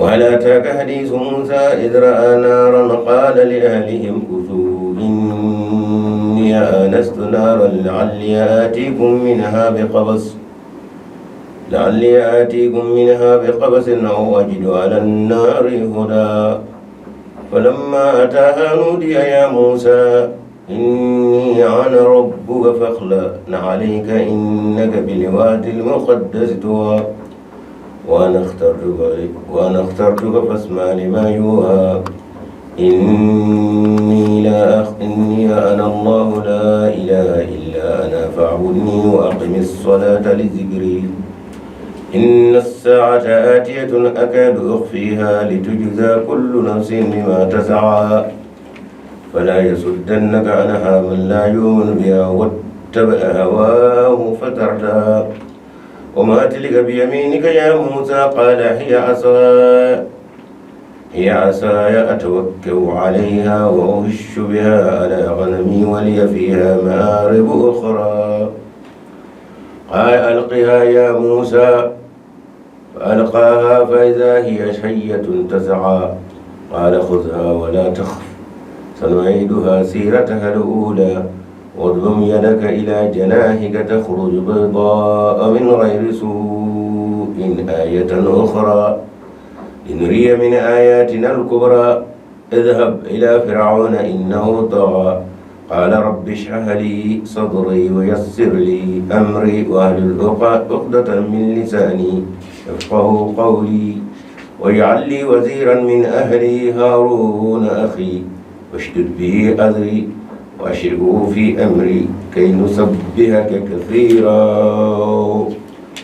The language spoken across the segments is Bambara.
وهل أتاك حديث موسى إذ رأى نارا قال لأهله امكثوا إني آنست نارا لعلي آتيكم منها بقبس أو أجد على النار هدى. فلما أتاها نودي يا موسى إني أنا ربك فاخلع عليك إنك بالوادي المقدس طوى وأنا اخترتك فاسمع لما يوحى إني أنا الله لا إله إلا أنا فاعبدني وأقم الصلاة لذكري. إن الساعة آتية أكاد أخفيها لتجزى كل نفس بما تسعى. فلا يصدنك عنها من لا يؤمن بها واتبع هواه فتردى. وما تلك بيمينك يا موسى؟ قال هي عصاي أتوكأ عليها وأهش بها على غنمي ولي فيها مآرب أخرى. قال ألقها يا موسى، فألقاها فإذا هي حية تسعى. قال خذها ولا تخف سنعيدها سيرتها الأولى واضمم يدك إلى جناحك تخرج بيضاء من غير سوء آية أخرى لنري من آياتنا الكبرى. اذهب إلى فرعون إنه طغى. قال رب اشرح لي صدري ويسر لي أمري واحلل عقدة من لساني يفقهوا قولي واجعل لي وزيرا من أهلي هارون أخي واشدد به أزري وأشركه في أمري كي نسبحك كثيرا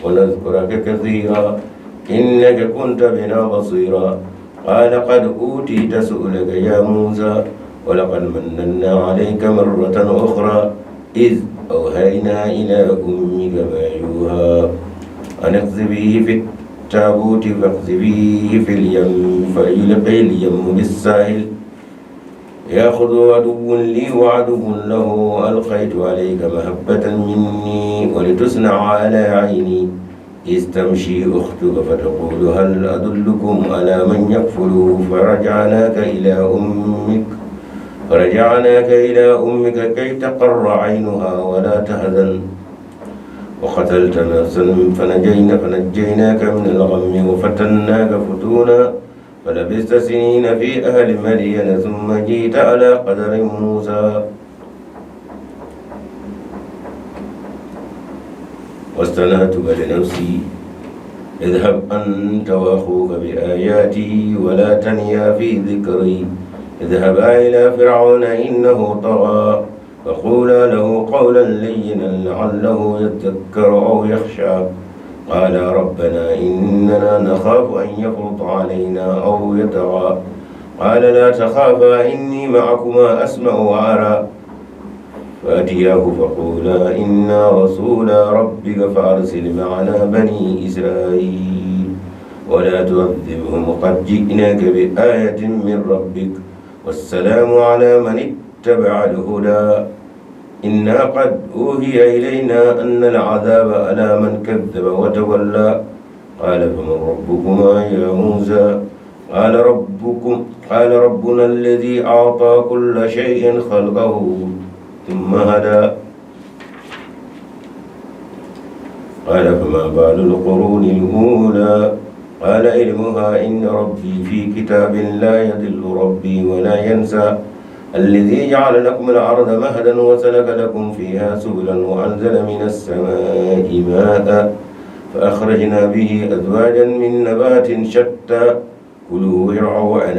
ونذكرك كثيرا إنك كنت بنا بصيرا. قال قد أوتيت سؤلك يا موسى ولقد مننا عليك مرة أخرى إذ أوحينا إلى أمك ما يوحى أن اقذفيه في التابوت فاقذفيه في اليم فليلقه اليم بالساحل يأخذ عدو لي وعدو له. ألقيت عليك محبة مني ولتصنع على عيني إذ تمشي أختك فتقول هل أدلكم على من يكفله فرجعناك إلى أمك كي تقر عينها ولا تحزن. وقتلت نفسا فنجيناك من الغم وفتناك فتونا فلبثت سنين في أهل مدين ثم جئت على قدر موسى واصطنعتك لنفسي. اذهب أنت وأخوك بآياتي ولا تنيا في ذكري. اذهبا إلى فرعون إنه طغى فقولا له قولا لينا لعله يذكر أو يخشى. قال ربنا إننا نخاف أن يفرط علينا أو يطغى. قال لا تخافا إني معكما أسمع وأرى. فأتياه فقولا إنا رسولا ربك فأرسل معنا بني إسرائيل ولا تعذبهم قد جئناك بآية من ربك والسلام على من اتبع الهدى. إنا قد أوحي إلينا أن العذاب على من كذب وتولى. قال فمن ربكما يا موسى؟ قال ربنا الذي أعطى كل شيء خلقه ثم هدى. قال فما بال القرون الأولى؟ قال علمها عند ربي في كتاب لا يضل ربي ولا ينسى. الذي جعل لكم الأرض مهدا وسلك لكم فيها سبلا وأنزل من السماء ماء فأخرجنا به أزواجا من نبات شتى. كلوا وارعوا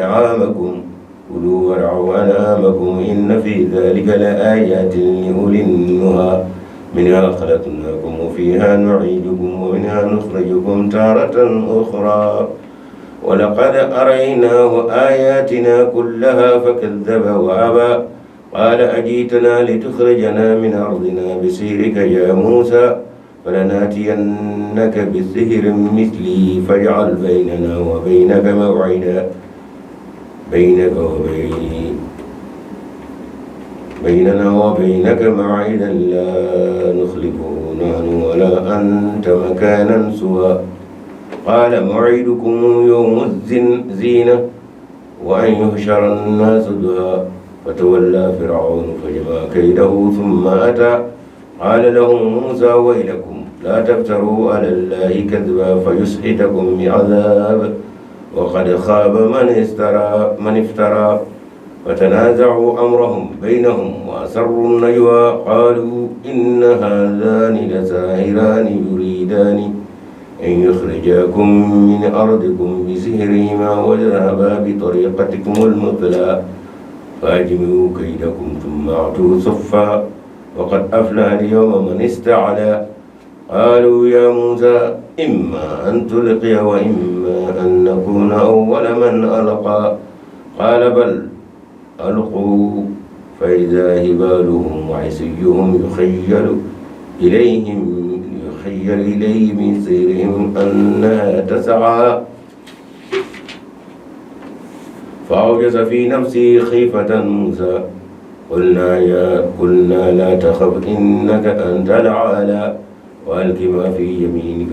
أنعامكم إن في ذلك لآيات لأولي النهى. منها خلقناكم وفيها نعيدكم ومنها نخرجكم تارة أخرى. ولقد أريناه آياتنا كلها فكذب وأبى. قال أجيتنا لتخرجنا من أرضنا بسحرك يا موسى فلنأتينك بسحر مثله فاجعل بيننا وبينك موعدا لا نخلفه نحن ولا أنت مكانا سوى. قال موعدكم يوم الزينة وأن يحشر الناس ضحى فتولى فرعون فجمع كيده ثم أتى قال لهم موسى ويلكم لا تفتروا على الله كذبا فيسحتكم بعذاب وقد خاب من استرى من افترى فتنازعوا أمرهم بينهم وأسروا النجوى قالوا إن هذان لساحران يريدان أن يخرجاكم من أرضكم بسحرهما ويذهبا بطريقتكم المثلى فأجمعوا كيدكم ثم أتوا صفا وقد أفلح اليوم من استعلى قالوا يا موسى إما أن تلقي وإما أن نكون أول من ألقى قال بل ألقوا فإذا هبالهم وعصيهم يخيل إليهم يخيل إليه من سحرهم أنها تسعى فأوجس في نفسه خيفة موسى قلنا يا قلنا لا تخف إنك أنت الأعلى وألق ما في يمينك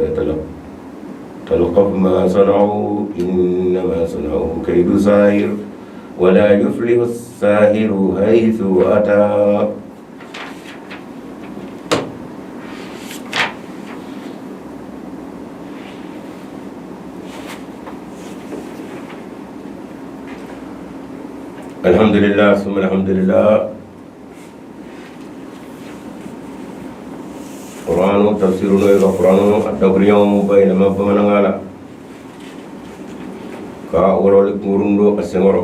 تلقف ما صنعوا إنما صنعوا كيد ساحر ولا يفلح الساحر حيث أتى الحمد لله ثم الحمد لله Qur'anu tafsiru n'o ye ka Qur'anu a dakuruɲɛw bayɛlɛma bamanankan la ka walawali kunkurun don a senkɔrɔ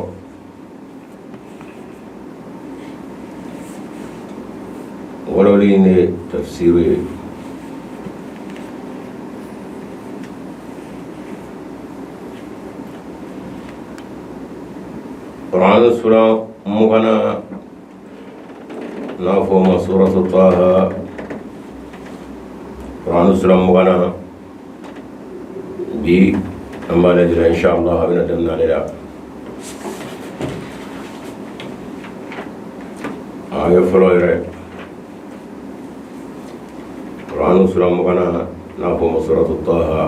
walawali in de ye tafsiru ye Qur'anu sura mugannan n'a fɔ o ma suratu Taha Qur'anu sura mugannan bi an b'a lajɛ inshallah a bɛna daminɛ ale la a ye fɔlɔ yɛrɛ Qur'anu sura mugannan n'a fɔ o ma suratu Taha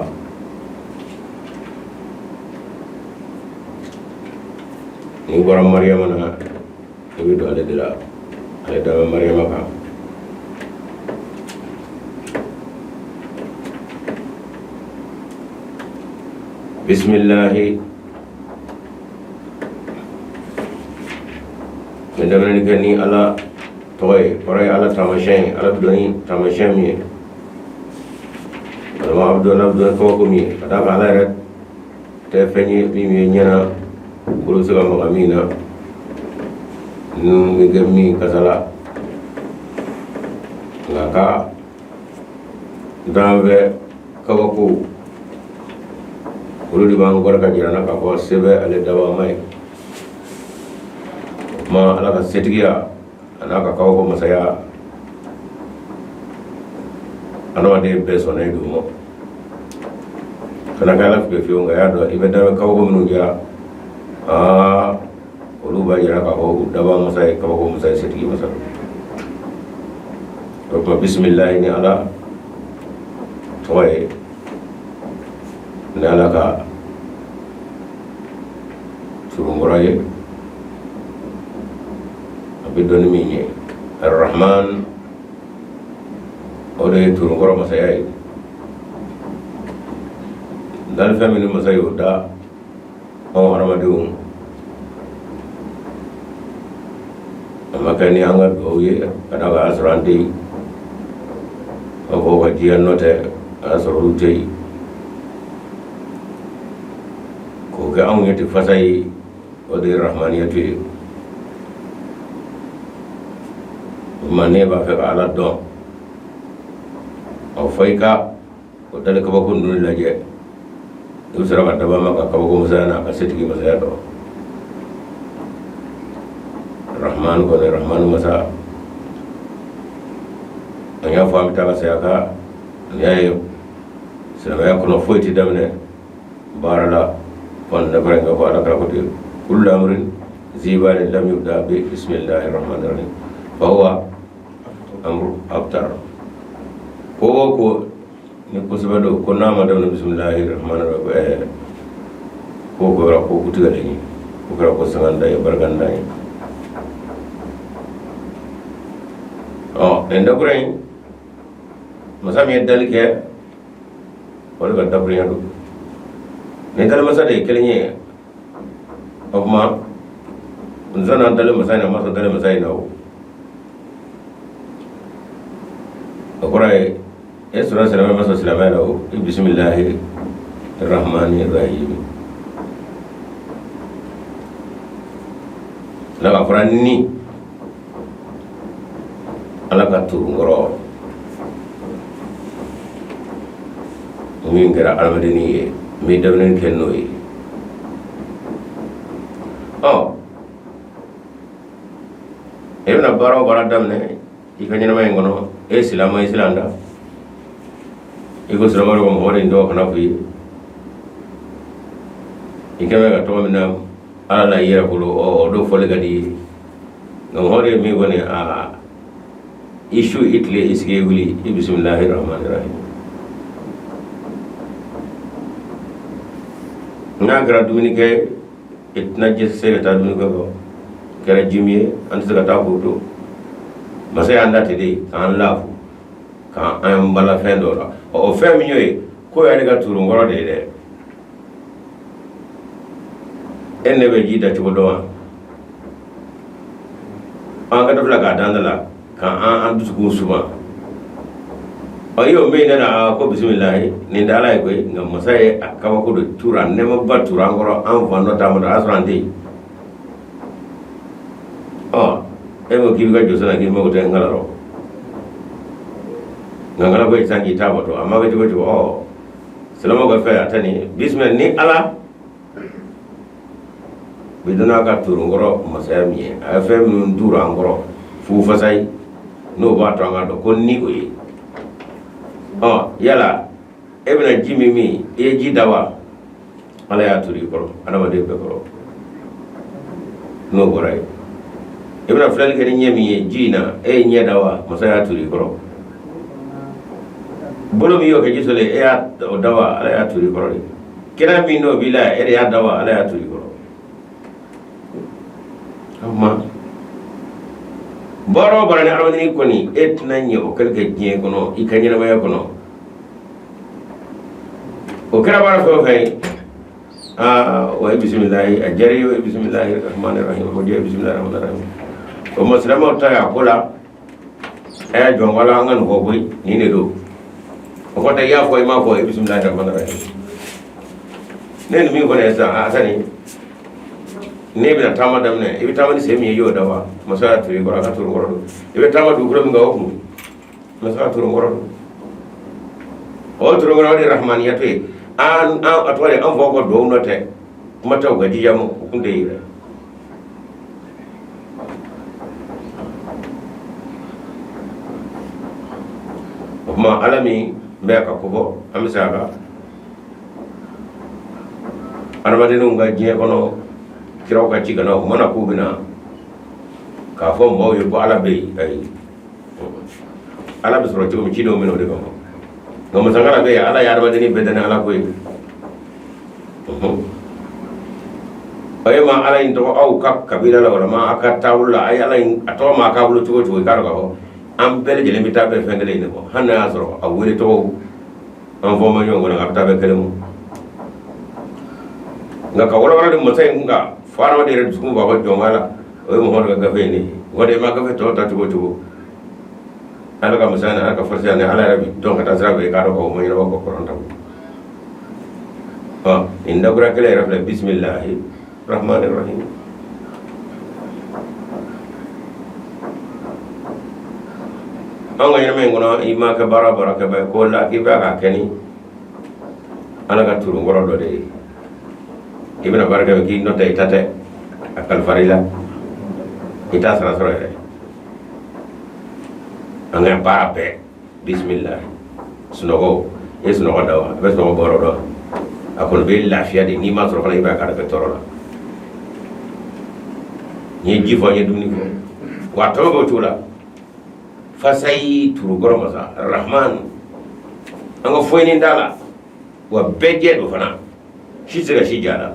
n'i bɔra Mariyama na i bɛ don ale de la ale da bɛ Mariyama kan bisimilahi n bɛ daminɛli kɛ ni ala tɔgɔ ye kɔrɔ ye ala taamasiyɛn ye ala bɛ dɔn ni taamasiyɛn min ye walima a bɛ dɔn ala bɛ dɔn ni kabako min ye ka d'a kan ala yɛrɛ tɛ fɛn ye min ye ɲɛna bolo bɛ se ka maga min na nun bɛ kɛ min kasa la nka ka danfɛn kabako olu de b'an kɔrɔ ka jira an na k'a fɔ se bɛ ale dabama ye o tuma ala ka setigiya a n'a ka kabako masaya adamaden bɛɛ sɔnnen don ma kana kɛ ala fɛ fiyewu nka y'a dɔn i bɛ danfɛn kabako minnu jira aa olu b'a jira k'a fɔ u dabaa masa ye kabako masa ye setigi masa don o tuma bisimilahi ni ala tɔgɔ ye ni ala ka turunkɔrɔ ye a bɛ dɔn ni min ye arahman o de ye turunkɔrɔ masaya ye danfɛn minnu masa y'o da anw hadamadenw a ma kɛ ni an ka dugawu ye ka d'a kan a y'a sɔrɔ an tɛ yen an faw ka diya nɔ tɛ a y'a sɔrɔ olu tɛ yen k'o kɛ anw ye ten fasa ye o de ye rahmaniyatu ye o tuma n'e b'a fɛ ka ala dɔn a fɔ i ka o dali kabako ninnu lajɛ i bɛ sɔrɔ ka dabaa ma ka kabako masaya n'a ka setigi masaya dɔn rahman kɔni rahman masa an y'a fɔ an bɛ taa ka segin a kan n'i y'a ye silamɛya kɔnɔ foyi tɛ daminɛ baara la fo ne fana ka fɔ ala kira ko ten kullu amrin zi balin lam yubda bi bismillahir rahmanir rahim fa huwa amru abtar ko o ko Ni kosɛbɛ don ko n'a ma daminɛ bisimilahi rahmani rahim, ko kɛra ko kutigɛlen ye, ko kɛra ko sangantan ye, barikantan ye. Ɔ, nin dakura in, masa min ye dali kɛ, o de ka dakurunya don. Ni dali masa de ye kelen ye, o tuma n sɔnna dali masa in na, ma sɔn dali masa in na. O kɔrɔ ye e sɔnna silamɛ, ma sɔn silamɛ la, o i bisimilahi rahmani rahim. Ala ka fɔra ni Ala ka turunkɔrɔ min kɛra adamadennin ye, n bɛ daminɛ kɛ n'o ye. Ɔ, e bɛna baara o baara daminɛ i ka ɲɛnamaya in kɔnɔ, e silamɛ, i silamɛ da i ko silamɛ ka mɔgɔ de tɔgɔ kana fɔ i ye. I kɛmɛ ka tɔgɔ min na Ala la i yɛrɛ bolo, o don fɔli ka di i ye. Nka mɔgɔ de ye min kɔni, aa, i su, i tile, i sigi, i wuli, i bisimilahi rahmani rahim. N'a kɛra dumuni kɛ, i tɛna se ka taa dumuni kɛ kɔ. Kɛra ji min ye, an tɛ se ka taa k'o to. Masa y'an da ten de k'an lafu, k'an bala fɛn dɔ la. O fɛn min y'o ye, k'o y'ale ka turunkɔrɔ de ye dɛ. E ne bɛ ji da cogo dɔn wa? An ka dɔ filɛ k'a dan da la k'an an dusukun suma. Ɔ, i y'o min nana ko bisimilahi, nin tɛ Ala ye koyi, nka masa ye a kabako de tura, nɛɛmaba tura an kɔrɔ, an fan dɔ taama dɔ, a y'a sɔrɔ an tɛ yen. Ɔ, e ko k'i bɛ ka jɔ na, k'i mago tɛ n kala rɔ, nka n kala ko sisan k'i t'a bato, a ma kɛ cogo cogo. Ɔ, silamɛw ka fɛn a tɛ nin bisimila ni Ala bi donna ka turunkɔrɔ masaya min ye, a ye fɛn minnu turu an kɔrɔ fufasa ye, n'o b'a to an ka dɔn ko ni o ye. Ɔ, yala e bɛna ji min min, i ye ji da wa? Ala y'a turu i kɔrɔ, adamaden bɛɛ kɔrɔ. N'o bɔra yen, i bɛna filɛli kɛ ni ɲɛ min ye ji in na, e ye ɲɛ da wa? Masa y'a turu i kɔrɔ. Bolo min y'o kɛ ji sɔrɔ, e y'a o da wa? Ala y'a turu i kɔrɔ de. Kira min n'o b'i la, e de y'a da wa? Ala y'a turu i kɔrɔ. O tuma baara o baara ni adamaden kɔni, e tɛna ɲɛ o kɛli kɛ diɲɛ kɔnɔ, i ka ɲɛnamaya kɔnɔ, o kɛra baara fɛn o fɛn ye, aa, o ye bisimilahi. A diyara i ye o ye bisimilahi rahmani rahim, o diya bisimilahi rahmani rahim. O ma silamɛw ta y'a ko la, a y'a jɔn wala an ka nin fɔ koyi, nin de don. O kɔrɔ tɛ i y'a fɔ, i m'a fɔ, i bisimilahi rahmani rahim. Ne nin min fɔ nin ye sisan, a sani n'e bɛna taama daminɛ, i bɛ taama ni sen min ye, i y'o da wa? Masa y'a turu i kɔrɔ, a ka turu kɔrɔ don. I bɛ taama dugukolo min kan, o kun masa ka turu kɔrɔ don. O turu kɔrɔ, o de ye rahmaniyatu ye. An a tɔgɔ de, an faw ka duwawu nɔ tɛ, kuma tɛ u ka jija ma, o kun tɛ yɛrɛ. O tuma Ala min bɛ ka kofɔ, an bɛ se a kan adamadenw ka diɲɛ kɔnɔ, kiraw ka ci ka na, o mana k'u bɛna k'a fɔ maaw ye ko Ala bɛ yen, ayi, Ala bɛ sɔrɔ cogo min, cidenw bɛ na o de kama. Nka masakala bɛ yen, Ala ye adamadennin bɛɛ dan ni Ala ko ye. A ye ma Ala in tɔgɔ aw ka kabila la walima aw ka taabolo la, a ye Ala in a tɔgɔ ma a k'a bolo cogo o cogo, i k'a dɔn k'a fɔ an bɛɛ lajɛlen bɛ taa bɛn fɛn kelen in de kɔ, hali n'a y'a sɔrɔ a wele tɔgɔw an fɔ ma ɲɔgɔn kɔnɔ, a bɛ taa bɛn kelen ma. Nka ka walawala di masa in kun kan fo adamaden yɛrɛ dusukun b'a fɔ jɔn la, o ye Muhamadu ka gafe in de ye. O de ma gafe tɔw ta cogo o cogo, Ala ka masaya ni Ala ka farisiya ni Ala yɛrɛ bi dɔn ka taa sira fɛ, i k'a dɔn k'o ma ɲɛnabɔ ka kɔrɔn ta. Ɔ, nin dakura kelen yɛrɛ filɛ, bisimilahi rahmani rahim. An ka ɲɛnamaya in kɔnɔ, i ma kɛ baara o baara kɛ ba ye ko la k'i bɛ k'a kɛ ni Ala ka turunkɔrɔ dɔ de ye, i bɛna baara kɛ k'i nɔ tɛ, i ta tɛ, a kalifara i la, i t'a sara sɔrɔ yɛrɛ. An ka baara bɛɛ bisimila. Sunɔgɔ, i ye sunɔgɔ da wa? I bɛ sunɔgɔ bɔ yɔrɔ dɔn? A kɔni bɛ lafiya de, n'i ma sɔrɔ fana, i b'a k'a bɛ tɔɔrɔ la. N ye ji fɔ, n ye dumuni fɔ, wa a tɔ bɛ o cogo la. Fasayi turukɔrɔ masa rahman. An ka foyi t'a la, wa bɛɛ jɛ don fana, si tɛ se ka si jɛ a la.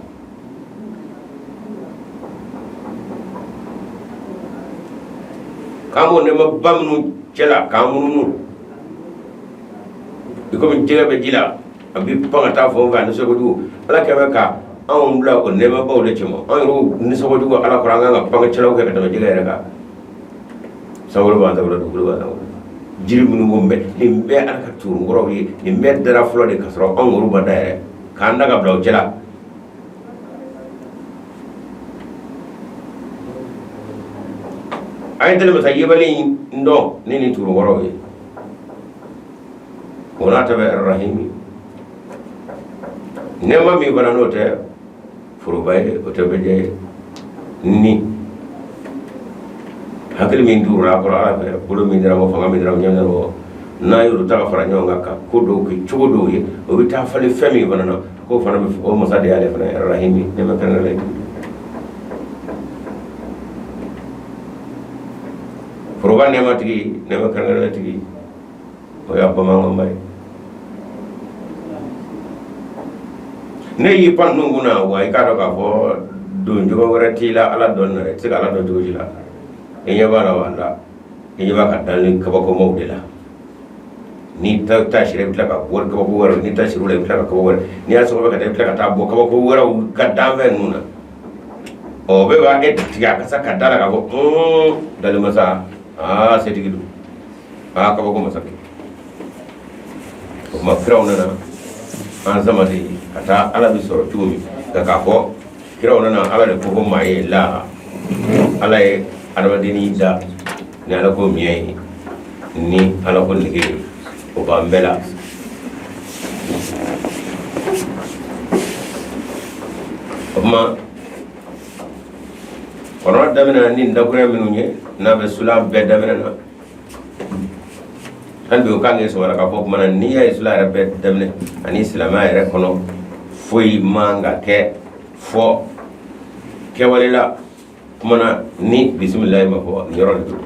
K'an b'o nɛɛmaba minnu cɛla k'an munumunu i komi jɛgɛ bɛ ji la, a bɛ pan ka taa fan fɛ, a nisɔn kojugu. Ala kɛ bɛ ka anw bila o nɛɛmabaw de cɛma, anw yɛrɛw nisɔn kojugu Ala kɔrɔ. An kan ka pan cɛlaw kɛ ka tɛmɛ jɛgɛ yɛrɛ kan. Sankolo b'an sago la, dugukolo b'an sago la, jiri minnu ko bɛ nin bɛɛ Ala ka turunkɔrɔw ye. Nin bɛɛ dara fɔlɔ de ka sɔrɔ anw yɛrɛw ma da yɛrɛ, k'an da ka bila o cɛla. A ye deli masa yebali in dɔn ni nin turunkɔrɔw ye. O n'a ta bɛɛ, arahimi nɛɛma min fana n'o tɛ foroba ye, o tɛ bɛɛ ye. Ni hakili min duurula a kɔrɔ Ala fɛ, bolo min dira ma, fanga min dira ma, ɲɛ dira ma, n'a y'olu ta ka fara ɲɔgɔn kan ka ko dɔw kɛ cogo dɔw ye, o bɛ taa falen fɛn min fana na, k'o fana bɛ o masa de y'ale fana ye arahimi nɛɛma kɛrɛnkɛrɛnnen ye. Foroba nɛɛmatigi, nɛɛma kɛrɛnkɛrɛnnen tigi, o y'a bamananba ye. Ne y'i pan ninnu kunna wa, i k'a dɔn k'a fɔ don cogo wɛrɛ t'i la Ala dɔn na dɛ. I tɛ se ka Ala dɔn cogo si la. I ɲɛ b'a la wa la, i ɲɛ b'a ka danni kabakomaw de la. N'i ta sira, i bɛ tila ka bɔ kabako wɛrɛw. N'i ta sira la, i bɛ tila ka kabako wɛrɛ. N'i y'a sɔgɔbɛ ka taa, i bɛ tila ka taa bɔ kabako wɛrɛw ka danfɛn ninnu na. Ɔ, o bɛɛ b'a e tigɛ a ka sa ka da la k'a fɔ dalimasa, aa, setigi don, aa, kabako masa. O tuma kiraw nana an sama de ka taa Ala bɛ sɔrɔ cogo min, nka k'a fɔ kiraw nana Ala de ko ko maa ye la. Ala ye adamadennin da ni Ala ko miɲɛ ye, ni Ala ko nege ye, o b'an bɛɛ la. O tuma kɔrɔ daminɛ ni dakurunya minnu ye, n'a bɛ sura bɛɛ daminɛ na hali bi, o kan k'i sɔrɔ k'a fɔ kumana n'i y'a ye sura yɛrɛ bɛɛ daminɛ ani silamɛya yɛrɛ kɔnɔ, foyi man ka kɛ fɔ kɛwale la kumana ni bisimilayi ma fɔ. Nin yɔrɔ de don.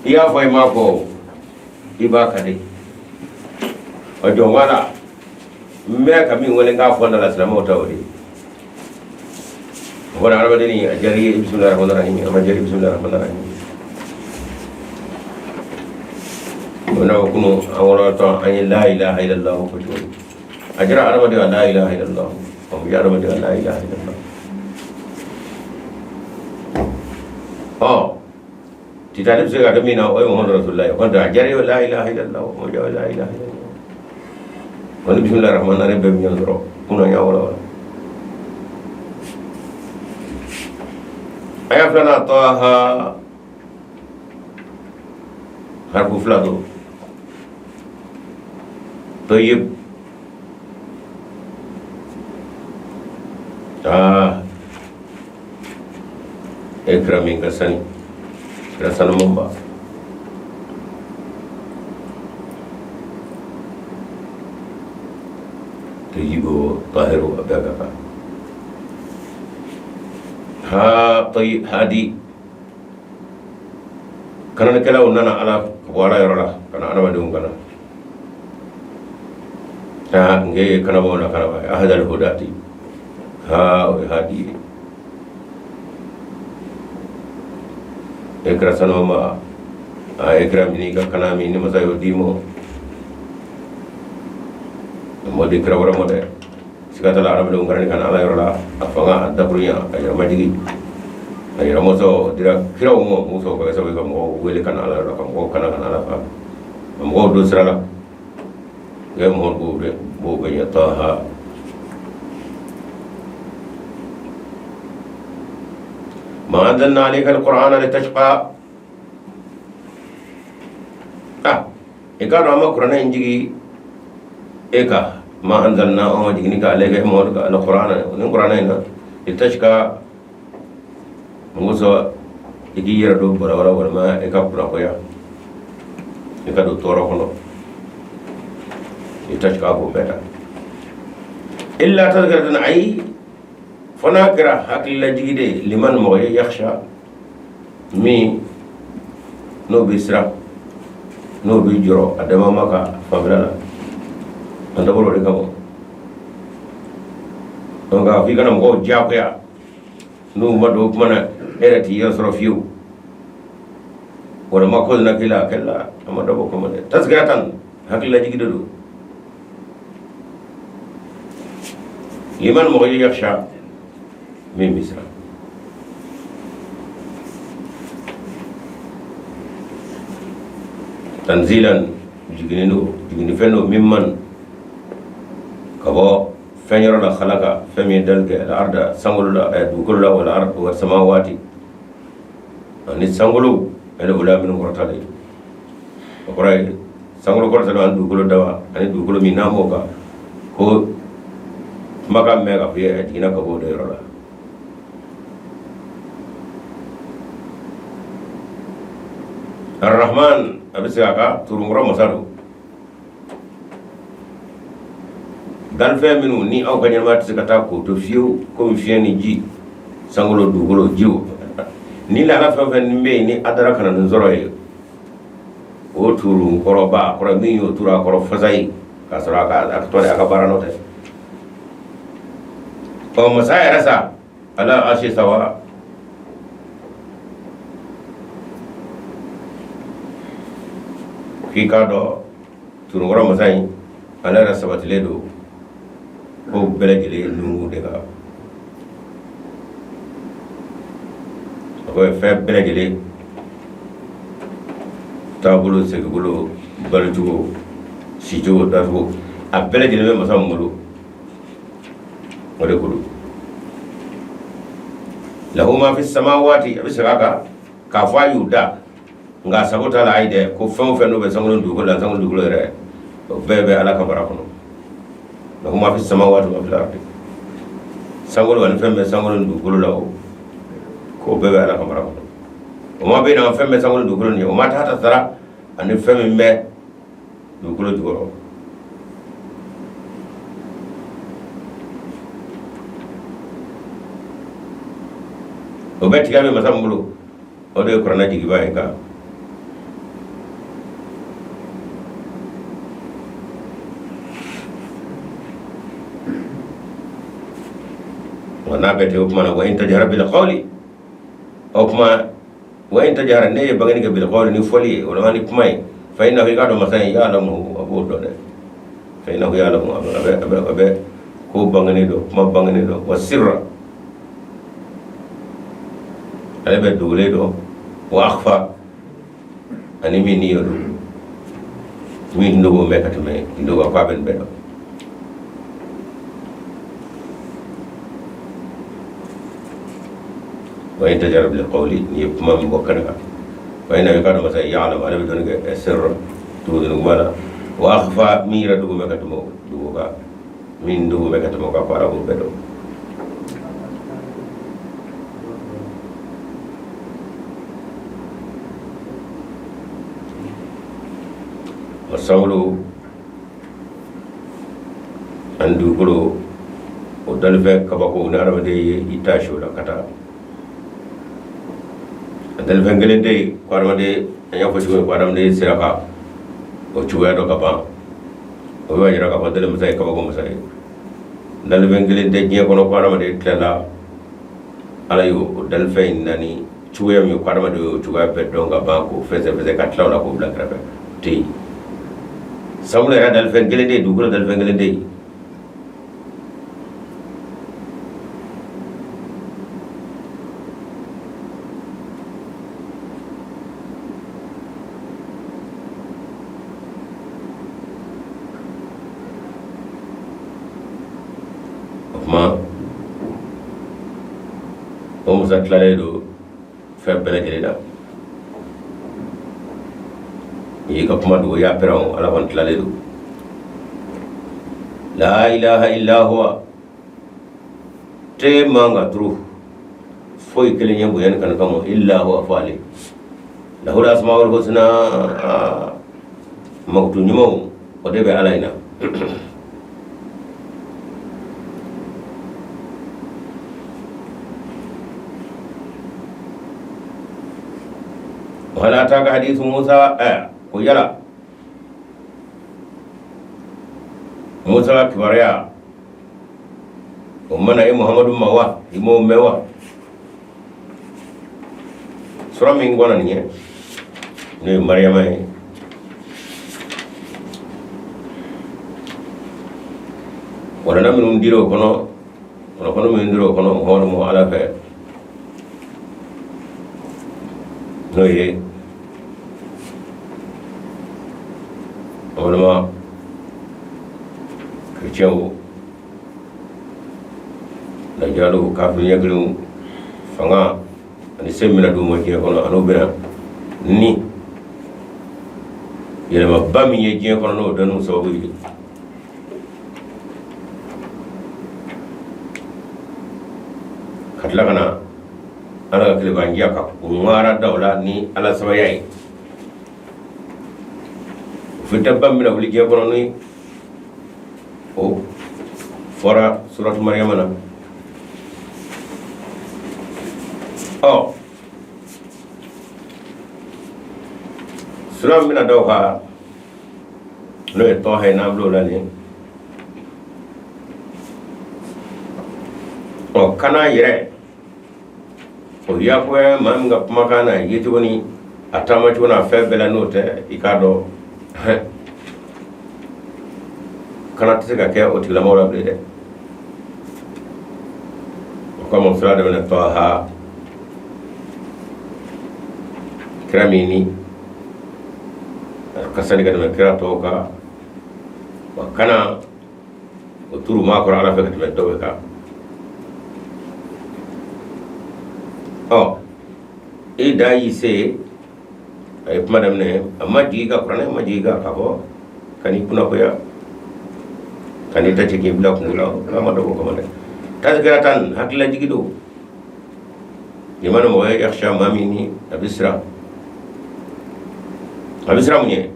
I y'a fɔ, i m'a fɔ, i b'a ka di ɔ jɔn wala n bɛ ka min wele n k'a fɔ n da la, silamɛw ta o de ye. O fana adamadenni a diyara i ye, bisimilahi rahmani rahim, a ma diyara, bisimilahi rahmani rahim. O n'a ko kunu an wɔrɔtɔ an ye la ilaha illallah fɔ cogo min, a diyara adamaden ka la ilaha illallah, a ma diya adamaden ka la ilaha illallah. Ɔ titali bɛ se ka kɛ min na, o ye Muhamadu rasulillah ye. Kɔntɛ a diyara ye la ilaha illallah, o ma diya la ilaha illallah. Wa ni bisimilahi rahmani rahim bɛɛ bɛ ɲɔgɔn sɔrɔ kunna, y'a wala wala. Aya filanan, Taha, harafu fila don. Tayyib, aa, e kira min ka sani, kira sanumanba. Tayyibu, tahiru, a bɛɛ ka kan. Ha tayyib, hadi, kananikɛlaw nana Ala ka bɔ Ala yɔrɔ la ka na adamadenw kana. Ha nge ye kanabaw na kanaba ye, ahadal hudati, ha, o ye hadi ye. E kira sanuma, a e kira min ka kana min ni masa y'o d'i ma, o di kira wɛrɛ ma dɛ. Siga t'a la, adamadenw kana ka na Ala yɔrɔ la, a fanga, a dakurunya, a yɛrɛmajigi, a yɛrɛmɔsɔ dira kiraw ma. Muso ka kɛ sababu ye ka mɔgɔw wele ka na Ala yɔrɔ la, ka mɔgɔw kana ka na Ala fa, ka mɔgɔw don sira la. Nka mɔgɔw b'o bɛ b'o bɛ ɲɛ. Taha ma anzalna alayka alqur'ana litashqa. Ah, i k'a dɔn an ma kuranɛ in jigi e kan. Ma anzalna, an ma jigini kɛ alayka, Muhammadu kan, alqur'ana, ni kuranɛ in na, litashqa, mun kosɔn i k'i yɛrɛ don balawala walima i ka kunnagoya, i ka don tɔɔrɔ kɔnɔ. Litashqa k'o bɛɛ ta illa tadhkiratan, ayi, fo n'a kɛra hakililajigi de ye, liman, mɔgɔ ye, yakhsha, min n'o bɛ siran, n'o bɛ jɔrɔ a dama ma ka fanfɛla la. An dabɔra o de kama. Donc k'a fɔ i kana mɔgɔw diyagoya n'u ma don o kuma na, e yɛrɛ t'i yɛrɛ sɔrɔ fiyewu. Walima ko nana k'i la, a kɛla a ma dabɔ o kama dɛ. Tazkiratan, hakililajigi de don. Liman, mɔgɔ ye, yakhsha, min bɛ siran. Tanzilan, jiginnen don, jiginnifɛn don, mimman, ka bɔ fɛn yɔrɔ la, khalaqa, fɛn min ye dali kɛ, al arda, sankolo la, dugukolo la, wal arda wa samawati, ani sankolo, al ula, minnu kɔrɔtalen. O kɔrɔ ye sankolo kɔrɔtalen ani dugukolo dawa ani dugukolo min n'an b'o kan, ko kumakan mɛn ka fɔ a jiginna ka bɔ o de yɔrɔ la. Arahman, a bɛ segin a kan, turunkɔrɔ masa don. Danfɛn minnu ni aw ka ɲɛnamaya tɛ se ka taa k'o to fiyewu, komi fiɲɛ ni ji, sankolo, dugukolo, jiw ni lahala fɛn o fɛn bɛ yen, ni a dara ka na nin sɔrɔ ye, o turunkɔrɔba kɔrɔ min y'o turu a kɔrɔ fasa ye, k'a sɔrɔ a ka a tɔ a ka baara nɔ tɛ. Ɔ, masa yɛrɛ sa, ala arsi stawa. K'i k'a dɔn turunkɔrɔ masa in, ale yɛrɛ sabatilen don ko bɛɛ lajɛlen nungu de kan. A ko fɛn bɛɛ lajɛlen taabolo, segibolo, balocogo, sicogo, dacogo, a bɛɛ lajɛlen bɛ masa min bolo, o de ko don. Lahu ma fi samawati, a bɛ segin a kan k'a fɔ a y'u da, nka a sago t'a la. Ayi dɛ, ko fɛn o fɛn n'o bɛ sankolo dugukolo la, sankolo dugukolo yɛrɛ, o bɛɛ bɛ Ala ka mara kɔnɔ. Lahu ma fi samawati wa fil ardi, sankolo ani fɛn bɛ sankolo ni dugukolo la, o k'o bɛɛ bɛ Ala ka mara kɔnɔ. Wa ma bayna, fɛn bɛ sankolo dugukolo ni, wa ma tahta sara, ani fɛn min bɛ dugukolo jukɔrɔ. O bɛɛ tigiya bɛ masa min bolo, o de ye kuranɛ jigiba ye kan. Wa n'a bɛɛ tɛ, o kuma na, wa in tajhar bil qawli, o kuma, wa in tajhar, n'e ye bangeni kɛ, bil qawli, ni fɔli ye walima ni kuma ye, fa innahu, i k'a dɔn masa in, ya'lamu, a b'o dɔn dɛ. Fa innahu ya'lamu, a bɛ ko bangeni dɔn, kuma bangeni dɔn. Wa sirra, ale bɛ dogolen dɔn. Wa akhfa, ani min ni y'o dogo, min dogo bɛ ka tɛmɛ dogo, ko a bɛ nin bɛɛ dɔn. Wa in tajhar bil qawli, n'i ye kuma min bɔ kɛnɛ kan, fa innahu, i k'a dɔn masa ya'lamu, ale bɛ dɔnni kɛ, sirra, dogo kuma la, wa akhfa, min yɛrɛ dogo bɛ ka tɛmɛ dogo kan, min dogo bɛ ka tɛmɛ o kan, ko Ala b'o bɛɛ dɔn. Wa sankolo ani dugukolo, o dalifɛn kabako, ni adamaden ye i ta si o la ka taa, a dalifɛn kelen tɛ yen ko adamaden, an y'a fɔ cogo min, ko adamaden sera ka o cogoya dɔn ka ban. O b'a jira k'a fɔ dali masa ye kabako masa ye. Dalifɛn kelen tɛ diɲɛ kɔnɔ ko adamaden tilala, Ala y'o dalifɛn in na ni cogoya min ye, ko adamaden y'o cogoya bɛɛ dɔn ka ban, k'o fɛsɛfɛsɛ ka tila o la k'o bila kɛrɛfɛ, o tɛ yen. Sankolo yɛrɛ dalifɛn kelen tɛ yen, dugukolo dalifɛn kelen tɛ yen. O tuma, o masa tilalen don fɛn bɛɛ lajɛlen na. I y'i ka kuma dogo, i y'a pɛrɛn o, Ala kɔni tilalen don. La ilaha illa huwa, te man ka turu foyi kelen ye bonya ni kanu kama, illa huwa, fo ale. Lahul asmaul husna, mankutu ɲumanw, o de bɛ Ala in na. Hal ataka hadithu Musa, ko yala Musa ka kibaruya o ma na e Muhamadu ma wa i m'o mɛn wa sura min kɔnɔ nin ye n'o ye Mariyama ye kuranɛ minnu dira o kɔnɔ kunnafoni minnu dira o kɔnɔ Muhamadu ma Ala fɛ n'o ye walima kerecɛnw dajaliw kafiri ɲɛkelenw fanga ani se min bɛna d'u ma diɲɛ kɔnɔ an'u bɛna ni yɛlɛmaba min ye diɲɛ kɔnɔ n'o dɔnniw sababu ye ka tila ka na Ala ka kelenbaanciya ka ŋara da o la ni Ala sabaya ye o fitaba min bɛna wuli diɲɛ kɔnɔ ni o fɔra suratu Mariyama na ɔ sura min bɛna da o kan n'o ye tɔha ye n'an bil'o la nin ɔ kana yɛrɛ o yakubaya maa min ka kumakan n'a yecogo ni a taamacogo n'a fɛn bɛɛ la n'o tɛ i k'a dɔn kana tɛ se ka kɛ o tigilamɔgɔ la bilen dɛ o kama sura daminɛ tɔha kira min ni ka sani ka tɛmɛ kira tɔw kan wa kana o turu maa kɔrɔ ala fɛ ka tɛmɛ dɔw kan ɔ i da y'i se a ye kuma daminɛ a ma jigin ka kuranɛ ma jigin ka k'a fɔ ka n'i kunnagoya ka n'i ta cɛ k'i bila kungo la ala ma dabɔ o kama dɛ tazkiratan hakililajigi don liman mɔgɔ ye yakhsha maa min ni a bɛ siran a bɛ siran mun ɲɛ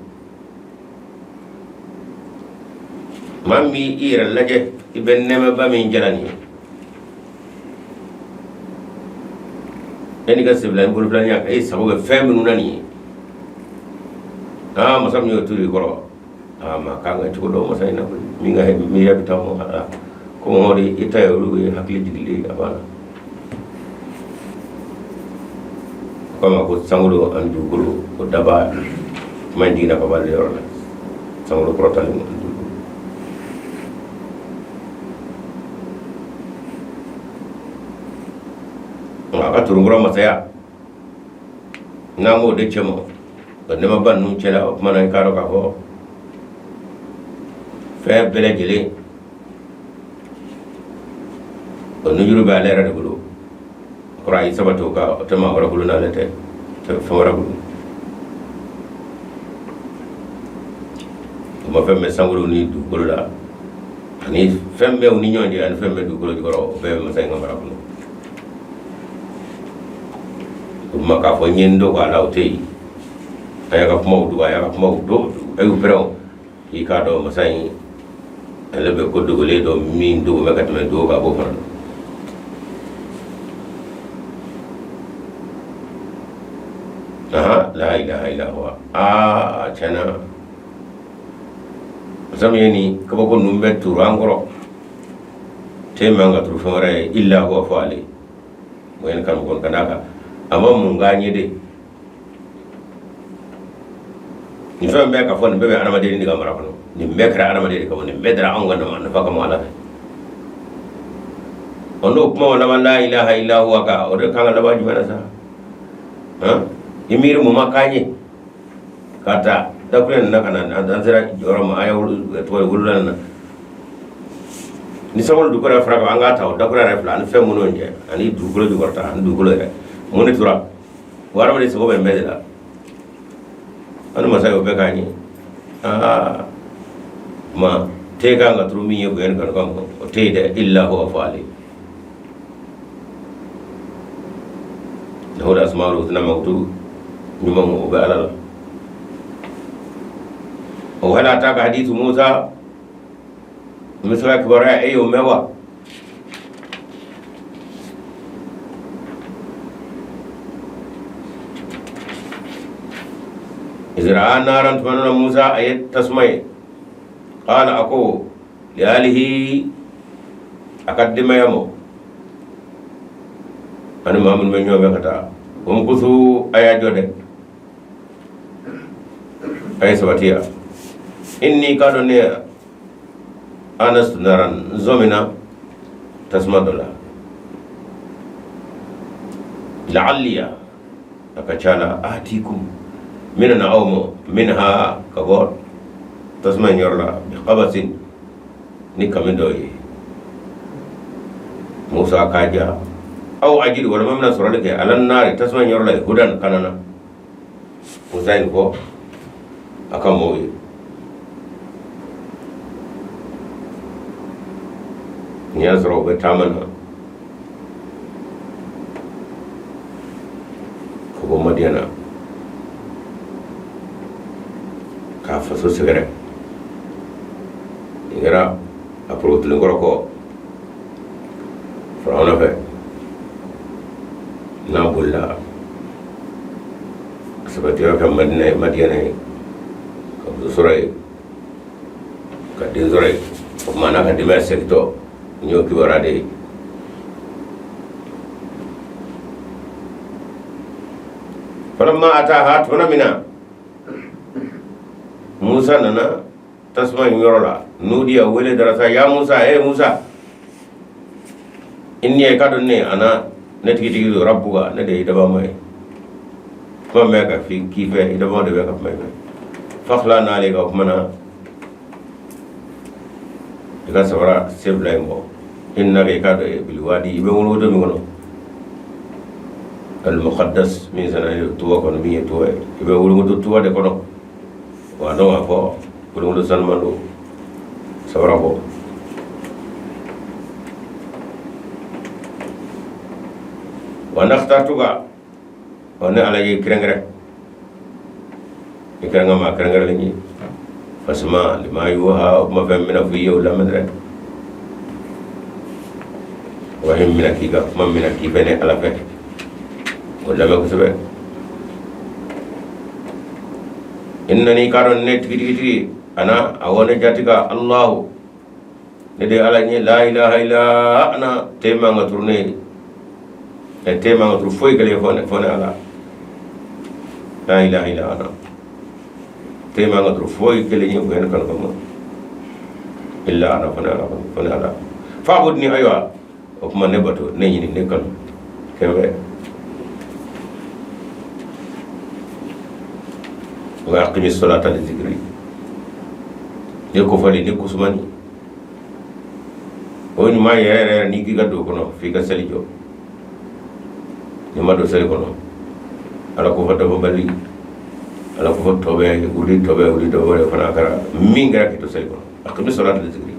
maa min b'i yɛrɛ lajɛ i bɛ nɛɛmaba min jala nin ye e n'i ka senfila ni bolofilaniya e sago bɛ fɛn minnu na nin ye aa masa min y'o turu i kɔrɔ aa maa kan ka cogo dɔn masa in na koyi min ka miiriya bɛ taa mɔ ala ko Mamadu i ta ye olu ye hakili jigilen a banna o k'a ma ko sankolo ani dugukolo o daba kuma in jiginna ka bɔ ale yɔrɔ la sankolo kɔrɔtalen ani dugukolo nka a ka turunkura masaya n'an b'o de cɛ ma ka nɛɛmaba ninnu cɛla o tuma na i k'a dɔn k'a fɔ fɛn bɛɛ lajɛlen o nujuru bɛ ale yɛrɛ de bolo o kɔrɔ a y'i sabati o kan o tɛ maa wɛrɛ bolo n'ale tɛ tɛ fɛn wɛrɛ bolo o ma fɛn bɛ sankolo ni dugukolo la ani fɛn bɛɛ u ni ɲɔgɔn cɛ ani fɛn bɛɛ dugukolo jukɔrɔ o bɛɛ bɛ masa in ka mara kɔnɔ o tuma k'a fɔ n ye n dogo a la o tɛ yen a y'a ka kumaw dogo a y'a ka kumaw dogo a y'u pɛrɛn i k'a dɔn masa in ale bɛ ko dogolen dɔn min dogo bɛ ka tɛmɛ dogo kan a b'o fana dɔn aha la ilaha illa huwa aa tiɲɛna masa min ye nin kabako ninnu bɛɛ turu an kɔrɔ te man ka turu fɛn wɛrɛ ye illa huwa fo ale bonya ni kanu kɔni ka d'a kan a ma mun k'an ye de nin fɛn bɛɛ ka fɔ nin bɛɛ bɛ adamaden de ka mara kɔnɔ nin bɛɛ kɛra adamaden de kama nin bɛɛ dara anw ka nafa kama ala fɛ ɔ n'o kuma ma laban la ilaha illa huwa kan o de kan ka laban jumɛn na sa han i miiri mun ma k'an ye ka taa dakuruɲɛ nin na ka na an sera jɔyɔrɔ ma an ye tɔgɔ ye wolola na ni sankolo dugukolo yɛrɛ fara kan an k'a ta o dakuruɲɛ yɛrɛ fila ani fɛn minnu cɛ ani dugukolo jukɔrɔta ani dugukolo yɛrɛ mun de tora o hadamaden sago bɛ nin bɛɛ de la ani masa y'o bɛɛ k'an ye aa ma te kan ka turu min ye bonya ni kanu kama o tɛ yen dɛ illa huwa fo ale lahul asmaul husna mankutu ɲuman o bɛ ala la o hal ataka hadisu musa Musa ka kibaruya e y'o mɛn wa iz ra'a naran tuma na Musa a ye tasuma ye qala a ko Li ahlihi, a ka denbaya mɔ ani maa minnu bɛ ɲɔgɔn fɛ ka taa. Umkusu, a y'a jɔ dɛ, a ye sabati yan. Inni, k'a dɔn ne anastu naran, n sɔmina tasuma dɔ la. La'alliya, a ka ca la, atikum, n bɛna na aw ma, minha, ka bɔ tasuma in yɔrɔ la, bi qabasin, ni kami dɔ ye. Musa k'a ja, aw ajidu, walima n bɛna sɔrɔli kɛ, ala nari, tasuma in yɔrɔ la, hudan, kana na. Musa ye nin fɔ a ka mɔgɔw ye. Nin y'a sɔrɔ u bɛ taama na ka bɔ Madiyana k'a faso sɛgɛrɛ. Nin kɛra a porokotolenkɔrɔ kɔ Firawuna fɛ, n'a bolila sabatiyɔrɔ kɛ Madina ye, Madiyana ye, ka muso sɔrɔ yen, ka den sɔrɔ yen. O tuma n'a ka denbaya segintɔ, n y'o kibaruya de ye. Falamma ataha, tuma min na Musa nana tasuma in yɔrɔ la, nudiya, wele dara sa, ya Musa, e Musa, inni, i k'a dɔn ne, ana, ne tigitigi don, rabbuka, ne de ye i dabama ye. Kuma min bɛ ka fi k'i fɛ, i dabama de bɛ ka kuma i fɛ. Fakhla na'alayka, o kuma na i ka sabara sen fila in bɔ. Innaka, i k'a dɔn, bilwadi, i bɛ wolowoto min kɔnɔ, al-muqaddas, min sanalen tuwa kɔnɔ, min ye tuwa ye, i bɛ wolowoto tuwa de kɔnɔ. Wa dɔn k'a fɔ wolowoto sanuman don, sabara bɔ. Wa ana ikhtartuka, ɔ ne Ala y'i kɛrɛnkɛrɛn, i kɛra n ka maa kɛrɛnkɛrɛnlen ye. Fasma lima yuha, o kuma fɛn min bɛna fɔ i ye, o lamɛn dɛ. Wahi min bɛna k'i kan, kuma min bɛna k'i fɛ ne Ala fɛ, o lamɛn kosɛbɛ. Innani, k'a dɔn ne tigitigitigi, ana, awɔ, ne jatiga, Allahu, ne de Ala ye, la ilaha illa ana, te man ka turu ne ye, te man ka turu foyi kelen fo ne Ala. La ilaha illa ana, te man ka turu foyi kelen ye bonya kanu kama, illa ana, fo ne Ala, fo ne Ala. Fa'budni, ayiwa, o tuma ne bato, ne ɲini, ne kanu kɛmɛ. Wa aqimi salata li zikri, ne kofali, ne kosumani, o ɲuman yɛrɛ yɛrɛ, n'i k'i ka don kɔnɔ, f'i ka seli jɔ. N'i ma don seli kɔnɔ, Ala ko fɔ dabɔbali, Ala ko fɔ tɔ bɛ wuli, tɔ bɛ wuli, dɔ wɛrɛ fana kɛra min kɛra k'i to seli kɔnɔ. Aqimi salata li zikri.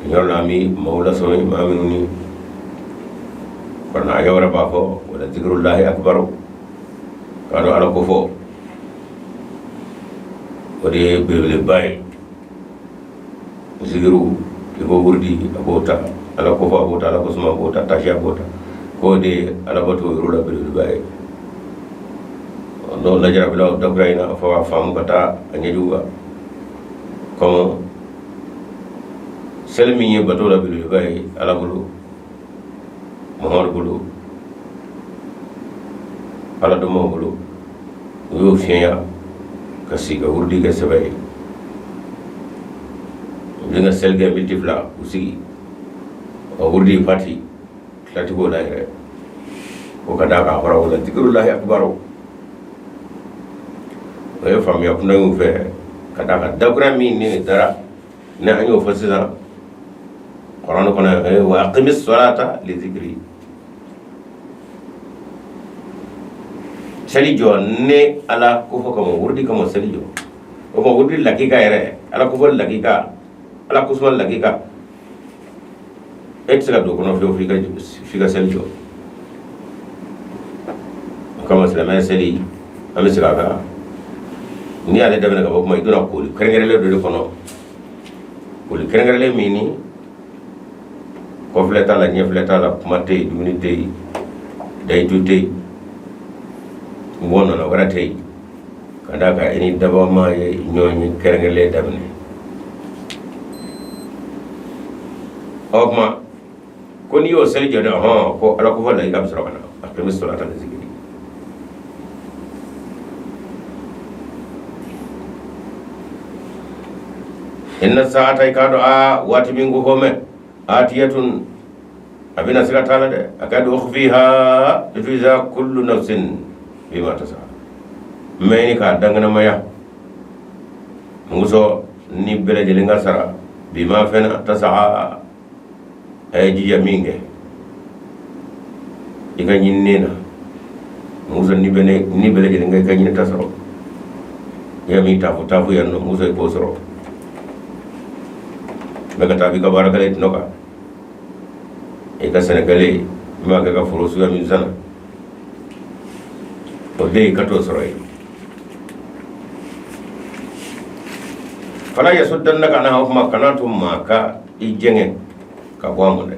Yɔrɔ la an bɛ maaw lasɔrɔ, maa minnu ni kuranɛ aya wɛrɛ b'a fɔ wala zikrullahi akbar, k'a dɔn Ala ko fɔ o de ye belebeleba ye. Zikiru, i ko wurudi a b'o ta, Ala ko fɔ a b'o ta, Ala ko suma a b'o ta, tasi a b'o ta, k'o de ye alabato yɔrɔ la belebeleba ye. N'o lajarabila o dakura in na fo k'a faamu ka taa a ɲɛjugu kan, kɔmi seli min ye bato la belebeleba ye Ala bolo, Muhamadu bolo, Ala dɔnbaaw bolo, u y'o fiɲɛya ka sigi ka wurudi kɛ sɛbɛ ye. U bɛ ka seli kɛ miniti 2, u sigi ka wurudi pati tilacogo la yɛrɛ, o ka d'a kan a fɔra wala zikrullahi akbar. O ye faamuya kunda y'u fɛ ka d'a kan dakura min ne dara ni an y'o fɔ sisan kuranɛ kɔnɔ, wa aqimi salata li zikri, seli jɔ ne Ala ko fɔ kama, wurudi kama seli jɔ. O ma wurudi lakika yɛrɛ, Ala ko fɔ lakika, Ala ko suma lakika, e tɛ se ka don kɔnɔ fiyewu f'i ka seli jɔ. O kama silamɛya seli, an bɛ segin a kan, n'i y'ale daminɛ ka bɔ kuma, i donna koli kɛrɛnkɛrɛnlen dɔ de kɔnɔ, koli kɛrɛnkɛrɛnlen min ni kɔfilɛ t'a la, ɲɛfilɛ t'a la, kuma tɛ yen, dumuni tɛ yen, dayitu tɛ yen. bɔ nɔ na wɛrɛ tɛ yen ka d'a kan i ni dabama ye ɲɔgɔn ye kɛrɛnkɛrɛnlen daminɛ o tuma ko n'i y'o seli jɔ dɛ hɔn ko ala ko fɔ layidu bɛ sɔrɔ ka na aqimi salata li zikiri inna saata i k'a dɔn aa waati min ko fɔ mɛn atiyatun a bɛna siga t'a la dɛ akadu ukhfiha litujza kullu nafsin bima tasa n bɛ ɲini k'a dankɛnɛmaya muso ni bɛɛ lajɛlen ka sara bima fɛn na tasa a ye jija min kɛ i ka ɲininen na muso ni bɛ ni bɛɛ lajɛlen ka i ka ɲinita sɔrɔ i ya min tafu tafu yan nɔ muso i k'o sɔrɔ bɛ ka taa b'i ka baara kɛlen tɔnɔ kan i ka sɛnɛkɛlen i b'a kɛ ka foro suguya min sanna o de i ka t'o sɔrɔ yen fala yasuddannaka anha o kuma kana to maa ka i jɛngɛ ka bɔ a ma dɛ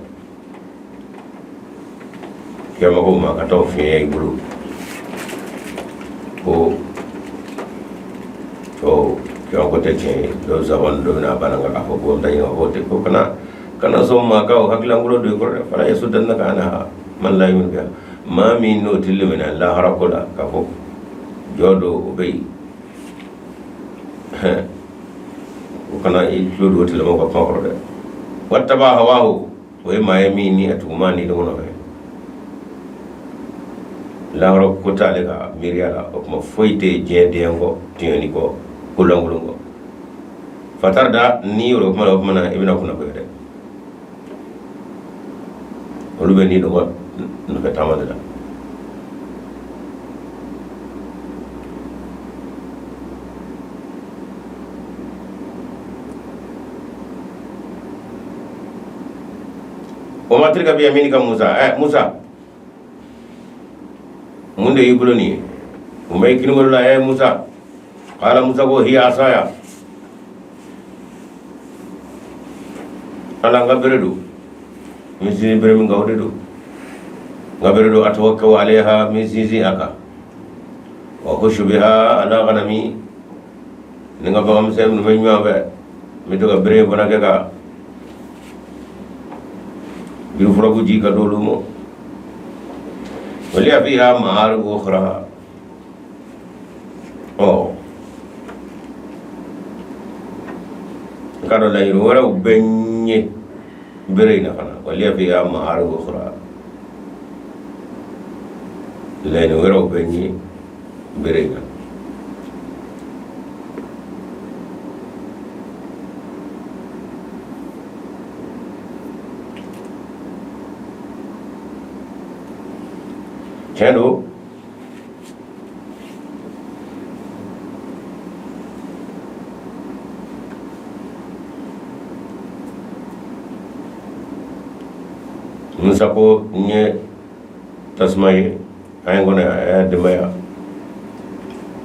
kiyama ko maa ka taa o fiɲɛ i bolo ko to kiyama ko tɛ tiɲɛ ye dɔw saban dɔ bɛna a banna k'a fɔ ko n ta ɲininka ko tɛ ko kana sɔn maa ka o hakililankolon don i kɔrɔ dɛ fala yasuddannaka anha man la yu'minu biha maa min n'o tɛ limaniya lahara ko la k'a fɔ jɔ don o bɛ yen o kana i tulo don o tigilamɔgɔ ka kuma kɔrɔ dɛ wattaba hawahu o ye maa ye min ni a tugu maa ni dɔgɔ nɔfɛ lahara ko t'ale ka miiriya la o kuma foyi tɛ diɲɛ den kɔ tiɲɛni kɔ ko lankolon kɔ fatarda n'i y'o kuma la o kuma na i bɛna kunnagoya dɛ olu bɛ ni dɔgɔ nɔfɛ taama de la wa ma tilka biyaminika musa ɛ musa mun de y'i bolo nin ye mun bɛ i kinibolo la ɛ musa qala musa ko hiya asaya ala n ka bere don n bɛ sinsin bere min kan o de don n ka bere don atawakkau alayha n bɛ sinsin a kan wa ahushu biha ala ghanami ni n ka baganmisɛn minnu bɛ ɲɔgɔn fɛ n bɛ to ka bere in fana kɛ ka yirifurabu ji ka d'olu ma waliya fiha ma'aribu ukhra ɔ n k'a dɔn laɲini wɛrɛw bɛ n ye bere in na fana waliya fiha ma'aribu ukhra laɲini wɛrɛw bɛ n ye bere in na tiɲɛ don Musa ko n ye tasuma ye an ye kɔnɔ a y'a denbaya n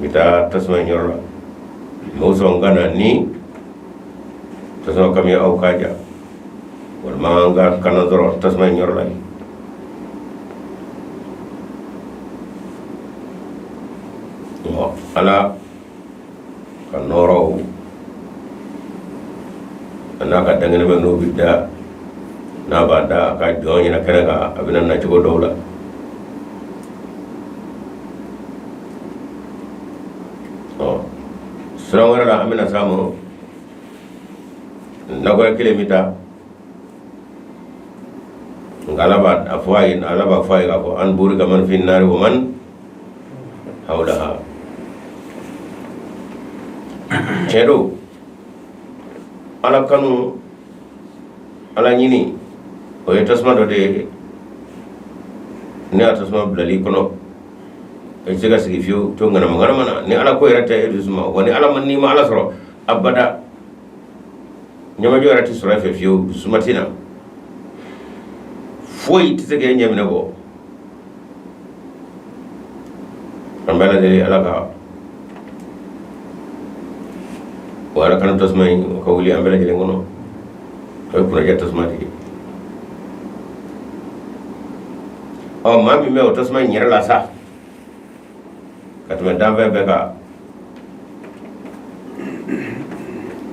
bɛ taa tasuma in yɔrɔ la mɔgɔw sɔn ka na ni tasuma kami aw k'a ja walima an ka kana dɔrɔn tasuma in yɔrɔ la yen ala ka nɔɔrɔw a n'a ka dankɛnɛmɛ n'o bɛ da n'a b'a da a ka jɔn ɲɛna kɛnɛ kan a bɛna na cogo dɔw la ɔ sira wɛrɛ la an bɛna s'a ma nakɔya kelen bɛ taa nka ala b'a fɔ a ye ala b'a fɔ a ye k'a fɔ an burika man fi nari wa man hawlaha tiɲɛ don ala kanu ala ɲini o ye tasuma dɔ de ye ne y'a tasuma bilali kɔnɔ e tɛ se ka sigi fiyewu to ŋanamu ŋanamu na ni ala ko yɛrɛ tɛ e dusu ma wa ni ala ma n'i ma ala sɔrɔ abada ɲɛmajɔ yɛrɛ tɛ sɔrɔ e fɛ fiyewu dusuma tɛ na foyi tɛ se k'e ɲɛ minɛ bɔ an bɛ ala deli ala ka o ala kanu tasuma in o ka wuli an bɛɛ lajɛlen kɔnɔ o ye kunnadiya tasuma de ye ɔ maa min bɛ o tasuma in yɛrɛ la sa ka tɛmɛ danfɛn bɛɛ kan,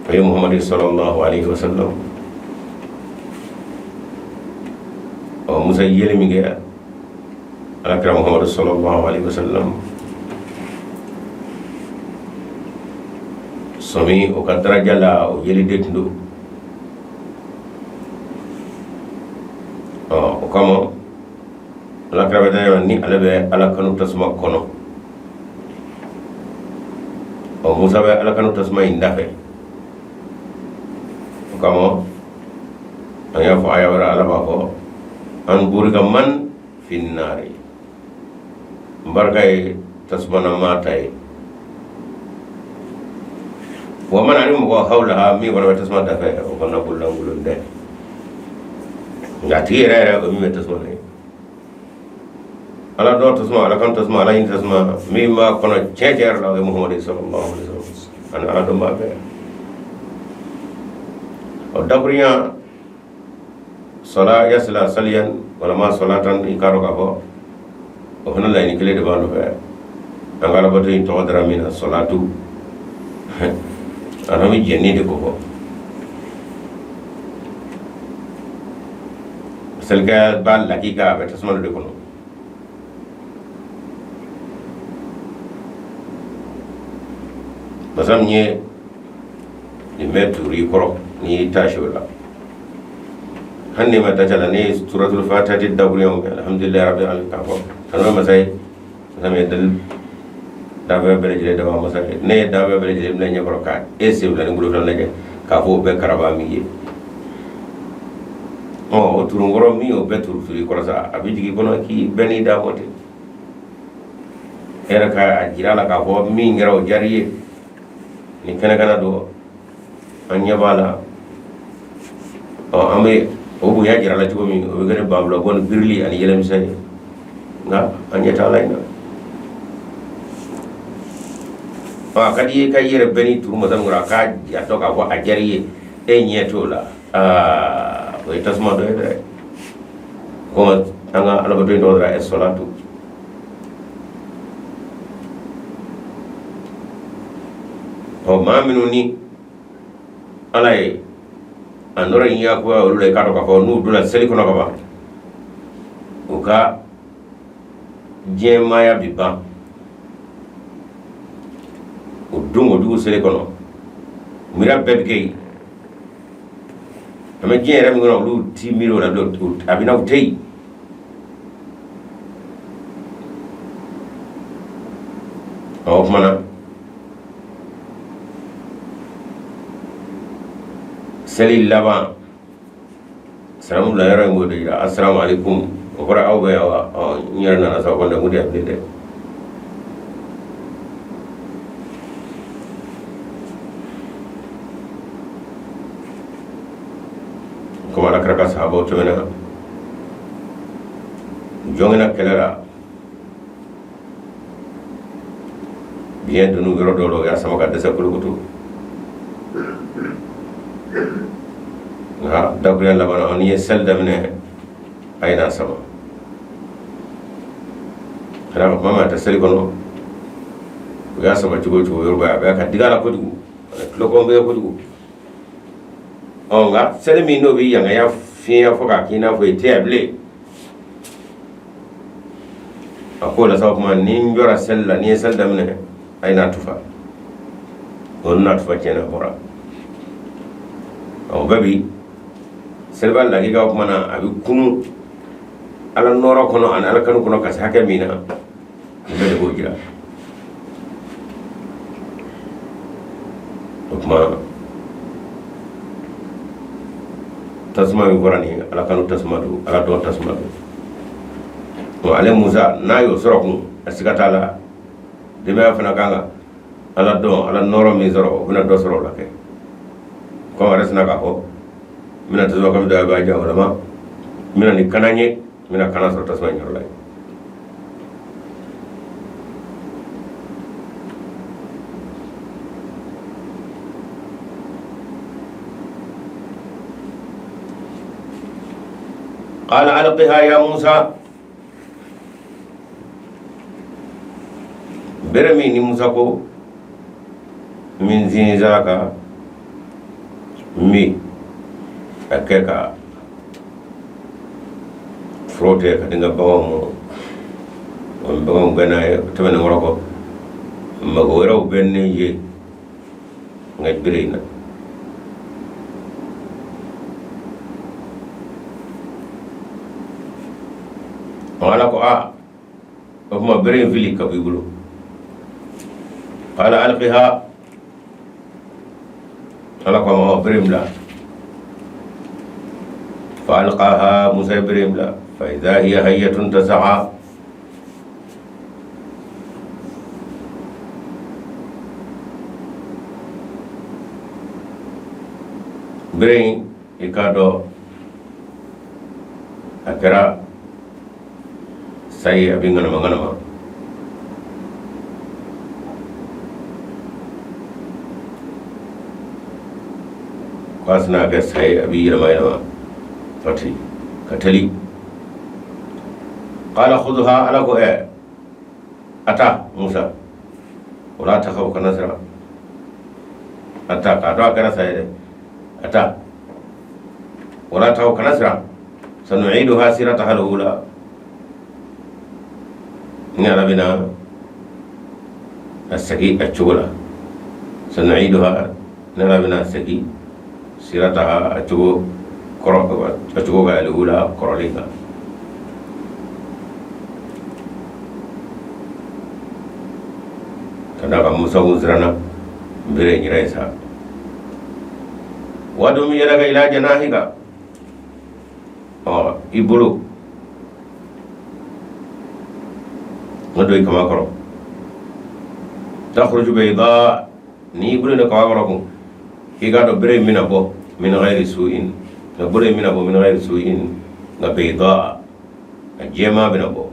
o ye Muhamadu sallallahu alaihi wasallam. Ɔ, Musa yeli min kɛ ala kira Muhamadu sallallahu alaihi wasallam sɔmi o ka daraja la, o yeli de tun don. Ɔ, o kama ala kira bɛ da ni ale bɛ ala kanu tasuma kɔnɔ. Ɔ, Musa bɛ ala kanu tasuma in dafɛ. O kama an y'a fɔ aya wɛrɛ, ala b'a fɔ an burika man finnari, n barika ye tasuma na maa ta ye, wa man, ani mɔgɔ, hawlaha, min fana bɛ tasuma dafɛ, o fana bololankolon tɛ. Nka a tigi yɛrɛ yɛrɛ, o min bɛ tasuma na ye, ala dɔn tasuma, ala kanu tasuma, ala ɲini tasuma, min b'a kɔnɔ tiɲɛ tiɲɛ yɛrɛ la, o ye Muhamadu sallallahu alaihi wasallam ani ala dɔnbaa bɛɛ. O dakurunya sɔla yasila saliyan walama sɔlatan, i k'a dɔn k'a fɔ o fana laɲini kelen de b'a nɔfɛ. An ka alabato in tɔgɔ dara min na, sɔlatu, an bɛ jɛnni de ko fɔ. Selikɛ b'a lakika, a bɛ tasuma dɔ de kɔnɔ. Masa min ye nin bɛɛ turu i kɔrɔ, n'i y'i taasi o la, hali n'i ma taasi a la, n'i ye suratul fatihati dakuruɲɛw kɛ, alhamdulilayi rabbil alamin, k'a fɔ tanu bɛ masa ye, masa min ye dali danfɛn bɛɛ lajɛlen dabaa masa ye, ne ye danfɛn bɛɛ lajɛlen bila ɲɛkɔrɔ ka e sen fila ni bolo fila lajɛ k'a fɔ o bɛɛ karaba min ye. Ɔ, o turunkɔrɔ min y'o bɛɛ turu turu i kɔrɔ sa, a bɛ jigin i kɔnɔ k'i bɛɛ n'i da bɔ ten. E yɛrɛ ka a jira a la k'a fɔ min kɛra, o diyara i ye. Ni kɛnɛkana don, an ɲɛ b'a la. Ɔ, an bɛ o bonya jira la cogo min, o bɛ kɛ ni banfula bɔ ni birili ani yɛlɛmisɛn ye, nka an ɲɛ t'a la in na. Ɔ, a ka di i ye ka i yɛrɛ bɛɛ ni turu masa min kɔrɔ, a k'a dɔn k'a fɔ a diyara i ye, e ɲɛ t'o la. Aa, o ye tasuma dɔ ye dɛ. Komi an ka alabato in tɔgɔ dara ɛ sɔlatu. Ɔ, maa minnu ni ala ye a nɔrɔ in yakuya olu la, i k'a dɔn k'a fɔ n'u donna seli kɔnɔ ka ban, u ka diɲɛmaaya bi ban. O don kojugu seli kɔnɔ, miiriya bɛɛ bɛ kɛ yen. An bɛ diɲɛ yɛrɛ min kɔnɔ, olu ti miiri o la bilen, a bɛ na u tɛ yen. Ɔ, o tuma na seli laban salamu bila yɔrɔ in b'o de jira, asalamu aleykum, o kɔrɔ aw bɛ yan wa? Ɔ, n yɛrɛ nana sa, o kɔni tɛ yan bilen dɛ. Komi ala kira ka sahabaw tɛmɛna jɔnkɛna kɛlɛ la, biɲɛ donn'u yɔrɔ dɔw la, u y'a sama ka dɛsɛ kolokoto. Nka dakurunya laban na, n'i ye seli daminɛ, a ye n'a sama ka d'a kan kuma min a tɛ seli kɔnɔ, u y'a sama cogo o cogo, yɔrɔ a bɛ ka digi a la kojugu, a tulo kɔn bɛ kojugu. Ɔ, nka seli min n'o bɛ yangaya fiɲɛ fɔ k'a k'i n'a fɔ i tɛ yan bilen, a ko la sa, o tuma ni n jɔra seli la, n'i ye seli daminɛ, a ye n'a tufa, o n'a tufa tiɲɛna bɔra. O bɛɛ bi seliba lakika, o tuma na a bɛ kunu ala nɔɔrɔ kɔnɔ ani ala kanu kɔnɔ ka se hakɛ min na, nin bɛɛ de b'o jira. O tuma tasuma min fɔra nin, ala kanu tasuma don, ala dɔn tasuma don. Ale Musa n'a y'o sɔrɔ kun, a siga t'a la, denbaya fana kan ka ala dɔn, ala nɔɔrɔ min sɔrɔ, o bɛna dɔ sɔrɔ o la kɛ. Komi a yɛrɛ sina k'a fɔ n bɛna tasuma kami dɔ a b'a ja walama n bɛna ni kana ye, n bɛna kana sɔrɔ tasuma in yɔrɔ la yen. Qala alqiha ya Musa. Bere min ni Musa ko n bɛ n sinsin a kan, n bɛ a kɛ ka foro tigɛ ka di n ka baganw ma, o n baganw gɛn n'a ye. O tɛmɛnen kɔrɔ kɔ, mago wɛrɛw bɛ ne ye n ka bere in na. Ala ko aa, o tuma bere in fili ka bɔ i bolo. Qala alqiha, Ala ko a ma bere in bila. Fa alqaha, Musa ye bere in bila. Fa idha hiya hayyatun tas'a, bere in, i k'a dɔn a kɛra sa ye, a bɛ ŋanama ŋanama. K'a sina kɛ sa ye, a bɛ yɛlɛma yɛlɛma fati ka teli. Qala khudha, Ala ko a ta Musa, wala takhaf, kana siran. A ta, k'a dɔn a kɛra sa ye dɛ, a ta, wala takhaf, kana siran. Sanu'iduha sirataha al-ula, ni Ala bɛna a segin a cogo la. Sanu'iduha, ni Ala bɛna a segin sirataha, a cogo kɔrɔ, a cogo kan, al-ula, kɔrɔlen kan. Ka d'a kan Musa kun siranna bere in yɛrɛ ye sa. Wadum yadaka ila janahika, ɔ i bolo o don i kama kɔrɔ. Takhruju bayda, n'i bolo don kama kɔrɔ kun, i k'a dɔn bere in bɛna bɔ min ghayri su'in, nka bolo in bɛna bɔ min ghayri su'in, nka bayda, a jɛman bɛna bɔ,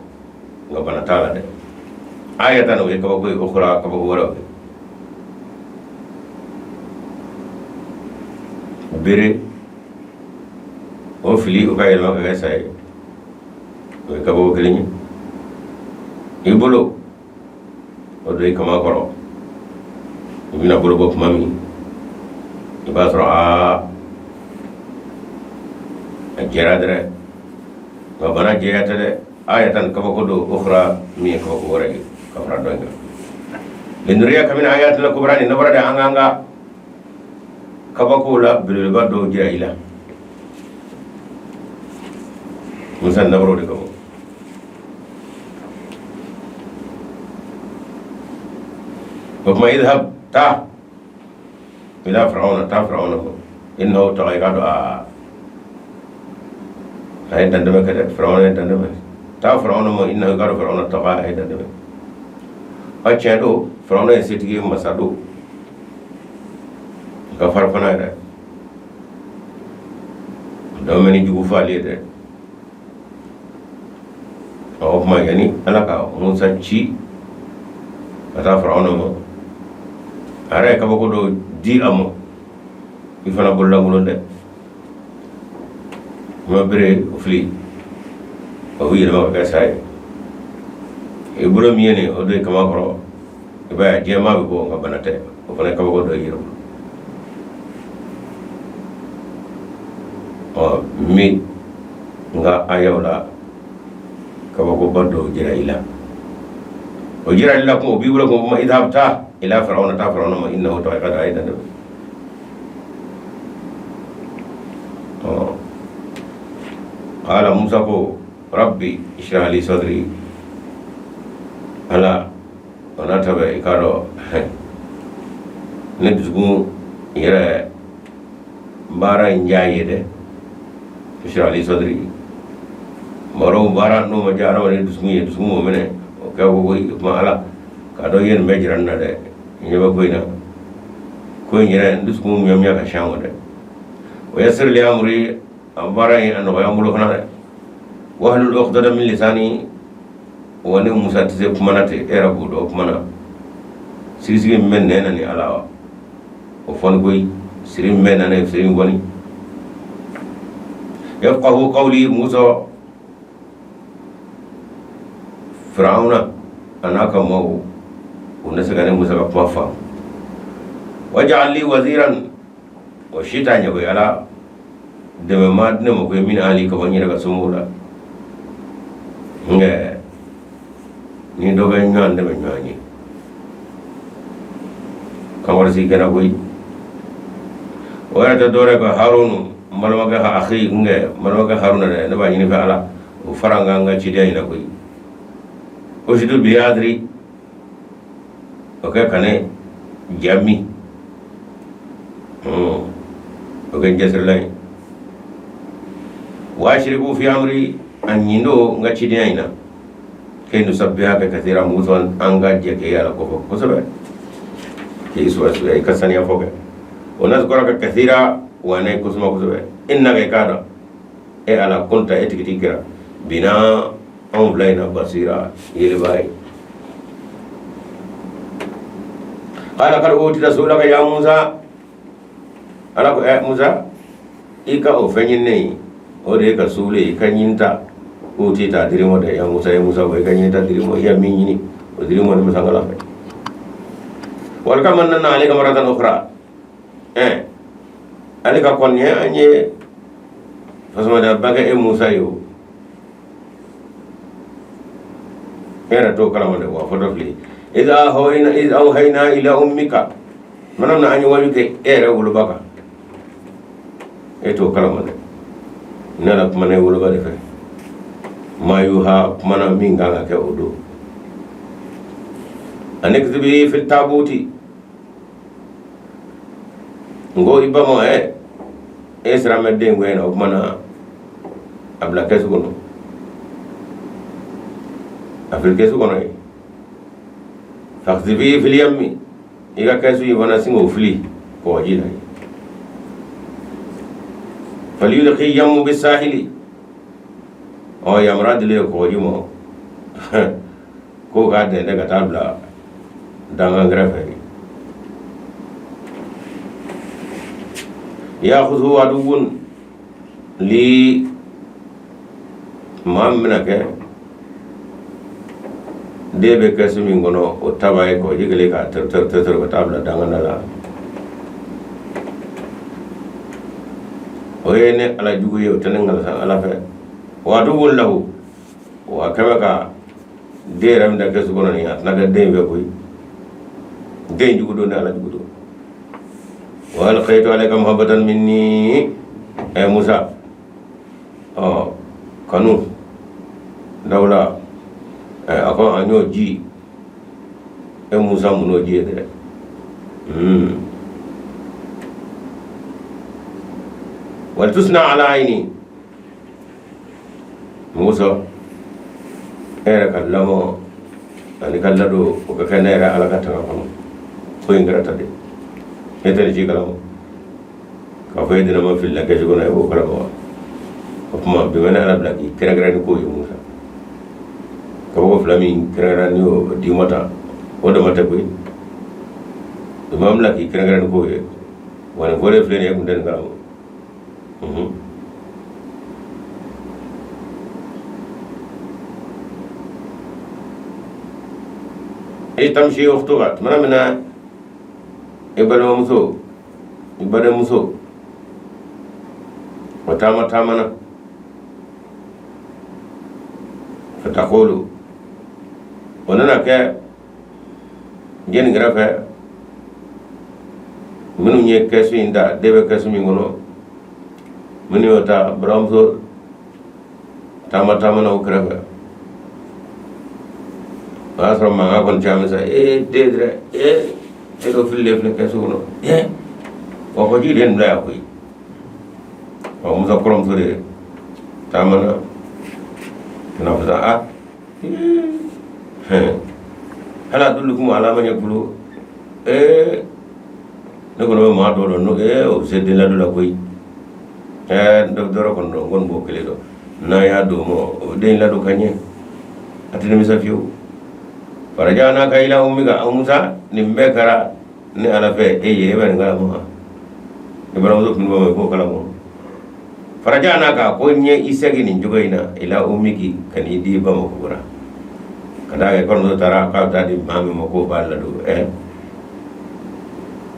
nka bana t'a la dɛ. Ayatan, o ye kabako ye, ukhra, kabako wɛrɛw ye. Bere o fili, o ka yɛlɛma ka kɛ sa ye, o ye kabako kelen ye. I bolo o don i kama kɔrɔ, i bɛna bolo bɔ tuma min, i b'a sɔrɔ aa, a jɛra dɛrɛ, nka bana jɛya tɛ dɛ. Ayatan, kabako don, ukhra, min ye kabako wɛrɛ ye ka fara dɔ in kan. Linuriyaka min ayatina kubra, nin nabara de an k'an ka kabakow la belebeleba dɔw jira i la. Musa nabaraw de kama. O tuma idhab, taa, ila firawuna, taa firawuna ma, innahu taga, i k'a dɔn aa, a ye dantɛmɛ kɛ dɛ, firawuna ye dantɛmɛ. Taa firawuna ma, innahu, i k'a dɔn firawuna, taga, a ye dantɛmɛ. A tiɲɛ don, firawuna ye setigi ye, masa don, ka fara fana yɛrɛ dɔw bɛ ni jugu fɔ ale ye dɛ. O tuma yanni Ala ka Musa ci ka taa firawuna ma, a yɛrɛ ye kabako dɔ di a ma. I fana bololankolon dɛ, kuma bere o fili, o bɛ yɛlɛma ka kɛ sa ye. I bolo min ye nin, o don i kama kɔrɔ, i b'a ye a jɛman bɛ bɔ, nka bana tɛ. O fana ye kabako dɔ ye yɛrɛ bolo. Ɔ min n ka ayaw la kabakoba dɔw jira i la, o jira i la kun, o b'i bolo kun. Idhab, taa, ila firawuna, taa firawuna ma, innahu taga, i ka a ye dan. Ɔ qala, Musa ko rabbi ishrah li sadri, Ala, o n'a ta bɛɛ, i k'a dɔn ne dusukun yɛrɛ baara in diya ye dɛ. Ishrah li sadri, mɔgɔw baara n'o ma diya adamaden dusukun ye, dusukun m'o minɛ, o kɛ ko koyi. O tuma Ala k'a dɔn i ye nin bɛɛ jira n na dɛ, n ɲɛ bɛ ko in na, ko in yɛrɛ n dusukun miya ka siyan o dɛ. Wa yassir li amri, a baara in a nɔgɔya n bolo fana dɛ. Wahlul uqdatan min lisani, wa ne Musa tɛ se kuma na ten, e yɛrɛ b'o dɔn. O kuma na sigisigi min bɛ nɛn na ni Ala wa, o fɔni koyi, siri min bɛ na ne siri in kɔni. Yafqahu qawli, Musa, Firawuna a n'a ka maaw U na se ka ne Musa ka kuma faamu. Waj'al li waziran, o si t'a ɲɛ koyi. Ala, dɛmɛ ma di ne ma koyi, min ahli, ka bɔ n yɛrɛ ka somɔgɔw la. Nka ni dɔ bɛ ɲɔgɔn dɛmɛ ɲɔgɔn ye kankɔrɔsigi kɛra koyi. O yɛrɛ tɛ dɔwɛrɛ ka Harunu, n balimakɛ, akhi, n balimakɛ Haruna dɛ, ne b'a ɲini fɛ Ala o fara n kan n ka cidenya in na koyi. Ushdud bihi azri, o kɛ ka ne jami, o kɛ n cɛsirilan ye. Wa ashriku fi amri, a ɲin don n ka cidenya in na. Kay nusabbihaka kathira, Musa, an ka jɛ k'e Ala kofɔ kosɛbɛ, k'i suwa suwa, i ka saniya fɔ kɛ. Wa nazkuraka kathira, wa ne kosuma kosɛbɛ. Innaka, i k'a dɔn e Ala, kunta, e tigitigi kɛra bina, anw fila in na, basira, yelibaa ye. Qala qad utita su'laka ya Musa. Ala ko ɛ Musa, i ka o fɛn ɲininen ye, o de ye ka suwule, i ka ɲinita utita, a dir'i ma dɛ. Ya Musa, ye Musa, i ka ɲinita dir'i ma, i ya min ɲini, o dir'i ma ni masangala fɛ. Wa laqad mananna alayka maratan ukhra, ɛ ale ka kɔni an ye fasumada bakɛ e Musa ye. O e yɛrɛ t'o kalama dɛ. Wa fɔtɔ fili iz awhayna ila ummika, mana na an ye wayu kɛ e yɛrɛ woloba kan, e t'o kalama dɛ. Ne Ala kumana e woloba de fɛ, ma yuha, kumana min kan ka kɛ o don. Ani ikzifihi fi tabuti, n ko i ba ma, ɛ e sira mɛn den ko in na, o tuma na a bila kɛsu kɔnɔ, a fili kɛsu kɔnɔ yen. Fakzifihi fil yammi, i ka kɛsu in fana sin k'o fili kɔgɔji la yen. Falyulqi yammu bisahili, ɔ yamaruya dilen kɔgɔji ma k'o k'a dɛndɛn ka taa bila dangan kɛrɛfɛ. Yakhudhu aduwwun li, maa min bɛna kɛ den bɛ kɛsu min kɔnɔ, o taba ye kɔji kelen k'a tɛrɛ tɛrɛ tɛrɛ ka taa bila danganda la, o ye ne Ala jugu ye, o tɛ ne ŋalasa Ala fɛ. Wa aduwwun lahu, wa kɛmɛ ka den yɛrɛ min da kɛsu kɔnɔ nin, a tɛna kɛ den fɛ koyi, den jugu don, ne Ala jugu don. Wa alqaytu alayka muhabbatan minni, ɛ Musa, ɔ kanu dawula, ɛ a ko an y'o ji e Musa, mun n'o ji ye dɛ. Walitusna ala ayni, Musa, e yɛrɛ ka lamɔ ani ka ladon, o ka kɛ ne yɛrɛ Ala ka tanga kɔnɔ. Ko in kɛra ta de, e tɛ nin ci kalama k'a fɔ e dɛnɛma filila kɛsu kɔnɔ, e b'o kalama wa? O tuma bi bɛ ne Ala bila k'i kɛrɛnkɛrɛn ni ko ye. Musa, kabako fila min kɛrɛnkɛrɛn ni y'o d'i ma tan, o dama tɛ koyi. Bi b'an bila k'i kɛrɛnkɛrɛn ni ko ye. Wa nin fɔlen filɛ nin ye, e kun tɛ nin kalama. Iz tamshi ukhtuka, tuma min na i balimamuso, i badenmuso, o taama taamana. Fatakulu, o nana kɛ jɛni kɛrɛfɛ minnu ye kɛsu in ta, den bɛ kɛsu min kɔnɔ, minnu y'o ta, balimamuso taama taamana o kɛrɛfɛ. O y'a sɔrɔ mankan kɔni caman sa. Ee den dɛrɛ, ee e dɔ fililen filɛ kɛsu kɔnɔ, ee wa ko ji de ye nin bila yan koyi. Ɔ Musa kɔrɔmuso de taamana ka na fɔ sa, a hal adullukum ala man yakfuluhu, ee ne kɔni bɛ maa dɔ dɔn n'o ee o bɛ se den ladon la koyi. Ɛɛ dɔ dɔrɔn kɔni dɔn, n kɔni b'o kelen dɔn, n'an y'a d'o ma, o bɛ den ladon ka ɲɛ, a tɛ nimisa fiyewu. Farajanaka ila ummika, Musa, nin bɛɛ kɛra ne Ala fɛ e ye, e bɛ nin kalama wa? I balimamuso tun b'o i b'o kalama. Farajanaka, ko n ye i segin nin cogo in na, ila ummiki, ka n'i di i ba ma kokura. Ka Ka d'a kan kɔrɔmuso taara k'a bɛ taa di maa min ma k'o b'a ladon, ɛ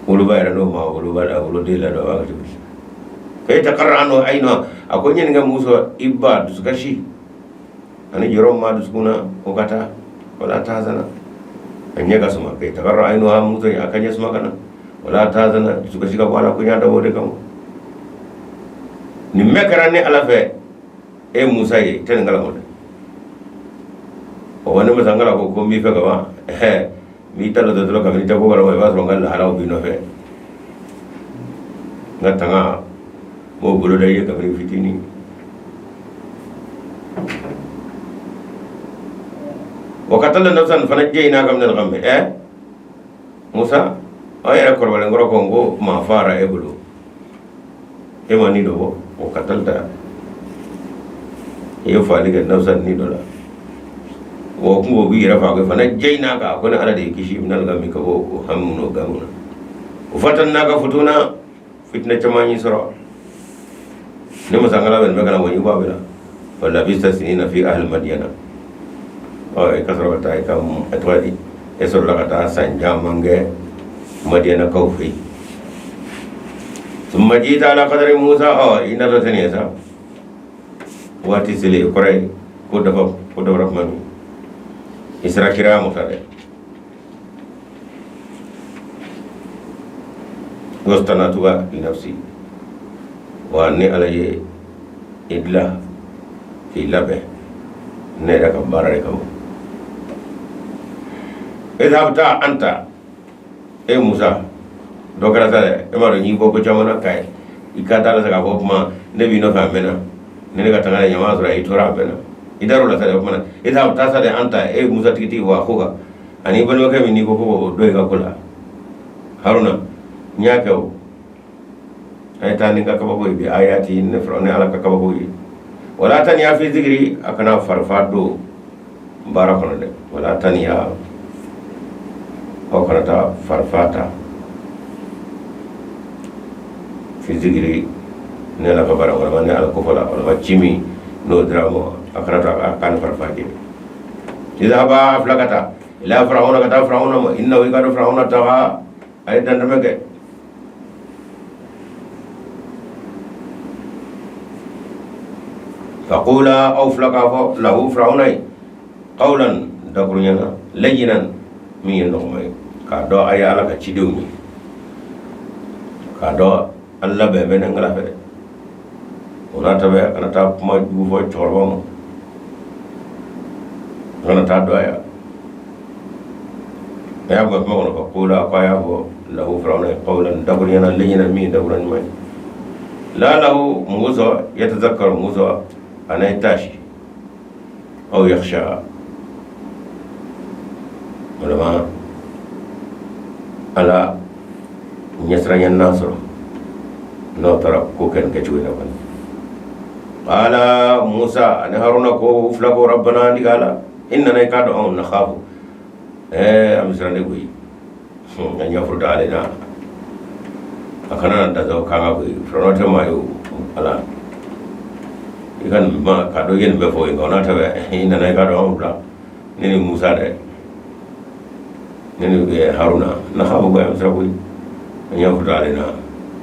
woloba yɛrɛ n'o ma woloba la woloden ladon, a b'a kɛ cogo di? Kay taqarra anhu aynuha, a ko ɲininka muso i ba dusukasi ani jɔrɔ ma dusukun na, o ka taa wala tahzana, a ɲɛ ka suma. Kay taqarra aynuha, muso a ka ɲɛ suma ka na, wala tahzana, dusukasi ka bɔ a la, ko n y'a dabɔ o de kama. Nin bɛɛ kɛra ne Ala fɛ. E Musa ye, i tɛ nin kalama dɛ. O ne masa n ko ko n b'i fɛ ka ban, ɛɛ n b'i ta dɔ dɔrɔn, kabini i tɛ ko kalama, i b'a sɔrɔ n ka lahalaw b'i nɔfɛ, n ka tanga n b'o boloda i ye kabini fitinin. Wa qatalta nafsan fanajjaynaka minal ghammi. Ɛ Musa, aw yɛrɛ kɔrɔbalen kɔrɔ ko n ko maa faara e bolo, e ma ni dɔ bɔ. Wa qatalta, i ye faali kɛ, nafsan, ni dɔ la. Wa kun o b'i yɛrɛ faa ko fanajjaynaka, ko ne Ala de y'i kisi minal ghammi, ka bɔ o hami n'o gamu na. Wa fatannaka futuna, fitinɛ caman y'i sɔrɔ. Ne masankala bɛ nin bɛɛ kalama, i b'a bɛɛ la. Wa labista sinina fi ahli madiyana. Ɔ i ka sɔrɔ ka taa i ka a tɔgɔ di, e sɔrɔla ka taa san caman kɛ madiyanakaw fɛ yen. Summa jita ala qadari Musa. Ɔ i natɔ tɛ nin ye sa, waati selen kɔrɔ ye ko dafa, ko dafara tuma min i sera kiraya ma sa dɛ. Wastanatuka li nafsi, wa ne Ala ye i dilan k'i labɛn ne yɛrɛ ka baara de kama. Idhab, taa, anta, e Musa, dɔ kɛra sa dɛ. E m'a dɔn n'i bɔ ko caman na ka i ka da la sa k'a fɔ kuma ne b'i nɔfɛ a mɛnna, ni ne ka tanga de ɲama sɔrɔ i tora a mɛnna, i dar'o la sa dɛ. O kuma na, idhab, taa sa dɛ, anta, e Musa tigitigi, wa akhuka, ani balimakɛ min n'i ko ko o don i ka ko la, Haruna, n y'a kɛ o. A ye taa ni n ka kabako ye, bi ayati, ne fɔlɔ ne Ala ka kabako ye. Wala taniya fi zikiri, a kana farifa don baara kɔnɔ dɛ. Wala taniya, aw kana taa farifa ta fi zikiri, ne Ala ka baara walima ne Ala kofɔ la walima ci min n'o dira ma, a kana taa a kan farifa jɛ. Idhaba, fila ka taa, ila firawuna, ka taa firawuna ma, innahu, i ka dɔn firawuna taga, a ye dantɛmɛ kɛ. Faqula, aw fila k'a fɔ lahu, firawuna ye, qawlan, dakuruɲɛ na, layyinan, min ye nɔgɔma ye, k'a dɔn a ye Ala ka cidenw ye, k'a dɔn an labɛn bɛ ne kala fɛ dɛ. O n'a ta bɛɛ, a kana taa kuma jugu fɔ cɛkɔrɔba ma, a kana taa dɔn a ya a y'a bɔ kuma kɔnɔ. Faqula, ko a y'a fɔ lahu, firawuna ye, qawlan, dakuruɲɛ na, layyinan, min ye dakuruɲɛ ɲuman ye, la'allahu, mun kosɔn, yatazakkaru, mun kosɔn a na taasi, aw yakhsha, walima Ala ɲɛsiranya n'a sɔrɔ n'aw taara ko kɛ nin kɛcogo in na kɔni. Qala Musa ani Haruna ko fila ko rabbana, an Ala, innana, i k'a dɔn anw, nakhafu, ɛɛ an bɛ siran de koyi, an yafruta alaina, a kana na dasaw kan ka koyi. Firawuna tɛ maa ye o. Ala i ka nin ma k'a dɔn i ye nin bɛɛ fɔ nka o n'a ta bɛɛ, i nana i k'a dɔn anw fila, ne ni Musa dɛ, ne ni Haruna, nakhafu koyi, an bɛ siran koyi, an yafruta alaina,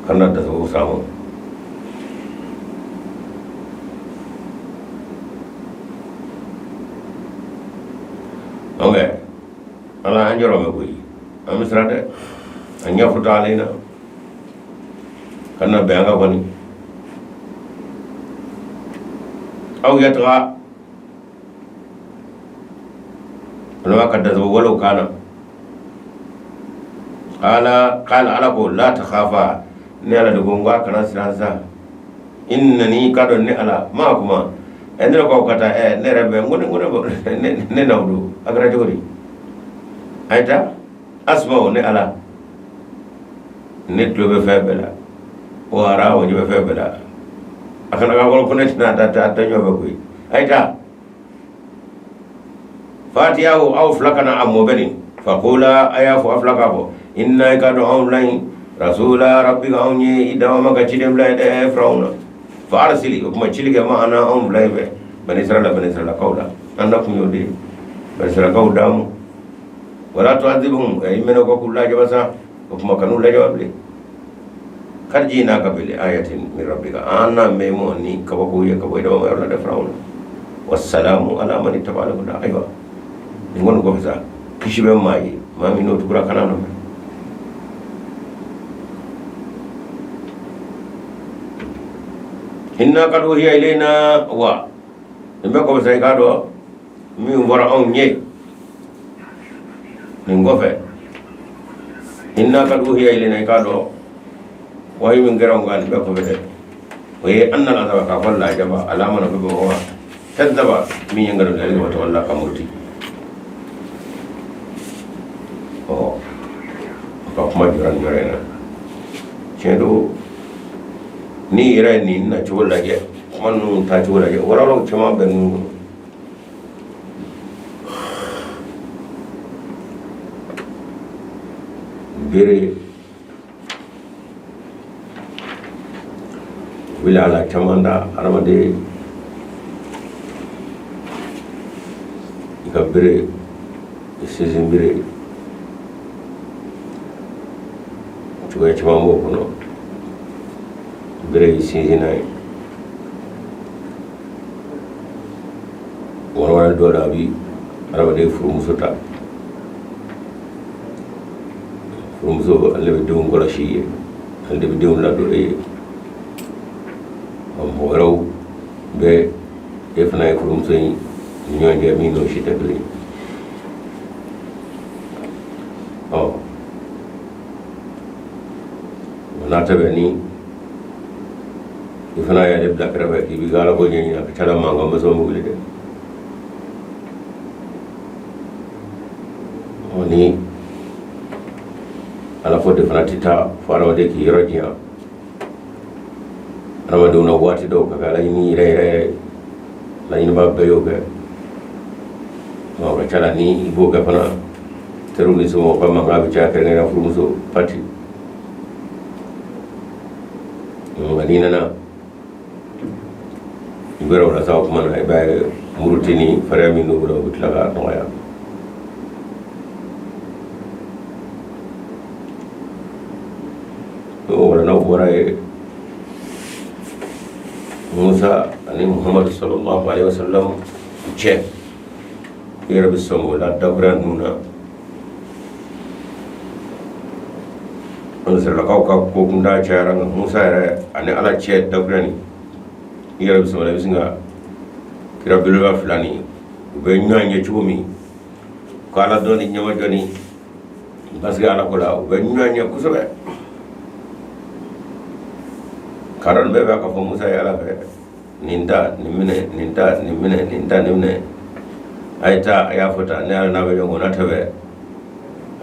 kana dasaw s'an ma. Ok, Ala an jɔrɔ bɛ koyi, an bɛ siran dɛ, an yafruta alaina, kana bɛn an ka kɔni, aw yatga, walima ka dasago walew kana. Ala qala, Ala ko la takhafa, ne Ala de ko n ko a kana siran sa, innani, k'a dɔn ne Ala ma'akuma. Ɛ ne ko ka taa, ɛ ne yɛrɛ bɛ n ko ne ko ne ne n'aw don, a kɛra cogo di? A ye taa, asma'u, ne Ala ne tulo bɛ fɛn bɛɛ la, wa ara, o ɲɛ bɛ fɛn bɛɛ la. A kana k'a kɔnɔ ko ne tɛna taa taa ɲɔgɔn fɛ koyi. A ye taa, fatiyahu, aw fila ka na a mɔbɛn nin, faqula, a y'a fɔ a fila k'a fɔ, inna, i k'a dɔn anw fila in, rasula rabbika, anw ye i dama ka ciden fila ye dɛ, Firawuna. Fa arsili, o tuma cili kɛ, ma'ana, anw fila in fɛ, bani Israila, bani Israilakaw la, an na kun y'o de ye. Banisirakaw damu wala tu'adhibhum i minɛ u ka k'u lajaba sa o tuma kan'u lajaba bilen kad ji'naka bil ayatin min rabbika an na mɛ mɔ ni kabako ye ka bɔ i dabaa yɔrɔ la dɛ firawuna wasalamu ala man ittaba al-huda ayiwa nin kɔni kɔfɛ sa kisi bɛ maa ye maa min n'o tugura kana nɔfɛ inna kad uhiya ilayna wa nin bɛɛ kɔfɛ sa i k'a dɔn min fɔra anw ye nin kɔfɛ inna kad uhiya ilayna i k'a dɔn wahayi min kɛra anw kan nin bɛɛ kɔfɛ dɛ o ye anna al-azaba k'a fɔ lajaba ala man bɛ mɔgɔ kan kazzaba min ye nkalon tigɛ wa tawalla ka muruti ɔ ka kuma jɔra nin yɔrɔ in na tiɲɛ don n'i yɛrɛ ye nin nacogo lajɛ kuma ninnu taacogo lajɛ walawalaw caman bɛ ninnu kɔnɔ bere wuli ala caman da adamaden i ka bere i sinsin bere cogoya caman b'o kɔnɔ bere y'i sinsinna ye walawala dɔ la a bi adamaden furumuso ta furumuso ale bɛ denw kɔlɔsi i ye ale de bɛ denw ladon e ye mɔgɔ wɛrɛw bɛ e fana ye furumuso in ni ɲɔgɔn cɛ min n'o si tɛ kelen ye ɔ o n'a ta bɛɛ ni i fana y'ale bila kɛrɛfɛ k'i b'i ka alako ɲɛɲini a ka ca la mankan misɛnw bɛ wuli dɛ ɔ ni alako de fana tɛ taa fo adamaden k'i yɔrɔ janya adamadenw na waati dɔw ka kɛ alaɲini yɛrɛ yɛrɛ yɛrɛ laɲinibaa bɛɛ y'o kɛ ɔ ka ca la ni i b'o kɛ fana teriw ni somɔgɔw ka mankan bɛ caya kɛrɛnkɛrɛnnenya furumuso pati nka n'i nana i bɛrɛ o la sa o tuma na i b'a ye muruti ni farinya min n'o bolo o bɛ tila ka nɔgɔya o wala n'aw bɔra yen Musa ani Muhamadu sallallahu alaihi wasallam cɛ i yɛrɛ bɛ sɔn o la dakuruya ninnu na Banisirayilakaw ka ko kuntan cayara nka Musa yɛrɛ ani Ala cɛ dakuruya nin i yɛrɛ bɛ sɔn o la i bɛ sin ka kira belebeleba fila nin u bɛ ɲɔgɔn ye cogo min ko Ala dɔn ni ɲɛmajɔ ni basigi Ala ko la u bɛ ɲɔgɔn ye kosɛbɛ k'a dɔn nin bɛɛ b'a ka fɔ Musa ye Ala fɛ nin ta nin minɛ nin ta nin minɛ nin ta nin minɛ a ye taa a y'a fɔ tan ne Ala n'a bɛ ɲɔgɔn na tɛmɛ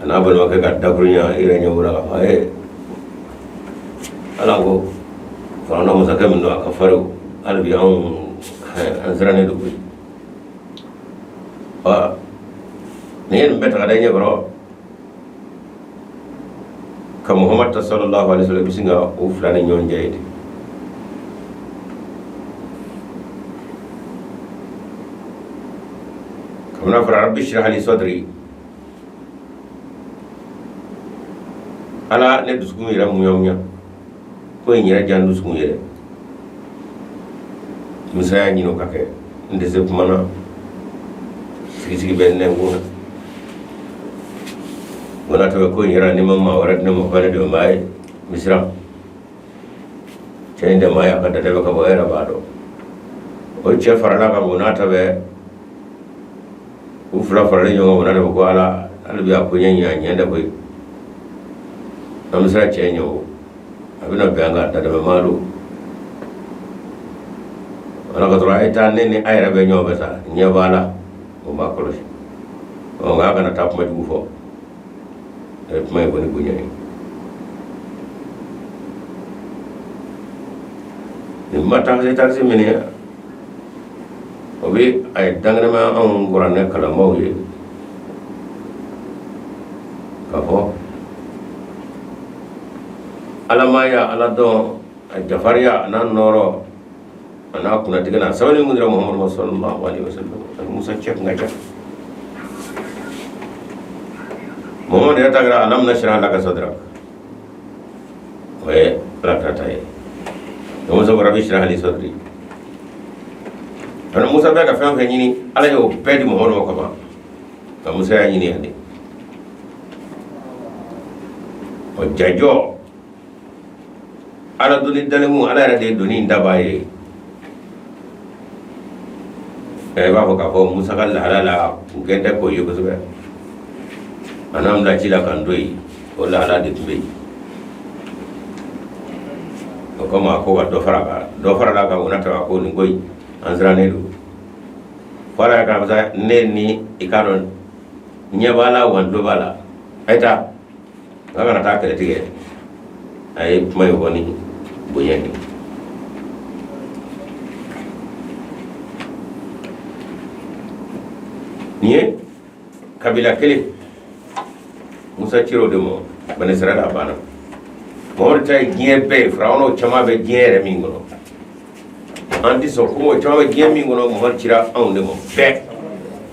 a n'a balimakɛ ka dakurunya i yɛrɛ ɲɛ b'o la k'a fɔ ee Ala ko Firawuna masakɛ min don a ka farin hali bi anw an sirannen don koyi n'i ye nin bɛɛ ta ka da i ɲɛ kɔrɔ ka Muhamadu ta sallallahu alaihi wasallam i bɛ sin ka o fila ni ɲɔgɔn cɛ ye ten kabini a fɔra rabbi shrah li sadri ala ne dusukun yɛrɛ muɲamuɲa ko in yɛrɛ diya n dusukun yɛrɛ Musa y'a ɲini o ka kɛ n tɛ se kuma na sigisigi bɛ n nɛnkun na o n'a tɔgɔ ko in yɛrɛ ni ma maa wɛrɛ di ne ma ko ne de b'a ye misira cɛ in tɛ maa ye a ka datɛ ka bɔ e yɛrɛ b'a dɔn o cɛ farala kan o n'a ta bɛɛ u fila faralen ɲɔgɔn kan o n'a ta bɛɛ ko ala hali bi a ko ɲɛ ɲɛ a ɲɛ tɛ koyi an bɛ siran cɛ ɲɛ o a bɛna bɛn an kan dadɛmɛmaa don ala ka sɔrɔ a ye taa ne ni a yɛrɛ bɛ ɲɔgɔn fɛ sa ɲɛ b'a la o b'a kɔlɔsi ɔ nka a kana taa kuma jugu fɔ a ye kuma in kɔni bonya ye nin kuma takisi takisi minɛ o bɛ a ye dankɛnɛma anw kuranɛ kalanbaaw ye ka fɔ alamaya ala dɔn a jafariya a n'a nɔɔrɔ a n'a kunnatigɛ n'a sɛbɛnni min dira muhamadu ma sallallahu alaihi wasallam ani musa cɛ kun ka ca Muhamadu yɛrɛ ta kɛra alam nashrah laka sadrak, o ye Ala kira ta ye. Musa ko rabbi shrah li sadri. Ani Musa bɛ ka fɛn o fɛn ɲini, Ala y'o bɛɛ di Muhamadu ma kaban, nka Musa y'a ɲini yan de. O jajɔ Ala doni dalimu, Ala yɛrɛ de ye doni in dabaa ye. I b'a fɔ k'a fɔ Musa ka lahala la, u kɛn tɛ k'o ye kosɛbɛ. A n'an bila ci la k'an to yen, o lahala de tun bɛ yen. O kama a ko ka dɔ fara a kan, dɔ farala a kan, o n'a ta a ko nin ko in, an sirannen don. Fo Ala yɛrɛ ka masa ne ni i k'a dɔn ɲɛ b'a la wa n tulo b'a la, a ye taa nka kana taa kɛlɛ tigɛ. A ye kuma in fɔ ni bonya ye. Nin ye kabila kelen, Musa cira o de ma, Bani Israɛl, a banna. Mamadu ta ye diɲɛ bɛɛ ye. Firawunaw caman bɛ diɲɛ yɛrɛ min kɔnɔ, an tɛ sɔn ko caman bɛ diɲɛ min kɔnɔ, Mamadu cira anw de ma bɛɛ.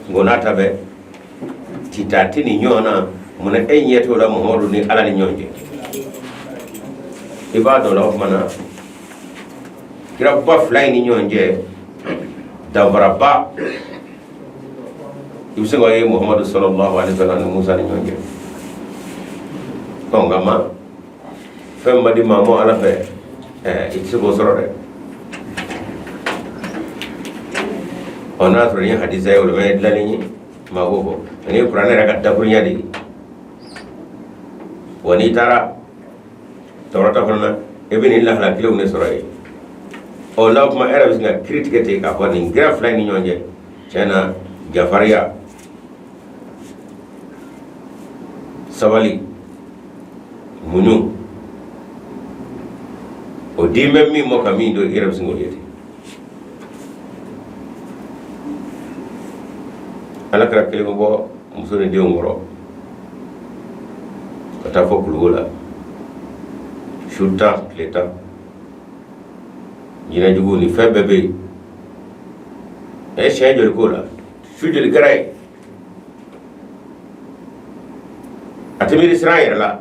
Nka o n'a ta bɛɛ, tita tɛ nin ɲɔgɔn na. Munna e ɲɛ t'o la Mamadu ni Ala ni ɲɔgɔn cɛ? I b'a dɔn la, o tuma na kiraba fila in ni ɲɔgɔn cɛ danfaraba i bɛ se k'o ye Muhamadu sallallahu alaihi wa sallam ni Musa ni ɲɔgɔn cɛ. Ɔ nka ma fɛn ma di maa ma Ala fɛ, i tɛ se k'o sɔrɔ dɛ. Ɔ n'a sɔrɔ nin ye hadisa ye, olu bɛ dilanni ye, maa b'o fɔ. Nin ye kuranɛ yɛrɛ ka dakurunya de ye. Wa n'i taara tawurata fana na, i bɛ nin lahala kelenw de sɔrɔ yen. Ɔ n'a kuma, e yɛrɛ bɛ sin ka kiri tigɛ ten k'a fɔ nin kira fila in ni ɲɔgɔn cɛ, tiɲɛ na, jafariya, sabali, muɲu, o den bɛ min ma ka min don, i yɛrɛ bɛ sin k'o ye ten. Ala kira kelen bɛ bɔ muso ni denw kɔrɔ ka taa fɔ kuluwo la, su 10 tile 10, jinɛjugu ni fɛn bɛɛ bɛ yen. A ye siɲɛ joli k'o la? Su joli kɛra yen? A tɛ miiri siran yɛrɛ la.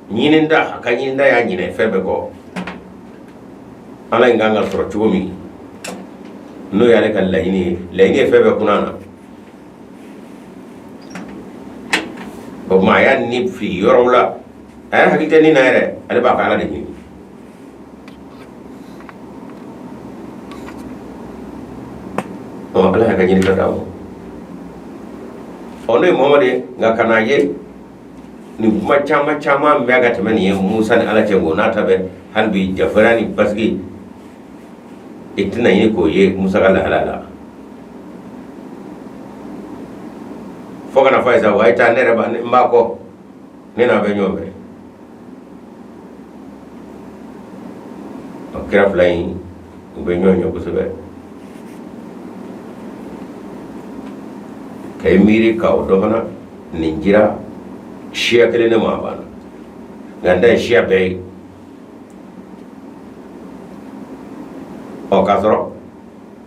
Ɲininda, a ka ɲininda y'a ɲinɛ fɛn bɛɛ kɔ. Ala in kan ka sɔrɔ cogo min, n'o y'ale ka laɲini ye, laɲini ye fɛn bɛɛ kunna na. O tuma a y'a ni fili yɔrɔw la, a yɛrɛ hakili tɛ ni na yɛrɛ, ale b'a ka Ala de ɲini. Ɔ Ala y'a ka ɲini ka d'a ma. Ɔ n'o ye Muhamadu ye, nka ka n'a ye nin kuma caman caman bɛ ka tɛmɛ nin ye Musa ni Ala cɛ, o n'a ta bɛɛ, hali bi jafarinya ni basigi, i tɛna ɲini k'o ye Musa ka lahala la. Fo ka na fɔ a ye sa, wa a ye taa, ne yɛrɛ b'a n b'a kɔ, ne n'a bɛ ɲɔgɔn fɛ. Ɔ kira fila in, u bɛ ɲɔgɔn ye kosɛbɛ. Ka i miiri ka o dɔ fana nin jira siya kelen de ma, a banna, nka n ta ye siya bɛɛ ye. Ɔ k'a sɔrɔ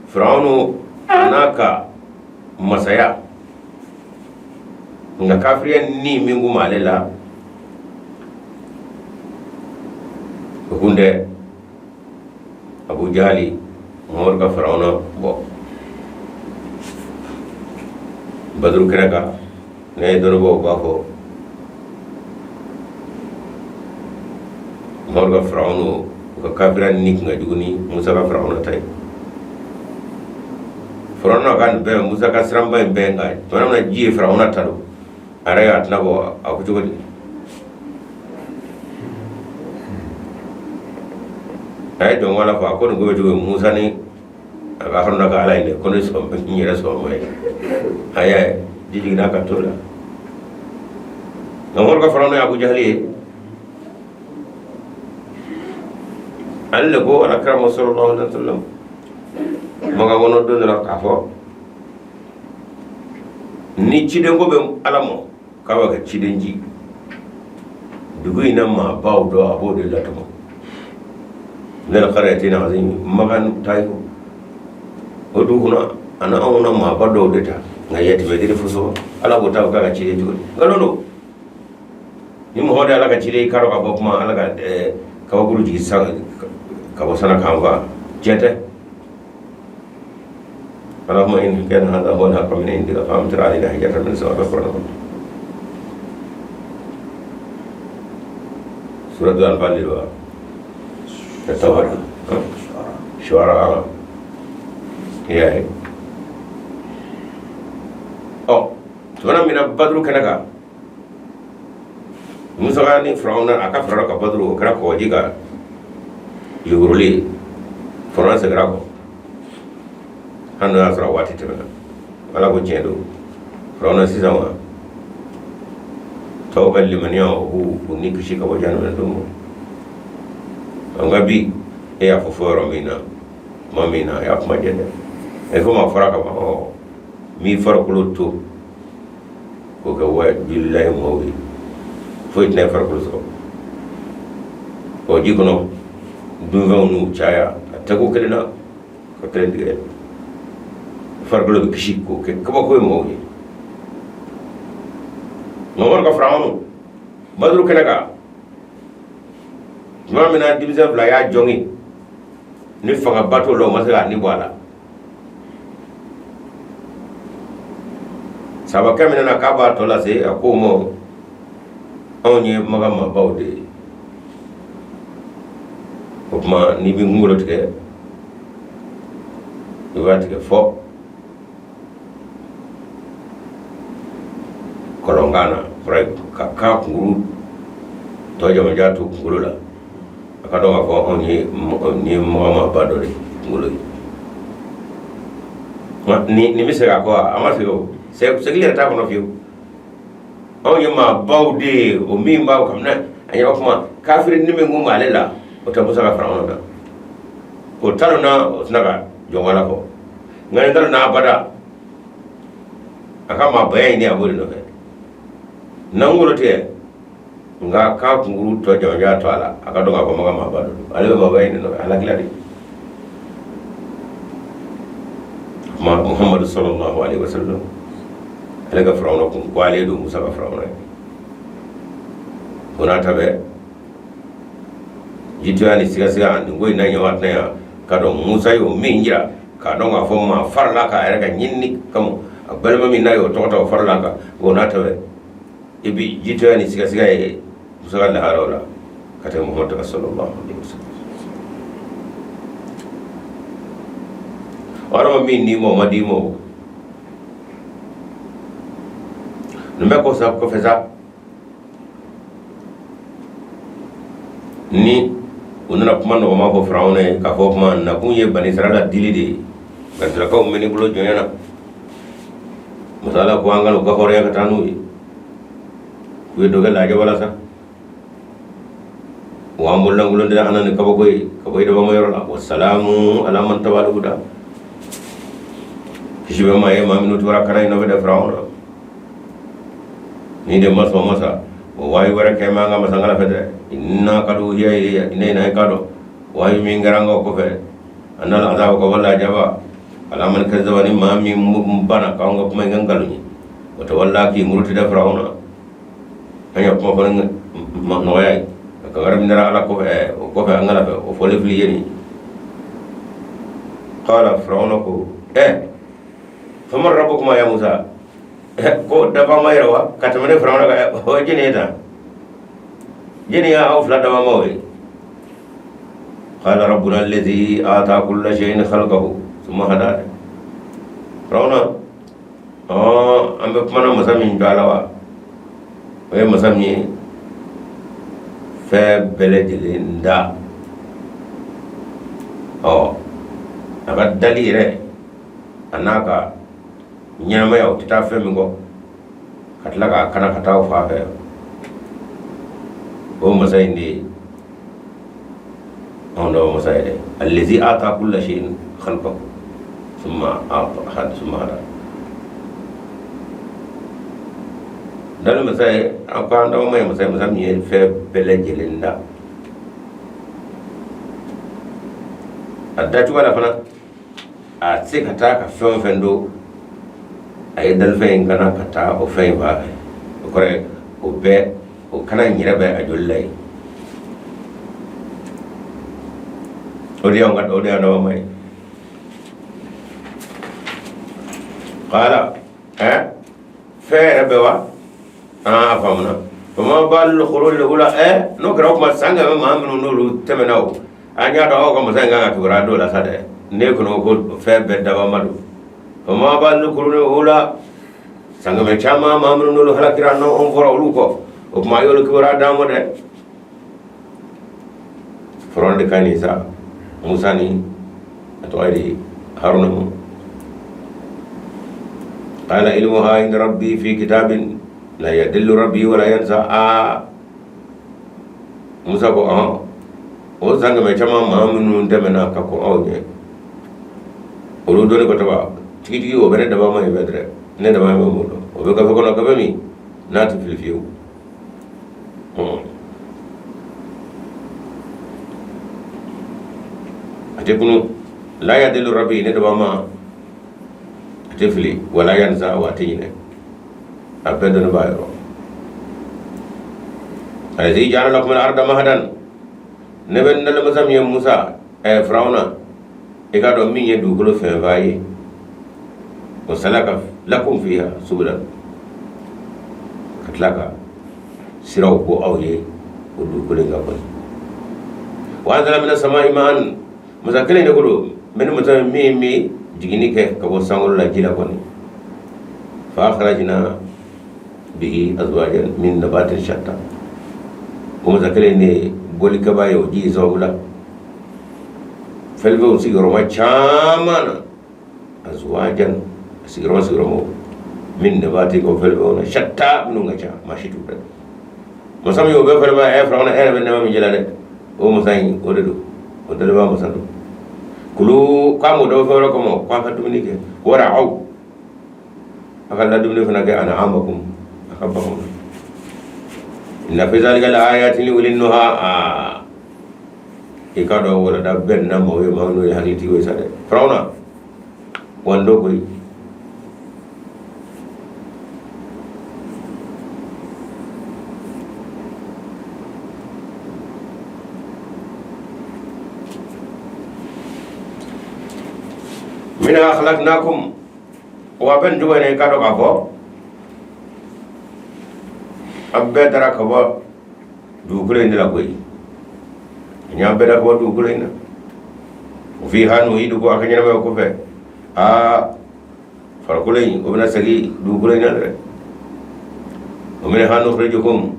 Firawunu n'a ka masaya, nka kafiriya ni min kun b'ale la, o kun tɛ Abu Jahali Muhamadu ka Firawuna bɔ Baduru kɛnɛ kan. Ne ye dɔnnibaaw b'a fɔ Muhamadu ka Firawuna, u ka kafiriya ni kun ka jugu ni Musa ka Firawuna ta ye. Firawuna ka nin bɛɛ, Musa ka siranba in bɛɛ, nka tuma min na ji ye Firawuna ta don, a yɛrɛ a tɛna bɔ, a ko cogo di? A ye jɔn ala fɔ, a ko nin ko bɛ cogo Musa ni a ka Haruna ka Ala in dɛ, ko ne sɔn n yɛrɛ sɔn ma ye. A y'a ye ji jiginna ka t'o la. Nka Umaru ka Firawuna ye Abu Jahali ye, ale de ko ala kira ma sallallahu alaihi wasallam Makan kɔnɔ don dɔ la k'a fɔ ni cidenko bɛ Ala ma, k'a b'a ka ciden ci dugu in na maabaw dɔ, a b'o de latɔmɔ min al-qaryatayni azim. Makan Tayifu, o dugu kɔnɔ, a na anw na maaba dɔw de ta, nka yatimɛden foso. Ala b'o ta o k'a ka ciden cogo di? Nkalon don. Ni mɔgɔ de ala ka ciden, i k'a dɔn ka bɔ kuma ala ka kabakuru jigin sa ka bɔ sanna k'an fa, tiɲɛ tɛ. Allahumma in kana hadha huwa al-haqqa min indika fa amtir alayna hijaratan min as-sama. Bɛ kuranɛ kɔnɔ, suratul Anfal de don wa? Tawba, Shuara. I y'a ye, ɔ tuma min na Baduru kɛnɛ kan, Musa ni Firawuna, a ka Firawuna ka Baduru, o kɛra kɔgɔji ka yuguruli ye. Firawuna seginna kɔ, hali n'o y'a sɔrɔ a waati tɛmɛna. Ala ko tiɲɛ don, Firawuna sisan wa tɔw ka limaniya, o b'u ni kisi ka bɔ jahanama don ma. Nka bi e y'a fɔ fɔ yɔrɔ min na, tuma min na, a y'a kuma jɛ dɛ. Ɛ komi a fɔra ka ban, ɔ m'i farikolo to k'o kɛ wajulila ye maaw ye, foyi tɛna i farikolo sɔrɔ. Kɔgɔji kɔnɔ dunfɛnw n'u caya, a tɛ ko kelen na ka kelen tigɛ, farikolo bɛ kisi k'o kɛ kabako ye maaw ye. Mamadu ka Firawunu Baduru kɛnɛ kan, tuma min na denmisɛn fila y'a jɔngin ni fangaba t'o la, o ma se k'a ni bɔ a la. Sabakɛ min nana k'a b'a tɔ lase, a k'o ma, anw ye Maka maabaw de ye, o tuma n'i bɛ n kunkolo tigɛ, i b'a tigɛ fɔ kɔlɔnkan na, ka kan kunkuru tɔ jamajan to kunkolo la, a ka dɔn k'a fɔ anw ye nin ye Maka maaba dɔ de kunkolo ye. Nin nin bɛ segin a kɔ wa? A ma segin o, segin yɛrɛ t'a kɔnɔ fiyewu. Anw ye maabaw de ye, o min b'aw kabini a ɲɛ kuma kafiri ni min kun b'ale la, o tɛ Musa ka Firawuna na. O talonna, o tɛna ka jɔn ala kɔ, nka nin talonna abada, a ka maabaya ɲini, a b'o de nɔfɛ. N'an kunkolo tigɛ, nka k'a kunkuru tɔ jamajan to a la, a ka dɔn k'a fɔ Maka maaba dɔ don. Ale bɛ maabaya ɲini nɔfɛ, halakila de kuma. Muhammadu sallallahu alaihi wasallam, ale ka Firawuna kun ko ale don Musa ka Firawuna ye. O n'a ta bɛɛ, jitoya ni sigasiga nin ko in na ɲama tɛna yan ka dɔn. Musa y'o min jira k'a dɔn k'a fɔ maa farala k'a yɛrɛ ka ɲinini kama, a balima min n'a y'o tɔgɔ ta, o farala kan. O n'a ta bɛɛ, i bi jitoya ni sigasiga ye Musa ka laharaw la ka tɛmɛ Muhammadu kan sallallahu alaihi wasallam. Adama min d'i ma, o ma d'i ma. O nin bɛɛ kɔfɛ sa, ni u nana kuma nɔgɔma fɔ Firawuna ye k'a fɔ kuma nakun ye Banisirala dili de ye, Banisiralakaw mɛn'i bolo jɔnya na, masala ko an ka n'u ka hɔrɔnya ka taa n'u ye, u ye dɔ kɛ lajaba la sa, wa an bololankolon tɛ, an na ni kabako ye ka bɔ i dabama yɔrɔ la. Wa salamu ala man tabal huda, kisi bɛ maa ye, maa minnu tora kana in nɔfɛ dɛ. Firawuna ni de ma sɔn masa o wayi wɛrɛ kɛ an ka masangala fɛ dɛ. Inna kad uhiya ilayna, i k'a dɔn wayi min kɛra an ka o kɔfɛ, annal azaba, ka wala jaba ala man kazzaba, ni maa min banna k'an ka kuma in kɛ nkalon ye, wa tawalla, k'i muruti dɛ. Firawuna, an ye kuma fɔ ni nɔgɔya ye ka kangari min dara Ala kɔfɛ, o kɔfɛ an kana fɛ o fɔli fili ye nin. Qala, Firawuna ko faman rabbukuma ya Musa? Ko dabama yɛrɛ wa ka tɛmɛ ne Firawuna kan, o ye jɛni ye tan? Jɛni y'aw fila dabamaw ye? Qala rabbuna allazi ata kulla shay'in khalqahu thumma hada. Firawuna, an bɛ kumana masa min jɔ la wa, o ye masa min ye fɛn bɛɛ lajɛlen da. Ɔ a ka dali yɛrɛ, a n'a ka ɲɛnamaya, o tɛ taa fɛn min kɔ, ka tila k'a kana ka taa o fan fɛ, o masa in de ye anw da masa ye dɛ. Allazi ata kulla shay'in khalqahu thumma thumma hada. Dali masa ye, an ko an dama ye masa ye, masa min ye fɛn bɛɛ lajɛlen da a dacogo la fana, a tɛ se ka taa ka fɛn o fɛn don, A ye dalifɛn in kana ka taa o fɛn in fan fɛ, o kɔrɔ ye o bɛɛ o kana in yɛrɛ bɛ a joli la yen. O de y'anw ka, o de y'an dabama ye. Qala ɛ fɛn yɛrɛ bɛ wa? Aa, a faamuna. Fama balul qurunil ula. Ɛ, n'o kɛra, o tuma san 100 maa minnu n'olu tɛmɛna, o an y'a dɔn aw ka masa in kan ka kibaruya d'o la sa dɛ. Ne kɔni ko fɛn bɛɛ dabama don. Fama balul qurunil ula, san 100 caman maa minnu n'olu halakira, n'anw fɔra olu kɔ, o tuma a y'olu kibaruya d'an ma dɛ. Firawuna de ka nin sa Musa ni a tɔgɔ ye di, Haruna ma. Qala ilmuha inda rabbi fi kitabin la yadillu rabbi wala yansa. Aa, Musa ko ɔhɔn, o san 100 caman maa minnu tɛmɛna ka kɔn aw ɲɛ, olu dɔnni ko taba tigitigi, o bɛ ne daba ma in fɛ dɛ. Ne daba ma b'o dɔn, o bɛ gafe kɔnɔ, gafe min n'a tɛ fili fiyewu. A tɛ kunu. La yadillu rabbi, ne daba ma a tɛ fili, wala yansa, wa a tɛ ɲinɛ, a bɛɛ dɔnni b'a yɔrɔ. Allazi ja'ala lakum al-arda mahadan, ne bɛ n masa min ye, Musa, Firawuna, i k'a dɔn min ye dugukolo fɛnfa ye, wa salaka lakum fiha subulan, ka tila ka siraw bɔ aw ye o dugukolo in kan kɔni. Wa anzala mina samai ma'an, masa kelen de ko don mɛ ni masa min bɛ jiginni kɛ ka bɔ sankolo la ji la kɔni, fa akhrajna bihi azwajan min nabatin shatta. O masa kelen de ye bɔlikɛba ye o ji sababu la fɛnfɛnw sigiyɔrɔma caman na, azwajan, sigiyɔrɔma sigiyɔrɔmaw, min nabatin, ko fɛnfɛnw na, shatta, minnu ka ca, maa si t'u dɔn. Masa min y'o bɛɛ fɛnɛ ɛ Firawuna, e yɛrɛ bɛ nɛɛma min jira dɛ, o masa in, o de don, o dɔnnibaa masa don. Kulu k'a m'o dabɔ fɛn wɛrɛ kama, k'a ka dumuni kɛ, war'aw, a ka ladumuni fana kɛ, an'amakum, a ka baganw na. Inna fi zalika la ayatin li ulil nuha. Aa, i k'a dɔn walanda bɛ na maaw ye, maa minnu ye hakilitigiw ye sa dɛ. Firawuna wando koyi. Minha khalaqnakum, wa bɛ nin cogo in na, i k'a dɔn k'a fɔ an bɛɛ dara ka bɔ dugukolo in de la koyi. An y'an bɛɛ da ka bɔ dugukolo in na. Wa fiha nu'idukum, a ka ɲɛnamaya kɔfɛ, aa, farikolo in, o bɛna segin dugukolo in na dɛ. Wa minha nukhrijukum,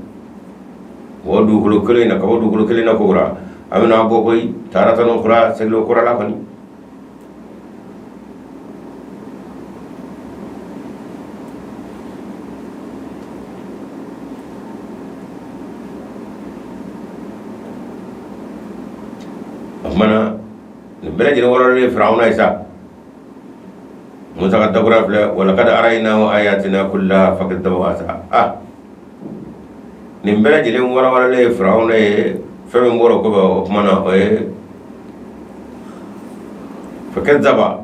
o dugukolo kelen in na, ka bɔ dugukolo kelen na kokura, an bɛna bɔ koyi, taratan ukhra, segin kura la kɔni. O tuma na nin bɛɛ lajɛlen wɔrɔlen Firawuna ye sa. Musa ka dakura filɛ: walakad araynahu ayatina kullaha fakadaba wa asa. Ah, nin bɛɛ lajɛlen walawalalen ye Firawuna ye. Fɛn min bɔra o kɔfɛ, o tuma na o ye fakadaba,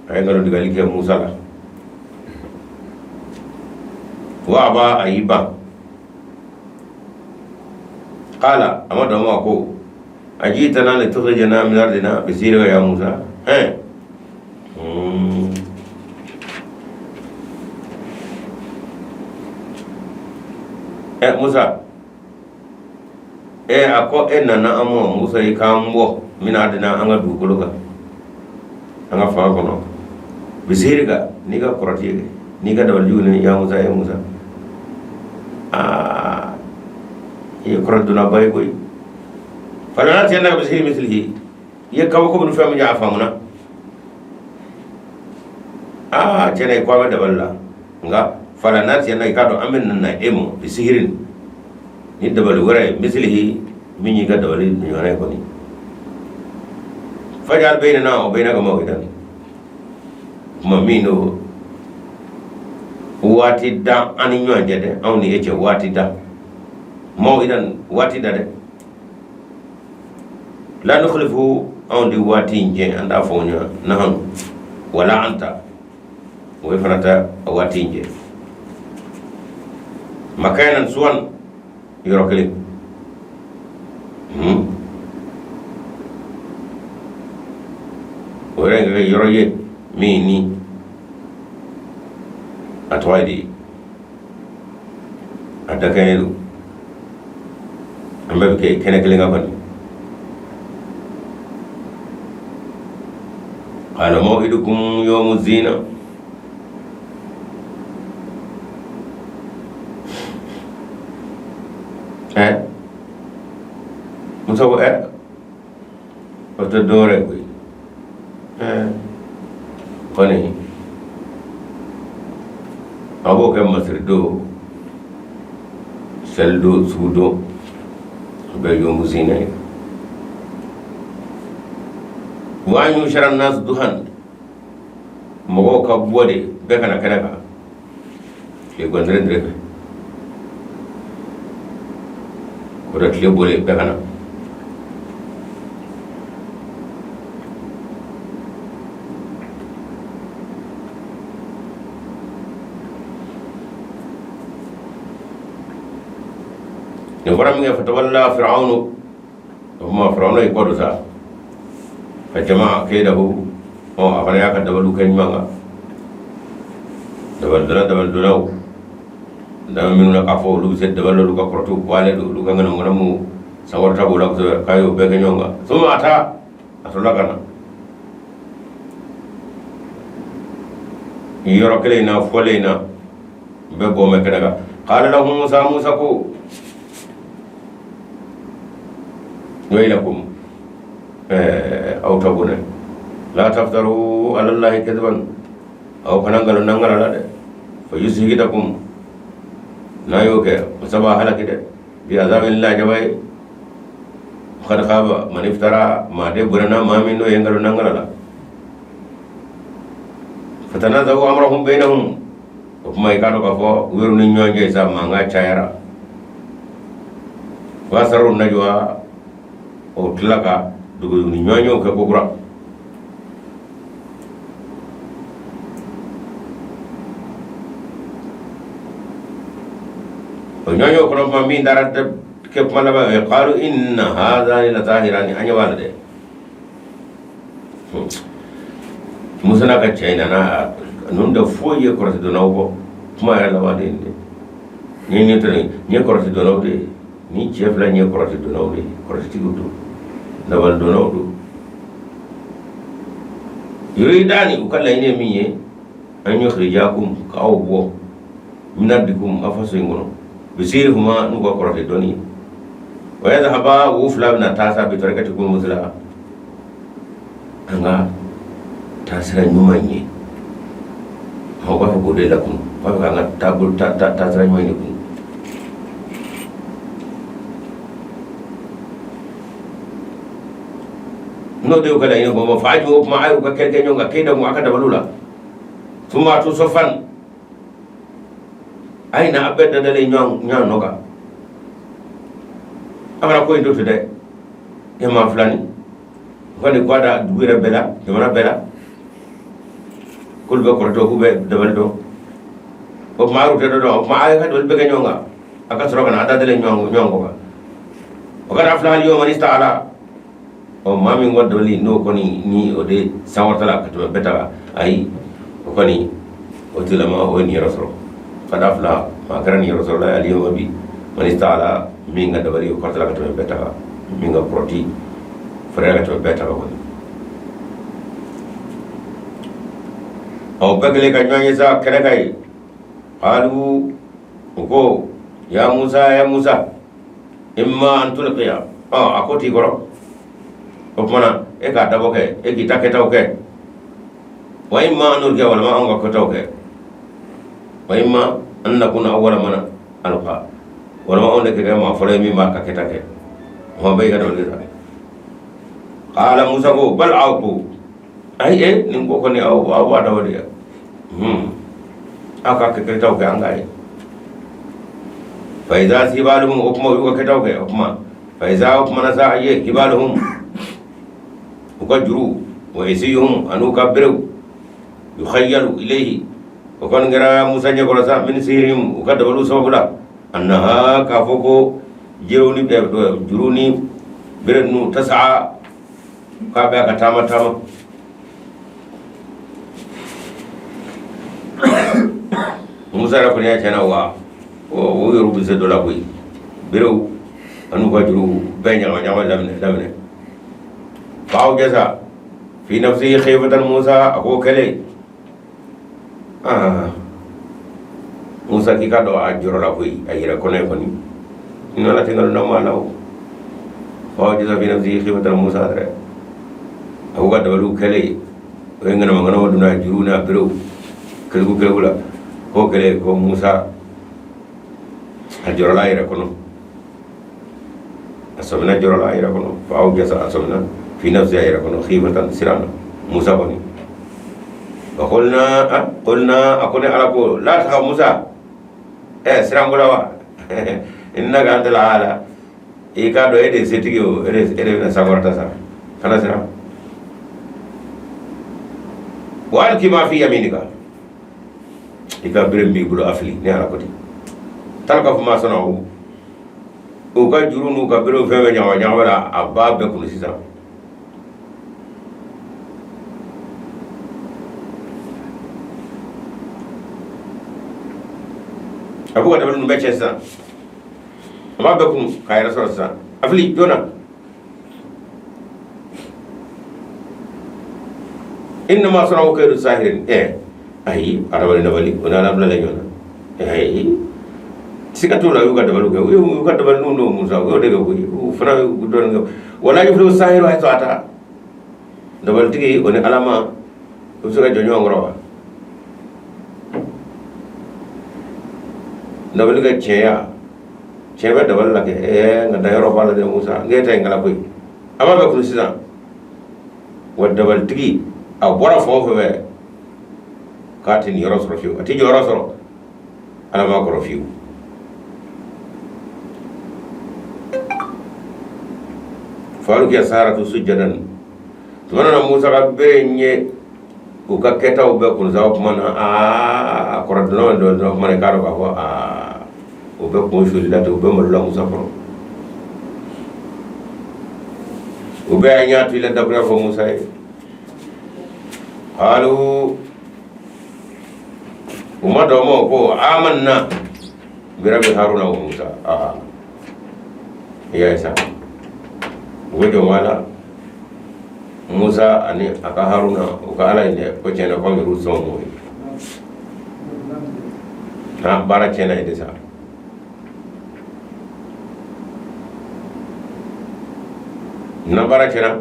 a ye nkalontigɛli kɛ Musa la, wa aba, a y'i ban. Qala, a ma dɔn ma ko ajitana litukhrijana min ardina bisihrika ya Musa. Ɛn, ɛ Musa, ɛ, a ko e nana an ma, Musa, i k'an bɔ min ardina, an ka dugukolo kan, an ka fanga kɔnɔ, bisihrika, n'i ka kɔrɔti ye, n'i ka dabalijugu ni, ya Musa, e Musa, aa, i ye kɔrɔdonnaba ye koyi. Falanatiyannaka bisihirin misilihi, i ye kabako minnu fɛn min ye, a faamuna. Aa, tiɲɛ na, i ko a bɛ dabali la, nka falanatiyannaka, i k'a dɔn an bɛ nana e ma bisihirin, ni dabali wɛrɛ ye, misilihi, min y'i ka dabali ɲɔgɔnna ye kɔni. Fajal baynana wa baynaka maw'idan, kuma min don, waati da an ni ɲɔgɔn cɛ dɛ, anw ni e cɛ, waati da, maw'idan, waati da dɛ, la nukhlifu, anw di waati in jɛ, an t'a fɔ ɲɔgɔn nahanu wala anta. O fana tɛ a waati in jɛ makanan suwan yɔrɔ kelen. O yɛrɛ kɛ yɔrɔ ye min ni a tɔgɔ ye di, a dakɛɲɛ don, an bɛɛ bɛ kɛ kɛnɛ kelen kan kɔni. Qala maw'idukum yawmu zina. Musa ko o tɛ dɔwɛrɛ ye koyi. Kɔni a b'o kɛ masiridon, selidon, sugudon, o bɛɛ yawmu zina ye. Wa an yuhshara nasu duhan, mɔgɔw ka bɔ de bɛɛ ka na kɛnɛ kan tile gwantere dɛrɛ fɛ, o de tile bɔlen bɛɛ ka na. Nin fɔra min kɛ, fatawalla firawunu, o tuma firawuna y'i kɔ don sa, fa jama'a kaydahu, ɔ a fana y'a ka dabaliw kɛ ɲuman kan, dabalidonna dabalidonnaw dama minnu na k'a fɔ olu bɛ se dabali la, olu ka kɔrɔtiw bɔlen don, olu ka ŋanamu sankɔrɔta b'o la kosɛbɛ, k'a y'o bɛɛ kɛ ɲɔgɔn kan. Summa ata, a sɔrɔla ka na yɔrɔ kelen in na fɔlen in na, bɛɛ bɔ bɛ kɛnɛ kan. Qala lahum musa, musa ko waylakum, aw ta bɔnɛ, la taftaru ala llahi kadiban, aw kana nkalon da ala la dɛ, fa yusihitakum, n'a y'o kɛ masa b'a halaki dɛ, bi azabin lajaba ye. Qad khaba man iftara, maa de bɔnɛna maa min n'o ye nkalon da ala la. Fatanazawu amrahum bainahum, o tuma i k'a dɔn k'a fɔ u yɛrɛ ni ɲɔgɔn cɛ sa mankan cayara. Wa asarru najwa, o tila ka dogodogoni ɲɔgɔnyew kɛ kokura. O ɲɔgɔnyew kɔnɔ, kuma min taara kɛ kuma laban ye, qalu inna hadhani lasahirani, an ɲɛ b'a la dɛ, Musa n'a ka cɛ in nana, ninnu tɛ foyi ye kɔrɔtɛdonnaw kɔ. Kuma yɛrɛ laban de ye nin ye. Nin tɛ nin ye kɔrɔtɛdonnaw de ye, ni cɛ fila in ye kɔrɔtɛdonnaw de ye, kɔrɔtɛtigiw don, dabalidonnaw don. Yuridani, u ka laɲini ye min ye, an yukhrijakum, k'aw bɔ, min ardikum, aw faso in kɔnɔ, bisihrihima, n'u ka kɔrɔtɛ dɔnni ye, wa yadhhaba, u fila bɛna taa sa, bi tarikatikumul musla, an ka taasira ɲuman ye. U b'a fɛ k'o de lakunu, u b'a fɛ k'an ka taabolo taasira ɲuman de kun. N'o de y'u ka laɲini ko fa ajmi'u, o tuma a y'u ka kɛlɛ kɛ ɲɔgɔn kan, kaydakum, a ka dabaliw la, summa atu safan, a ye na a bɛɛ dadalen ɲɔgɔn nɔ kan. A kana ko in to ten dɛ, e maa fila nin u ka nin ko da dugu yɛrɛ bɛɛ la, jamana bɛɛ la, k'olu bɛ kɔrɔtɔ, k'u bɛ dabali dɔn. O tuma a y'u tɛ dɔ dɔn, o tuma a ye ka dabali bɛɛ kɛ ɲɔgɔn kan, a ka sɔrɔ ka na a dadalen ɲɔgɔn kɔ kan. Wa kad aflaha al-yawma man ista'ala, ɔ maa min ka dabali n'o kɔni ni o de sankɔrɔta la ka tɛmɛ bɛɛ ta kan, ayi, o kɔni o tigilama o ye niyɔrɔ sɔrɔ. Kad aflaha, maa kɛra niyɔrɔ sɔrɔla ye, al-yawma bi, man ista'ala, min ka dabali o kɔrɔtala ka tɛmɛ bɛɛ ta kan, min ka kɔrɔti fɛrɛ ka tɛmɛ bɛɛ ta kan kɔni. Ɔ bɛɛ kɛlen ka ɲɔgɔn ye sa kɛnɛ kan yen, qalu, u ko, ya musa, ya musa, imma an tulqiya, ɔ a ko t'i kɔrɔ, o tuma na e k'a dabɔ kɛ, e k'i ta kɛtaw kɛ, wa imma an nulqiya, walima anw ka kɛtaw kɛ, wa imma an nakuna awwala man alqa, walima anw de ka kɛ maa fɔlɔ ye min b'a ka kɛta kɛ. Ɔ bɛɛ y'i ka dabali kɛ sa. Qala, musa ko, bal alqu, ayi, e nin ko kɔni aw b'a dabɔ de ya, aw ka kɛtaw kɛ an k'a ye. Fa iza hibaluhum, o kuma u y'u ka kɛtaw kɛ, o kuma fa iza, o kuma na sa a ye hibaluhum, u ka juru, wa isiyuhum, an'u ka berew, yukhayyalu ilayhi. O kɔni kɛra Musa ɲɛkɔrɔ sa min sihrihim u ka dabaliw sababu la annaha k'a fɔ ko jiriw ni juru ni bere ninnu tasaa k'a bɛ ka taama taama Musa yɛrɛ kɔni y'a tiɲɛ na wa o yɛrɛ bɛ se dɔ la koyi berew an'u ka juruw bɛɛ ɲagama ɲagama daminɛ daminɛ fa awjasa fi nafsihi khifatan Musa a k'o kɛlen aa Musa k'i k'a dɔn a jɔrɔla koyi a yɛrɛ kɔnɔ kɔni ni ala tɛ nkalon da maa la o fa awjasa fi nafsihi khifatan Musa dɛ a k'u ka dabaliw kɛlen o ye ŋanama ŋanama donna juru n'a berew keleku keleku la k'o kɛlen ko Musa a jɔrɔla a yɛrɛ kɔnɔ a sɔmina jɔrɔla a yɛrɛ kɔnɔ fa awjasa a sɔmina fi nafsi a yɛrɛ kɔnɔ khifatan siran na Musa kɔni wa qulna qulna a ko ne Ala ko la takhaf Musa ɛ siran ko la wa innaka antal ala i k'a dɔn e de ye setigi ye o e de bɛna sankɔrɔta sa kana siran wa alki ma fi yaminika i ka bere min b'i bolo a fili ne Ala ko ten talqaf ma sana'u u ka juru n'u ka berew fɛn fɛn ɲagama ɲagama la a b'a bɛɛ kunu sisan a b'u ka dabali ninnu bɛɛ cɛ sisan a b'a bɛɛ kunu k'a yɛrɛ sɔrɔ sisan a fili joona innama sana'u kaydu sahirin ɛ ayi adamaden dabali o n'ala bilala ɲɔgɔn na ayi siga t'o la u y'u ka dabaliw kɛ u y'u ka dabali ninnu don Musa u y'o de kɛ koyi u fana y'u dɔɔnin kɛ wala yuflihu sahiru haythu ata dabalitigi o ni alama u bɛ se ka jɔ ɲɔgɔn kɔrɔ wa dabali ka tiɲɛya tiɲɛ bɛ dabali la kɛ ɛɛ nka danyɔrɔ b'a la dɛ Musa n k'e ta in kala koyi a b'a bɛɛ kunu sisan wa dabalitigi a bɔra fan o fan fɛ k'a tɛ nin yɔrɔ sɔrɔ fiyewu a tɛ jɔyɔrɔ sɔrɔ ala ma kɔrɔ fiyewu fa ulqiya saharatu sujjadan tuma na Musa ka bere in ye u ka kɛtaw bɛɛ kunu sa o tuma na aa a kɔrɔ dɔn dɔn dɔn tuma na i k'a dɔn k'a fɔ aa u bɛɛ kun solila ten u bɛɛ malola Musa kɔrɔ u bɛɛ y'a ɲɛ tu i la dakuruya fɔ Musa ye qalu u ma dɔn ma ko amanna bi rabbi haruna wa musa aa i y'a ye sa u bɛ jɔn la musa ani a ka haruna u ka ala in dɛ ko tiɲɛ na k'anw yɛrɛw sɔn m'o ye ha baara tiɲɛna yen de sa na baara tiɲɛna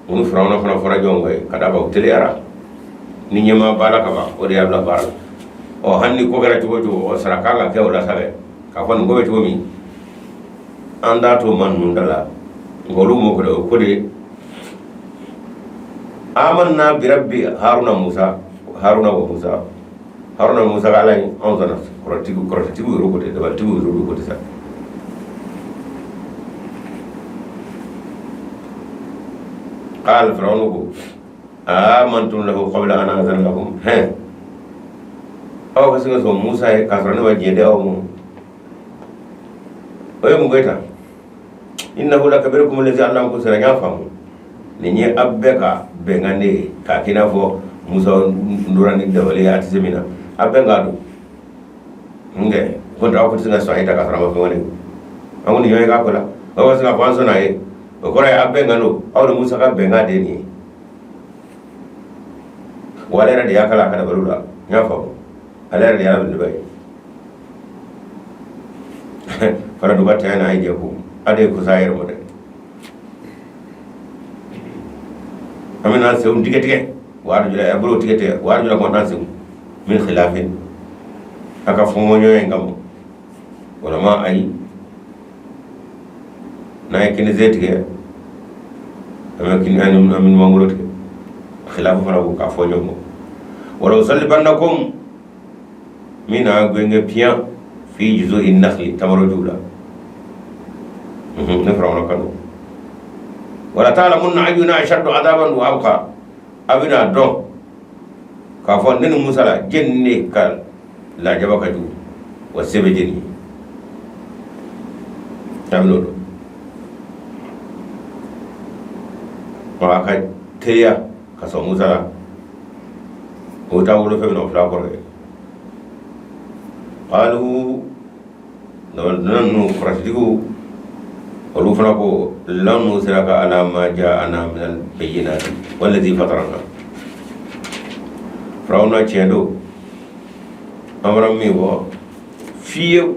u ni firawuna fana fɔra ɲɔgɔn kɔ ye ka d'a kan u teliyara ni ɲɛmaa b'a la ka ban o de y'a bila baara la ɔ hali ni ko kɛra cogo o cogo ɔ sara kan ka kɛ o la sa dɛ k'a fɔ nin ko bɛ cogo min an t'a to maa ninnu da la nka olu m'o kɛ dɛ o ko de amanna bi rabbi haruna musa haruna wa musa haruna musa ka ala in anw sɔnna kɔrɔtigiw kɔrɔtigiw yɛrɛ ko ten dabalitigiw yɛrɛ ko ten sa qala firawuna ko amantum lahu qabla an azana lakum hɛn aw ka se ka sɔn musa ye k'a sɔrɔ ne ma diɲɛ di aw ma o ye mun kɛ tan innahu lakabirukum allazi allamakum sihra n y'a faamu nin ye aw bɛɛ ka bɛnkan de ye k'a k'i n'a fɔ musa dora ni dabali ye a tɛ se min na aw bɛnkan don nkɛ ko aw tɛ se ka sɔn a ye ta k'a sɔrɔ a ma fɛn wɛrɛ an ko nin ɲɔgɔn ye k'a ko la aw ka se k'a fɔ an sɔnna a ye o kɔrɔ ye aw bɛnkan don aw ni musa ka bɛnkan de ye nin ye wa ale yɛrɛ de y'a kalan a ka dabaliw la n y'a faamu ale yɛrɛ de y'a belebeleba ye fana duba tɛ n'a ye jɛ ko ale ye kusa yɛrɛ ma dɛ an bɛna senw tigɛ tigɛ wa arjula a bolo tigɛ tigɛ wa arjulakum an'an senw min khilafin a ka fɔɲɔgɔnya in kama walama ayi n'an ye kinisen tigɛ an bɛ kini an bɛ numankolo tigɛ khilafu fana ko k'a fɔ ɲɔgɔn kɔ wala usallibannakum min na genge piyan fi juzu'i nakhli tamaro ju la ne firawuna kan don wala ta'lamunna ayyuna ashaddu adaban wa abqa a bɛna dɔn K'a fɔ ne ni Musa la jɛni ne ka lajaba ka jugu wa se bɛ jɛni ye daminɛ o don wa a ka teliya ka sɔn Musa la o taa wolo fɛn min na o fila kɔrɔ ye qalu ninnu kɔrɔtigiw olu fana ko lan nusiraka ala ma ja'ana minal bayyinati wallazi fatarana. Firawuna, tiɲɛ don, an fana min fɔ fiyewu,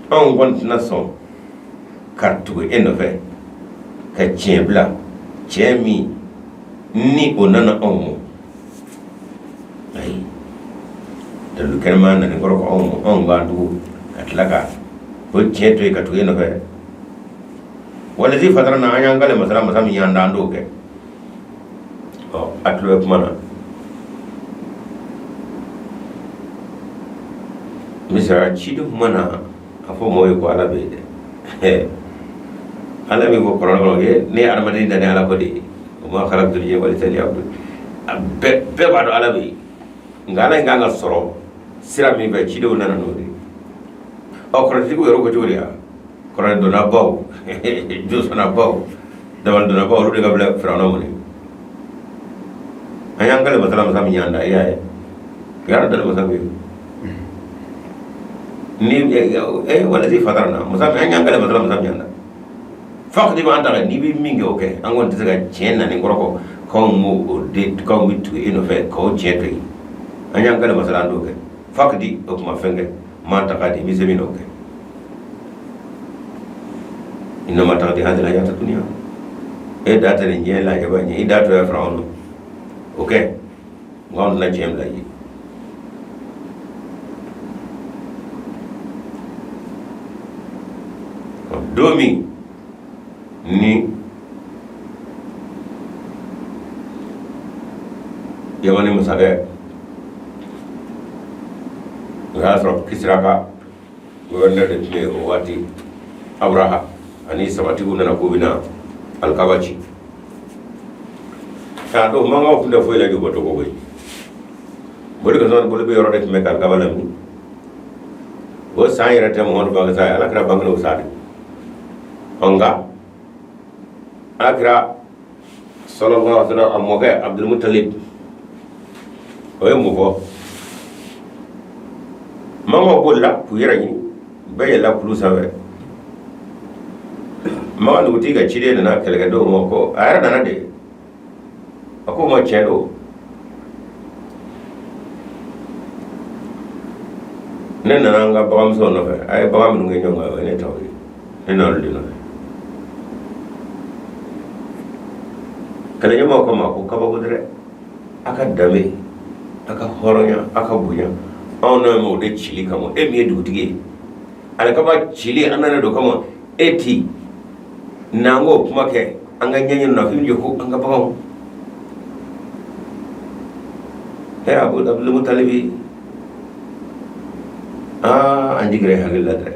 anw kɔni tɛna sɔn ka tugu e nɔfɛ ka tiɲɛ bila, tiɲɛ min ni o nana anw ma. Ayi, dalilu kɛnɛma nana kɔrɔ ko anw ma, anw b'an tugu ka tila ka o tiɲɛ to yen ka tugu e nɔfɛ. Wallazi fatarana, an y'an kale masa la, masa min y'an da, an t'o kɛ. Ɔ, a tulo bɛ kuma na. Misira ciden kuma na, a fɔ mɔgɔw ye ko Ala bɛ yen dɛ. Ala min ko kuranɛ kɔnɔ, ne ye adamaden da ni Ala ko de ye, wa ma khalaqtul jinna wal insa illa liya'budun. Bɛɛ b'a dɔn Ala bɛ yen, nka Ala in kan ka sɔrɔ sira min fɛ, cidenw nana n'o de ye. Ɔ, kɔrɔtigiw yɛrɛ ko cogo di? Ya kɔrɔdonna baw, josɔnna baw, dabalidonna baw, olu de ka bila Firawuna mun ye. An y'an kale masa la, masa min y'an da. I y'a ye, yɔrɔ dali masa bɛ yen ni wallazi fatarana, masa min an y'an kale masa la, masa min y'an da. Faqdi ma anta, n'i bɛ min kɛ o kɛ. An kɔni tɛ se ka tiɲɛ nani kɔrɔ kɔ k'anw b'o o de k'anw bɛ tugu e nɔfɛ k'o tiɲɛ to yen. An y'an kale masa la, an t'o kɛ. Faqdi, o tuma fɛn kɛ, ma anta qadi, i bɛ se min na o kɛ. Innama taqdi hadhihi alhayata dunya, e da tɛ nin diɲɛ lajaba in ye, i da to ya Firawuna o kɛ, nka anw tɛna tiɲɛ bila i ye. Don min ni Yamani masakɛ, o y'a sɔrɔ Kisira ka gouverneur de tun bɛ yen o waati, Abraha ani samatigiw nana k'u bɛna alikaba ci. K'a don mankanw tun tɛ foyi la jubɔ tɔgɔ koyi, boli ka sɔrɔ boli bɛ yɔrɔ de tun bɛ ka alikaba lamini. O san yɛrɛ tɛ Muhamadu bange san ye, Ala kira bange o san de. Ɔ, nka Ala kira sallallahu alaihi wasallam, a mɔkɛ Abdulmutalib, o ye mun fɔ? Mankanw bolila k'u yɛrɛ ɲini, bɛɛ yɛlɛla kulu sanfɛ. Makan dugutigi ka ciden nana kɛlɛkɛdenw ma ko a yɛrɛ nana de. A ko ma, tiɲɛ don, ne nana n ka baganmisɛnw nɔfɛ. A ye bagan minnu kɛ ɲɔgɔn kan, o ye ne taw ye, ne nana olu de nɔfɛ. Kɛlɛɲɛmaaw ko ma ko kabako tɛ dɛ, a ka danbe, a ka hɔrɔnya, a ka bonya, anw nana o de cili kama. E min ye dugutigi ye, alikaba cili an nana don kama, e ti n'an k'o kuma kɛ an ka ɲɛɲɛ na f'i jɔ ko an ka baganw. Ɛ, Abu Abdulmutalibi, aa, an jigira i hakili la dɛ.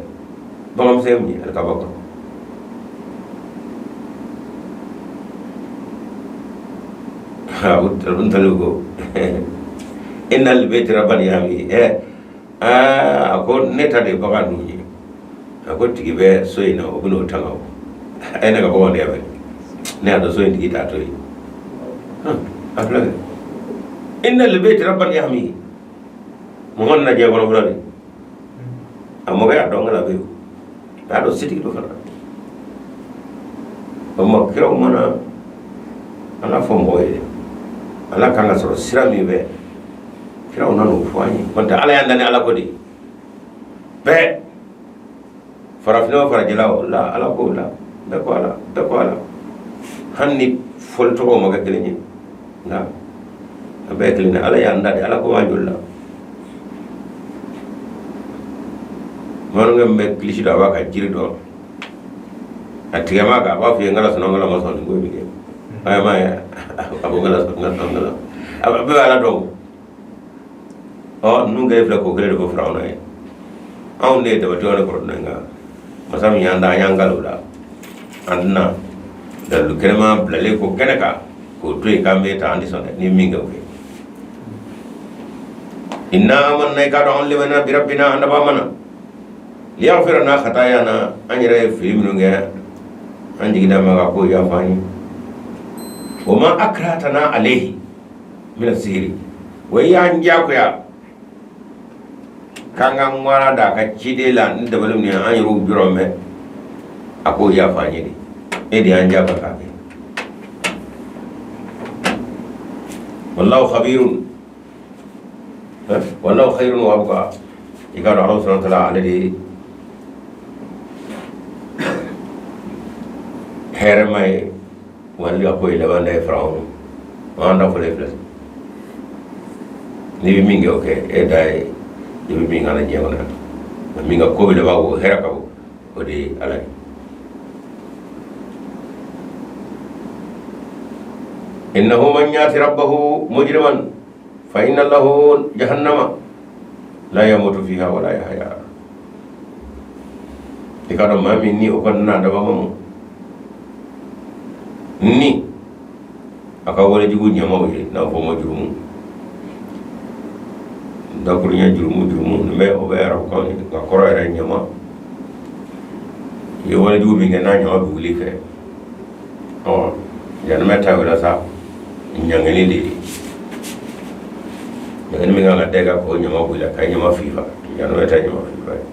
Baganmisɛn min ye alikaba kɔnɔ, Abdulmutalibi ko inna lilbayti rabban yahmi. Ɛ, aa, a ko ne ta de ye bagan ninnu ye. A ko tigi bɛ so in na, o bɛna o tanga. O a ye ne ka bagan de y'a fɛ, ne y'a dɔn so in tigi t'a to yen. A filɛ kɛ, inna lilbayti rabban yahmi. Mɔgɔ nana diɲɛ kɔnɔ fɔlɔ de, a mɔkɛ y'a dɔn kana bɛ yen, a y'a dɔn setigi dɔ fana. O ma kiraw mana Ala fɔ mɔgɔw ye, Ala kan ka sɔrɔ sira min fɛ, kiraw nana o fɔ an ye. Kɔntɛ Ala y'an dan ni Ala ko de ye bɛɛ, farafinna o farajɛla o la, Ala ko la, bɛɛ ko Ala, bɛɛ ko Ala, hali ni fɔli tɔgɔw ma kɛ kelen ye, nka a bɛɛ ye kelen ye. Ala y'an da de, Ala ko b'an joli la. Bamanankɛ min bɛ kilisi dɔn, a b'a ka jiri dɔn, a tigɛ ma kan, a b'a fɔ i ye n kala sɔnna, n kala ma sɔn, nin ko in bɛ kɛ. A ma ye, a ko n kala sɔn, n kala, a bɛɛ bɛ Ala dɔn. Ɔ, ninnu kɛlen filɛ k'o kelen de fɔ Firawuna ye. Anw de ye dabatigiw ni kɔrɔdɔn, nka masa min y'an da, an y'an kali o la, an tɛna dalilu kɛnɛma bilalen ko kɛnɛ kan k'o to yen k'an bɛ ta, an tɛ sɔn dɛ. Ni min kɛ, o kɛ. Inna amanna, i k'a dɔn an limaniya bi rabbina, an dabaa ma na, liyaghfira lana khatayana, an yɛrɛ ye fili minnu kɛ, an jigi da ma ka ko yafa an ye, wa ma akrahtana alayhi mina sihiri, wa i y'an diyagoya k'an ka ŋwara da a ka ciden la ni dabali min ye, an yɛrɛw jɔrɔ mɛ a k'o yafa an ye de, e de y'an diyagoya k'a kɛ. Wallahu khabirun, wallahu khairun wa abqa. I k'a dɔn Ala subhanahu wa ta'ala, ale de ye hɛrɛma ye, wa ale ka ko ye laban da ye. Firawuna, an da fɔlen filɛ, n'i bɛ min kɛ, o kɛ, e da ye i bɛ min kana diɲɛ kɔnɔ yan, nka min ka ko bɛ laban o hɛrɛ ka bon, o de ye Ala ye. Innahu man yati rabbahu mujriman fa inna lahu jahannama la yamutu fiha wala yahya. I k'a dɔn maa min ni o kɔni n'a dabaa ma ni a ka walejugu ɲamaw ye, n'a fɔ ma jurumu dakuruɲɛ, jurumu, jurumu nin bɛ, o bɛ arabukan ye, nka kɔrɔ yɛrɛ ɲama. I ye walejugu min kɛ n'a ɲama bɛ wuli fɛ, ɔ jahanama ta o la sa, ɲangili de ye, ɲangili min kan ka da i kan k'o ɲama bɔ i la, ka ɲama fifa. Jahanama ta ɲama fifa ye.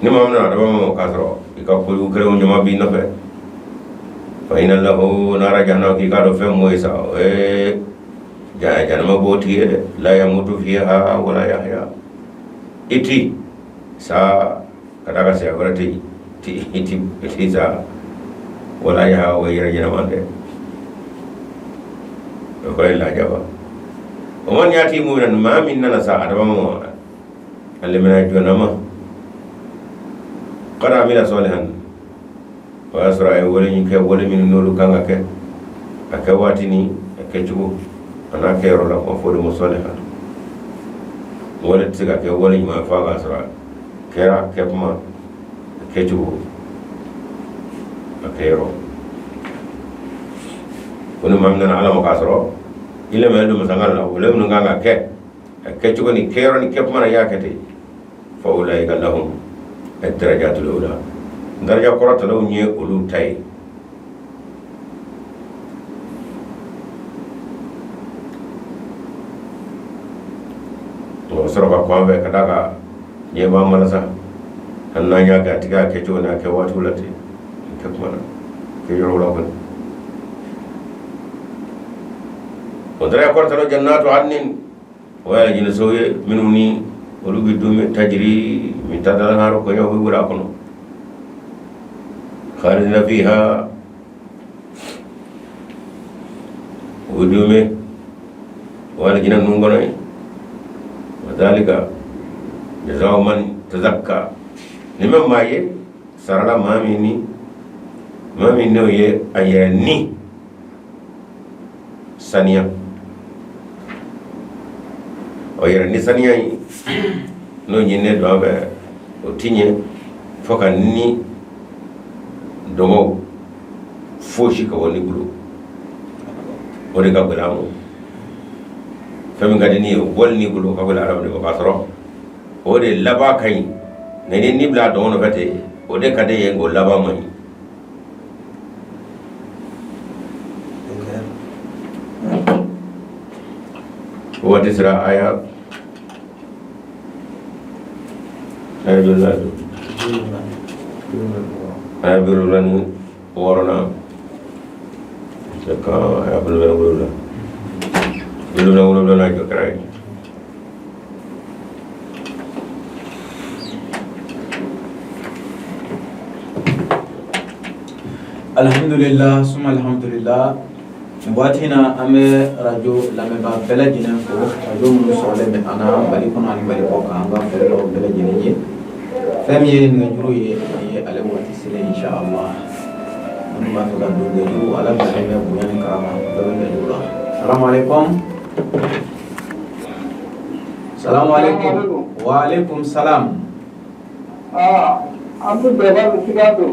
Ni maa min nana dabaa ma k'a sɔrɔ i ka kojugu kɛlenw ɲama b'i nɔfɛ, fa inna lahu nara jahannama, k'i k'a dɔn fɛn m'o ye sa, o ye jahanama b'o tigi ye dɛ. La yamutu fiha wala yahya, i ti sa ka da ka saya wɛrɛ tɛ yen, i ti sa, wala yahya, o yɛrɛ ɲɛnama tɛ, o kɔrɔ ye lajaba. Wa man yati mu'minan, maa min nana sa a dabaa ma a limaniya jɔnna ma, qad amila salihan, o y'a sɔrɔ a ye wale kɛ, wale minnu n'olu kan ka kɛ a kɛ waati ni a kɛcogo a n'a kɛyɔrɔ la, k'o fɔ o de ma salihan. Wale tɛ se ka kɛ wale ɲuman f'a k'a sɔrɔ a kɛra a kɛ kuma, a kɛcogo, a kɛyɔrɔ. Ko ni maa min nana Ala ma k'a sɔrɔ i lamɛnnen don masakan la, wale minnu kan ka kɛ a kɛcogo ni kɛyɔrɔ ni kɛkuma na, i y'a kɛ ten, fa ulaika lahum darajatul ula, daraja kɔrɔtalenw ye olu ta ye. O sɔrɔ ka kɔn fɛ ka d'a kan ɲɛ b'an mana sa, hali n'an y'a kɛ a tigi y'a kɛcogo n'a kɛ waatiw la ten, kɛ kuma na, kɛ yɔrɔ la kɔni. O daraja kɔrɔtalenw, jannatu adnin, o ye alijinɛsow ye minnu ni olu bɛ duumɛ, tajiri min tahtihal anharu, kɔɲɔ bɛ wuli a kɔnɔ, khalidina fiha, u bɛ duumɛ o alijinɛ ninnu kɔnɔ yen. Wa zalika jazau man tazakka, nin bɛ maa ye sarala maa min ni maa min n'o ye a yɛrɛ ni saniya, o yɛrɛ ni saniya in n'o ɲininen don an fɛ, o ti ɲɛ fo ka ni dɔgɔ fosi ka bɔ ni bolo, o de ka gɛlɛn an ma. Fɛn min ka di ni ye, o bɔli ni bolo ka gɛlɛn adamaden ma, k'a sɔrɔ o de laban ka ɲi. Nka ni ni bila a dɔgɔ nɔfɛ ten, o de ka di ye, o laban man ɲi. Waati sera, aya aya joli la don? Aya 76nan ka aya 77, 77nan jɔ kɛra ye. Alhamdulillah summa alhamdulillah. Nin waati in na, an bɛ arajo lamɛnbaa bɛɛ lajɛlen fo, arajo minnu sɔrɔlen bɛ an na Mali kɔnɔ ani Mali kɔ kan. An ka foli b'aw bɛɛ lajɛlen ye. Fɛn min ye nɛgɛjuru ye, nin ye ale waati selen, insha Allah. Minnu b'a fɛ ka don nɛgɛjuru, Ala bilalen bɛ bonya ni karama, dɔ bɛ nɛgɛjuru la. Salamu alaikum. Salamu alaikum. Wa alaikum salam. Ah, Abdou Beba bɛ Sikaso.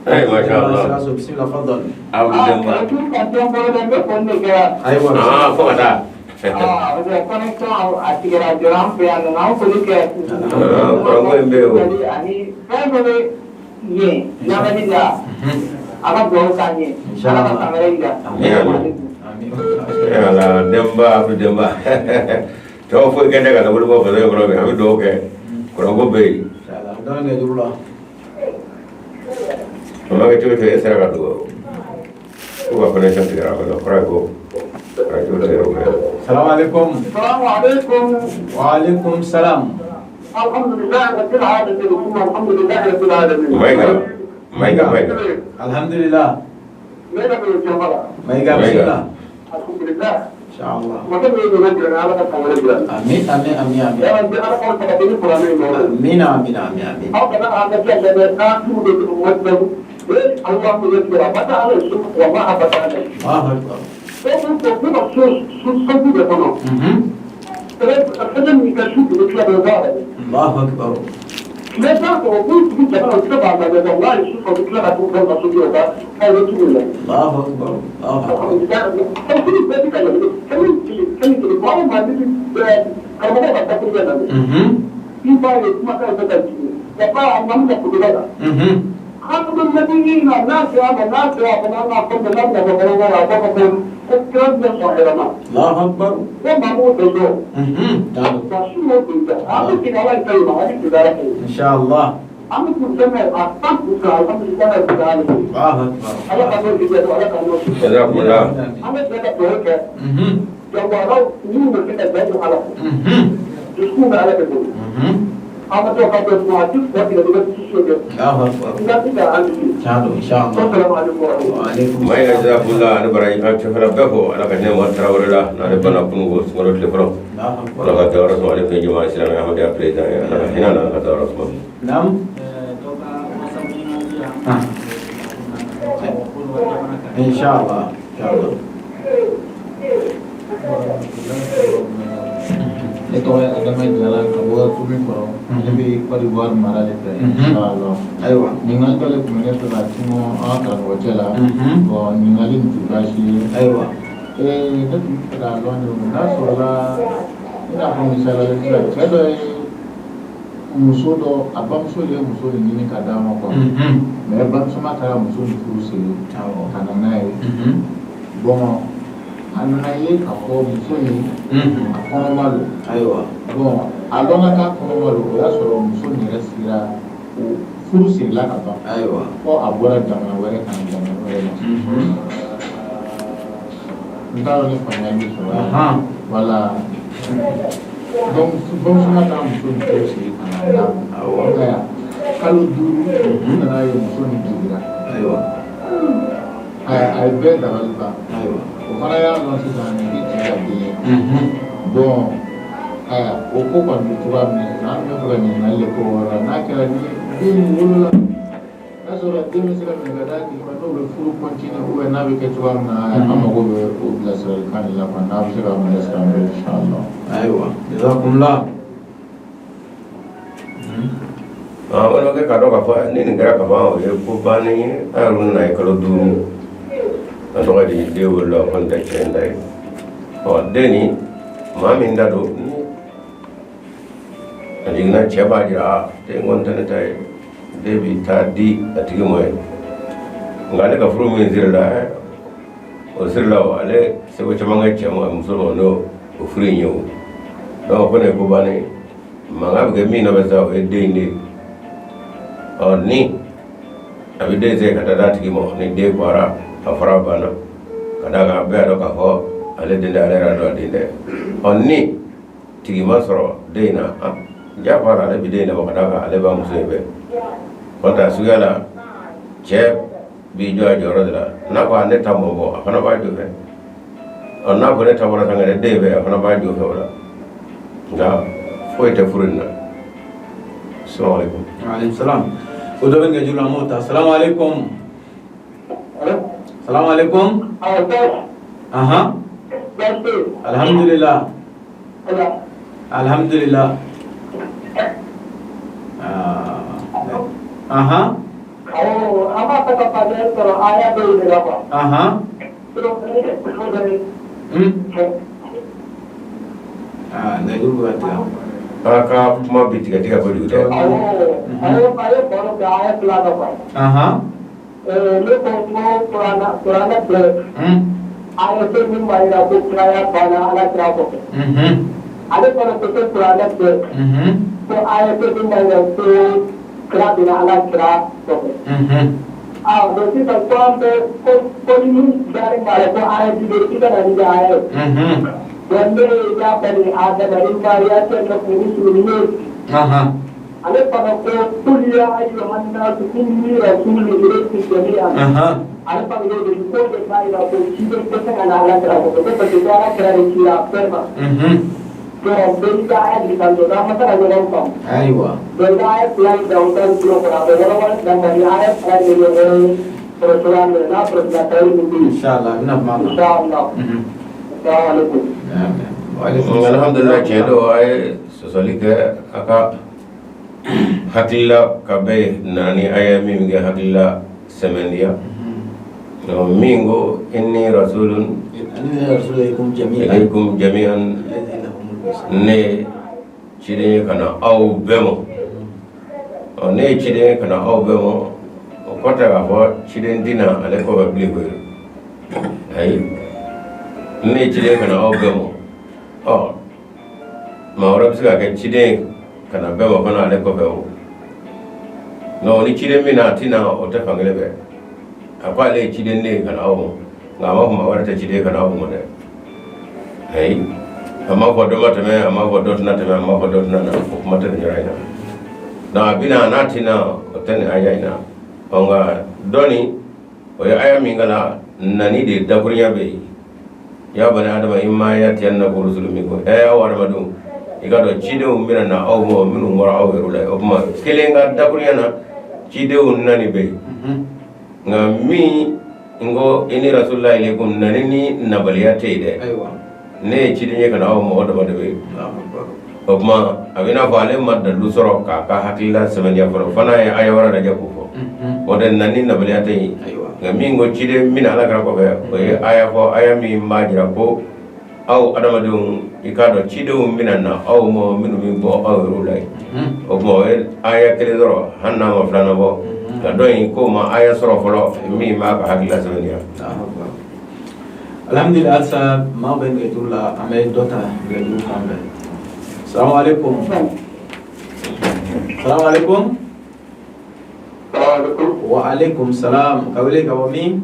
Ayi, masha Allah. Sikaso, bisimila, fadal. Abdou Demba. Ah, ka tɔn bolo dɛ, n bɛ foli de kɛ yan. Ayiwa. Ah, fo ka taa. Ah, parce que connexion a tigɛra joona an fɛ yan nɔ, an foli kɛ. Kuranko in bɛ yen o. Ani fɛn fɛn bɛ yen lamɛnni la, a ka dugawu k'an ye. Ala ka san wɛrɛ yira. Amin. Ala Denba, Abdou Denba. Tɔgɔ foyi kɛ ne ka labolo bɔ faso in kɔnɔ bi, an bɛ dugawu kɛ. Kuranko bɛ yen. Inshallah. Dɔ bɛ nɛgɛjuru la. A ma kɛ cogo cogo, e sera ka dugawu. Ko ka connexion tigɛra a kɔnɔ, kɔrɔ ye ko radio tigɛra o fɛ. Salam alaikum. Salamu alaikum. Wa alaikum salam. Alhamdulillah rabbil alamin. Alhamdulillah rabbil alamin. Mayiga, Mayiga, Mayiga. Alhamdulillah. Ne bɛ jɔn la. Mayiga, Mayiga. bismillah. Alhamdulillah. Inshallah. Mɔgɔ min ye jɔn, Ala ka san wɛrɛ jira. Amin, amin, amin, amin. Yala bi Ala k'aw sabati ni kuranɛ in nɔ. Amin, amin, amin, amin. Aw kana an ka kɛ dɛ k'a tu de wajibi. Ee Allah ko yɛrɛ bata ala su wallahi bata ala. Allahu akbar. Ko ko ko ko so so so de kɔnɔ. Sɛbɛn min ka su de tila bɛɛ b'a la. Allahu akbar. Tile t'a sɔrɔ k'u sigi jamana u tɛ b'a lajɛ wallahi su fɛ u bɛ tila ka t'u ka so jɔ ka k'a ye tugu la. Allahu akbar. Allahu akbar. Kalo bɛɛ bɛ ka yɛlɛ kalo kelen kalo kelen maa o maa ni bɛ karamɔgɔ ka dakuru bɛ na i b'a ye kumakan bɛ ka jigin wa ba a mamu ka kutuba la. خاتم النبيين n'a sera a ma n'a sera a fana n'a fɔ n'a bɛna fɔ kɔnɔna la a b'a fɔ ko ko kira bɛ sɔn yɛrɛ ma. Allahu akbar. Ko maa m'o dɔn dɔn. Tano. Ka su m'o dɔn dɔn an bɛ segin Ala ta in ma an bɛ segin Ala ta in. Inshallah. An bɛ kun sɛmɛ a 100% alhamdulilayi rabbil alamin. Allahu akbar. Ala ka n'o jija Ala ka n'o jija. Jazakumullah. An bɛ bɛɛ ka dugawu kɛ. Jawaraw minnu bɛ se ka bɛn don Ala fɛ. Dusukun bɛ Ala de bolo. An bɛ to ka bɛn kuma a ti fɔ tigɛ bɛ dusu kɛ. Allahu akbar. N ka se ka an jigi. Tano, inshallah. Assalamu alaikum wa rahmatullahi. Wa alaikum Mayiga, jazakumullah, ani baraji an cɛfɛla bɛɛ fo Ala ka nɛɛma Tarawele la n'ale banna kununko sunkalo tile fɔlɔ. Allahu akbar. Ala ka dawara suma ale fɛn jama silamɛ Ahmadiyya président ye Ala ka hinɛ a la Ala ka dawara suma. Naam. Ah. Inshallah. Inshallah. Ne tɔgɔ ye Adama Jara ka bɔ commune kɔrɔ. Ne bɛ Côte d'Ivoire mara de fɛ. Inshallah. Ayiwa. Ɲininkali dɔ de tun bɛ ne fɛ ka tugu an ka karamɔgɔcɛ la. Bon, ɲininkali nin tɛ baasi ye. Ayiwa. Ne tun bɛ fɛ k'a dɔn de n'a sɔrɔla i n'a fɔ misaliya la sisan cɛ dɔ ye muso dɔ a bamuso de ye muso in ɲini ka d'a ma quoi. Mais bamuso ma taara muso in furu siri ka na n'a ye. Bon, a nana ye k'a fɔ muso in a kɔnɔma don. Ayiwa. Bon, a dɔnna k'a kɔnɔma don, o y'a sɔrɔ muso in yɛrɛ sera o furu sirila ka ban. Ayiwa. Fɔ a bɔra jamana wɛrɛ ka na jamana wɛrɛ la. N t'a dɔn ni faamuyali bɛ sɔrɔ. Voilà. Donc bamuso ma taara muso in furu siri ka na d'a ma. Awɔ. Nka kalo 5 u nana ye muso nin jiginna. Ayiwa. A ye bɛɛ dabali ban. Ayiwa. O fana y'a dɔn sisan nin tɛ cɛ ka den ye. Bon, ayiwa o ko kɔni bɛ cogoya min na sisan an bɛ fɛ ka ɲininkali de k'o yɔrɔ la n'a kɛra ni den min wolola n'a sɔrɔ den bɛ se ka minɛ ka d'a tigi ma n'o bɛ furu continuer ou bien n'a bɛ kɛ cogoya min na an mago bɛ o bilasiralikan de la quoi n'a bɛ se ka bilasira an bɛ inshallah. Ayiwa. Jazakumullah. Ah, balimakɛ k'a dɔn k'a fɔ ni nin kɛra ka ban o ye ko bannen ye an yɛrɛ nana ye kalo 5 a tɔgɔ di den wolola o kɔni tɛ cɛ in ta ye ɔ den nin maa min ta don ni a jiginna cɛ b'a jira a den kɔni tɛ ne ta ye den bi taa di a tigi ma ye nka ale ka furu min sirila o sirila o ale seko caman kɛ cɛ ma muso ma n'o o furu in ye o donc o kɔni ye ko bannen ye mankan bɛ kɛ min nɔfɛ sa o ye den in de ye ɔ ni a bɛ den se ka taa d'a tigi ma ni den bɔra a fara banna ka d'a kan a bɛɛ y'a dɔn k'a fɔ ale den tɛ ale yɛrɛ dɔn a den tɛ ɔ ni tigi ma sɔrɔ den in na jagoya la ale bɛ den in nabɔ ka d'a kan ale b'a muso in fɛ kɔntɛ a suguya la cɛ b'i jɔ a jɔyɔrɔ de la n'a ko a ne ta mɔ bɔ a fana b'a jɔ fɛ ɔ n'a ko ne ta bɔra san den fɛ a fana b'a jɔ fɛ o la nka foyi tɛ furu in na. Salamu alaikum. Alaikum salam. O dɔ bɛ nɛgɛjuru la an b'o ta. Salamu alaikum. Salamu alaikum. Ahan. Alhamdulillah. Alhamdulillah. Ahan. An b'a fɛ ka faamuyali sɔrɔ aya dɔw de la quoi. Ahan. Aa, nɛgɛjuru bɛ ka tigɛ. A ka kuma bi tigɛ tigɛ kojugu dɛ. Awɔ, a ye baro kɛ a ye fila dɔ quoi. Ne ko n ko kuranɛ bɛɛ a ye fɛn min b'a jira ko kiraya banna Ala kira kɔfɛ. Ale fana ko ko kuranɛ bɛɛ ko a ye fɛn min b'a jira ko kira bɛna Ala kira kɔfɛ. Ah, donc sisan ko an bɛ ko ni min dalen b'a la ko aya b'i bolo k'i ka na ni aya ye. Donc ne ye ya bani Adama imma ya'tiyannakum rusulun minkum. Ale fana ko qul ya ayyuhan nasu inni rasulun ilaykum jami'an. Ale fana y'o de ko de b'a jira ko ciden tɛ se ka na Ala kira kɔfɛ ko parce que ko Ala kira de cira bɛɛ ma. Donc bɛɛ n'i ka aya de kan donc an ma se ka ɲɔgɔn faamu. Ayiwa. Donc i ka aya fila in da o ta tulo kɔrɔ a bɛ walawala daminɛ ni aya fila in bɛ ɲɔgɔn sɔrɔ cogoya min na n'a sɔrɔ bilasirali min bɛ yen. Inshallah, a bɛna kuma kan. Inshallah. Assalamu alaikum. Wa alaikum salam. Alhamdulillah, tiɲɛ don, a ye sɔsɔli kɛ a ka hakilila ka bɛɛ nana ni aya min kɛ hakilila sɛmɛndiya min ko inni rasulun inni rasulun ilaykum jami'an ilaykum jami'an, ne ye ciden ye ka na aw bɛɛ ma. Ɔ, ne ye ciden ye ka na aw bɛɛ ma, o kɔrɔ tɛ k'a fɔ ciden tɛ na ale kɔfɛ bilen koyi. Ayi, ne ye ciden ye ka na aw bɛɛ ma. Ɔ, maa wɛrɛ bɛ se ka kɛ ciden ye ka na bɛɛ ma fana ale kɔfɛ o. Nka ni ciden min na a tɛ na, o tɛ fankelen fɛ. A ko ale ye ciden de ye ka na aw ma, nka a ma fɔ maa wɛrɛ tɛ ciden ye ka na aw ma dɛ. Ayi, a ma fɔ dɔ ma tɛmɛ, a ma fɔ dɔ tɛna tɛmɛ, a ma fɔ dɔ tɛna na, o kuma tɛ nin yɔrɔ in na. Donc a bɛna n'a tɛ na, o tɛ nin aya in na. Ɔ, nka dɔɔni o ye aya min kalan nani de dakurunya bɛ yen. Ya bani adama imma ya'tiyannakum rusulun minkum, ɛ aw adamadenw, i ka dɔn cidenw bɛna na aw ma minnu bɔra aw yɛrɛ la. O tuma kelen ka dakurunya na cidenw nani bɛ yen, nka min n ko inni rasulullah ilaykum, nani ni nabaliya tɛ yen dɛ. Ne ye ciden ye ka na aw mɔgɔ dama de bɛ yen. O tuma a bɛ n'a fɔ ale ma dalilu sɔrɔ k'a ka hakilila sɛmɛntiya fɔlɔ, fana ye aya wɛrɛ lajɛ k'o fɔ. O tɛ nani nabaliya tɛ yen. Nka min ko ciden min Ala kira kɔfɛ, o ye aya fɔ, aya min b'a jira ko aw adamadenw, i k'a dɔn cidenw bɛna na aw ma minnu bɛ bɔ aw yɛrɛ la yen. O tuma o ye aya kelen sɔrɔ, hali n'a ma filanan bɔ. Nka dɔ in k'o ma aya sɔrɔ fɔlɔ min b'a ka hakilila sɛmɛntiya. Alhamdulillah, halisa maa bɛ nɛgɛjuru la, an bɛ dɔ ta nɛgɛjuru fan fɛ. Salamu alaikum. Salamu alaikum. Wa alaikum salam. Ka wele ka bɔ min?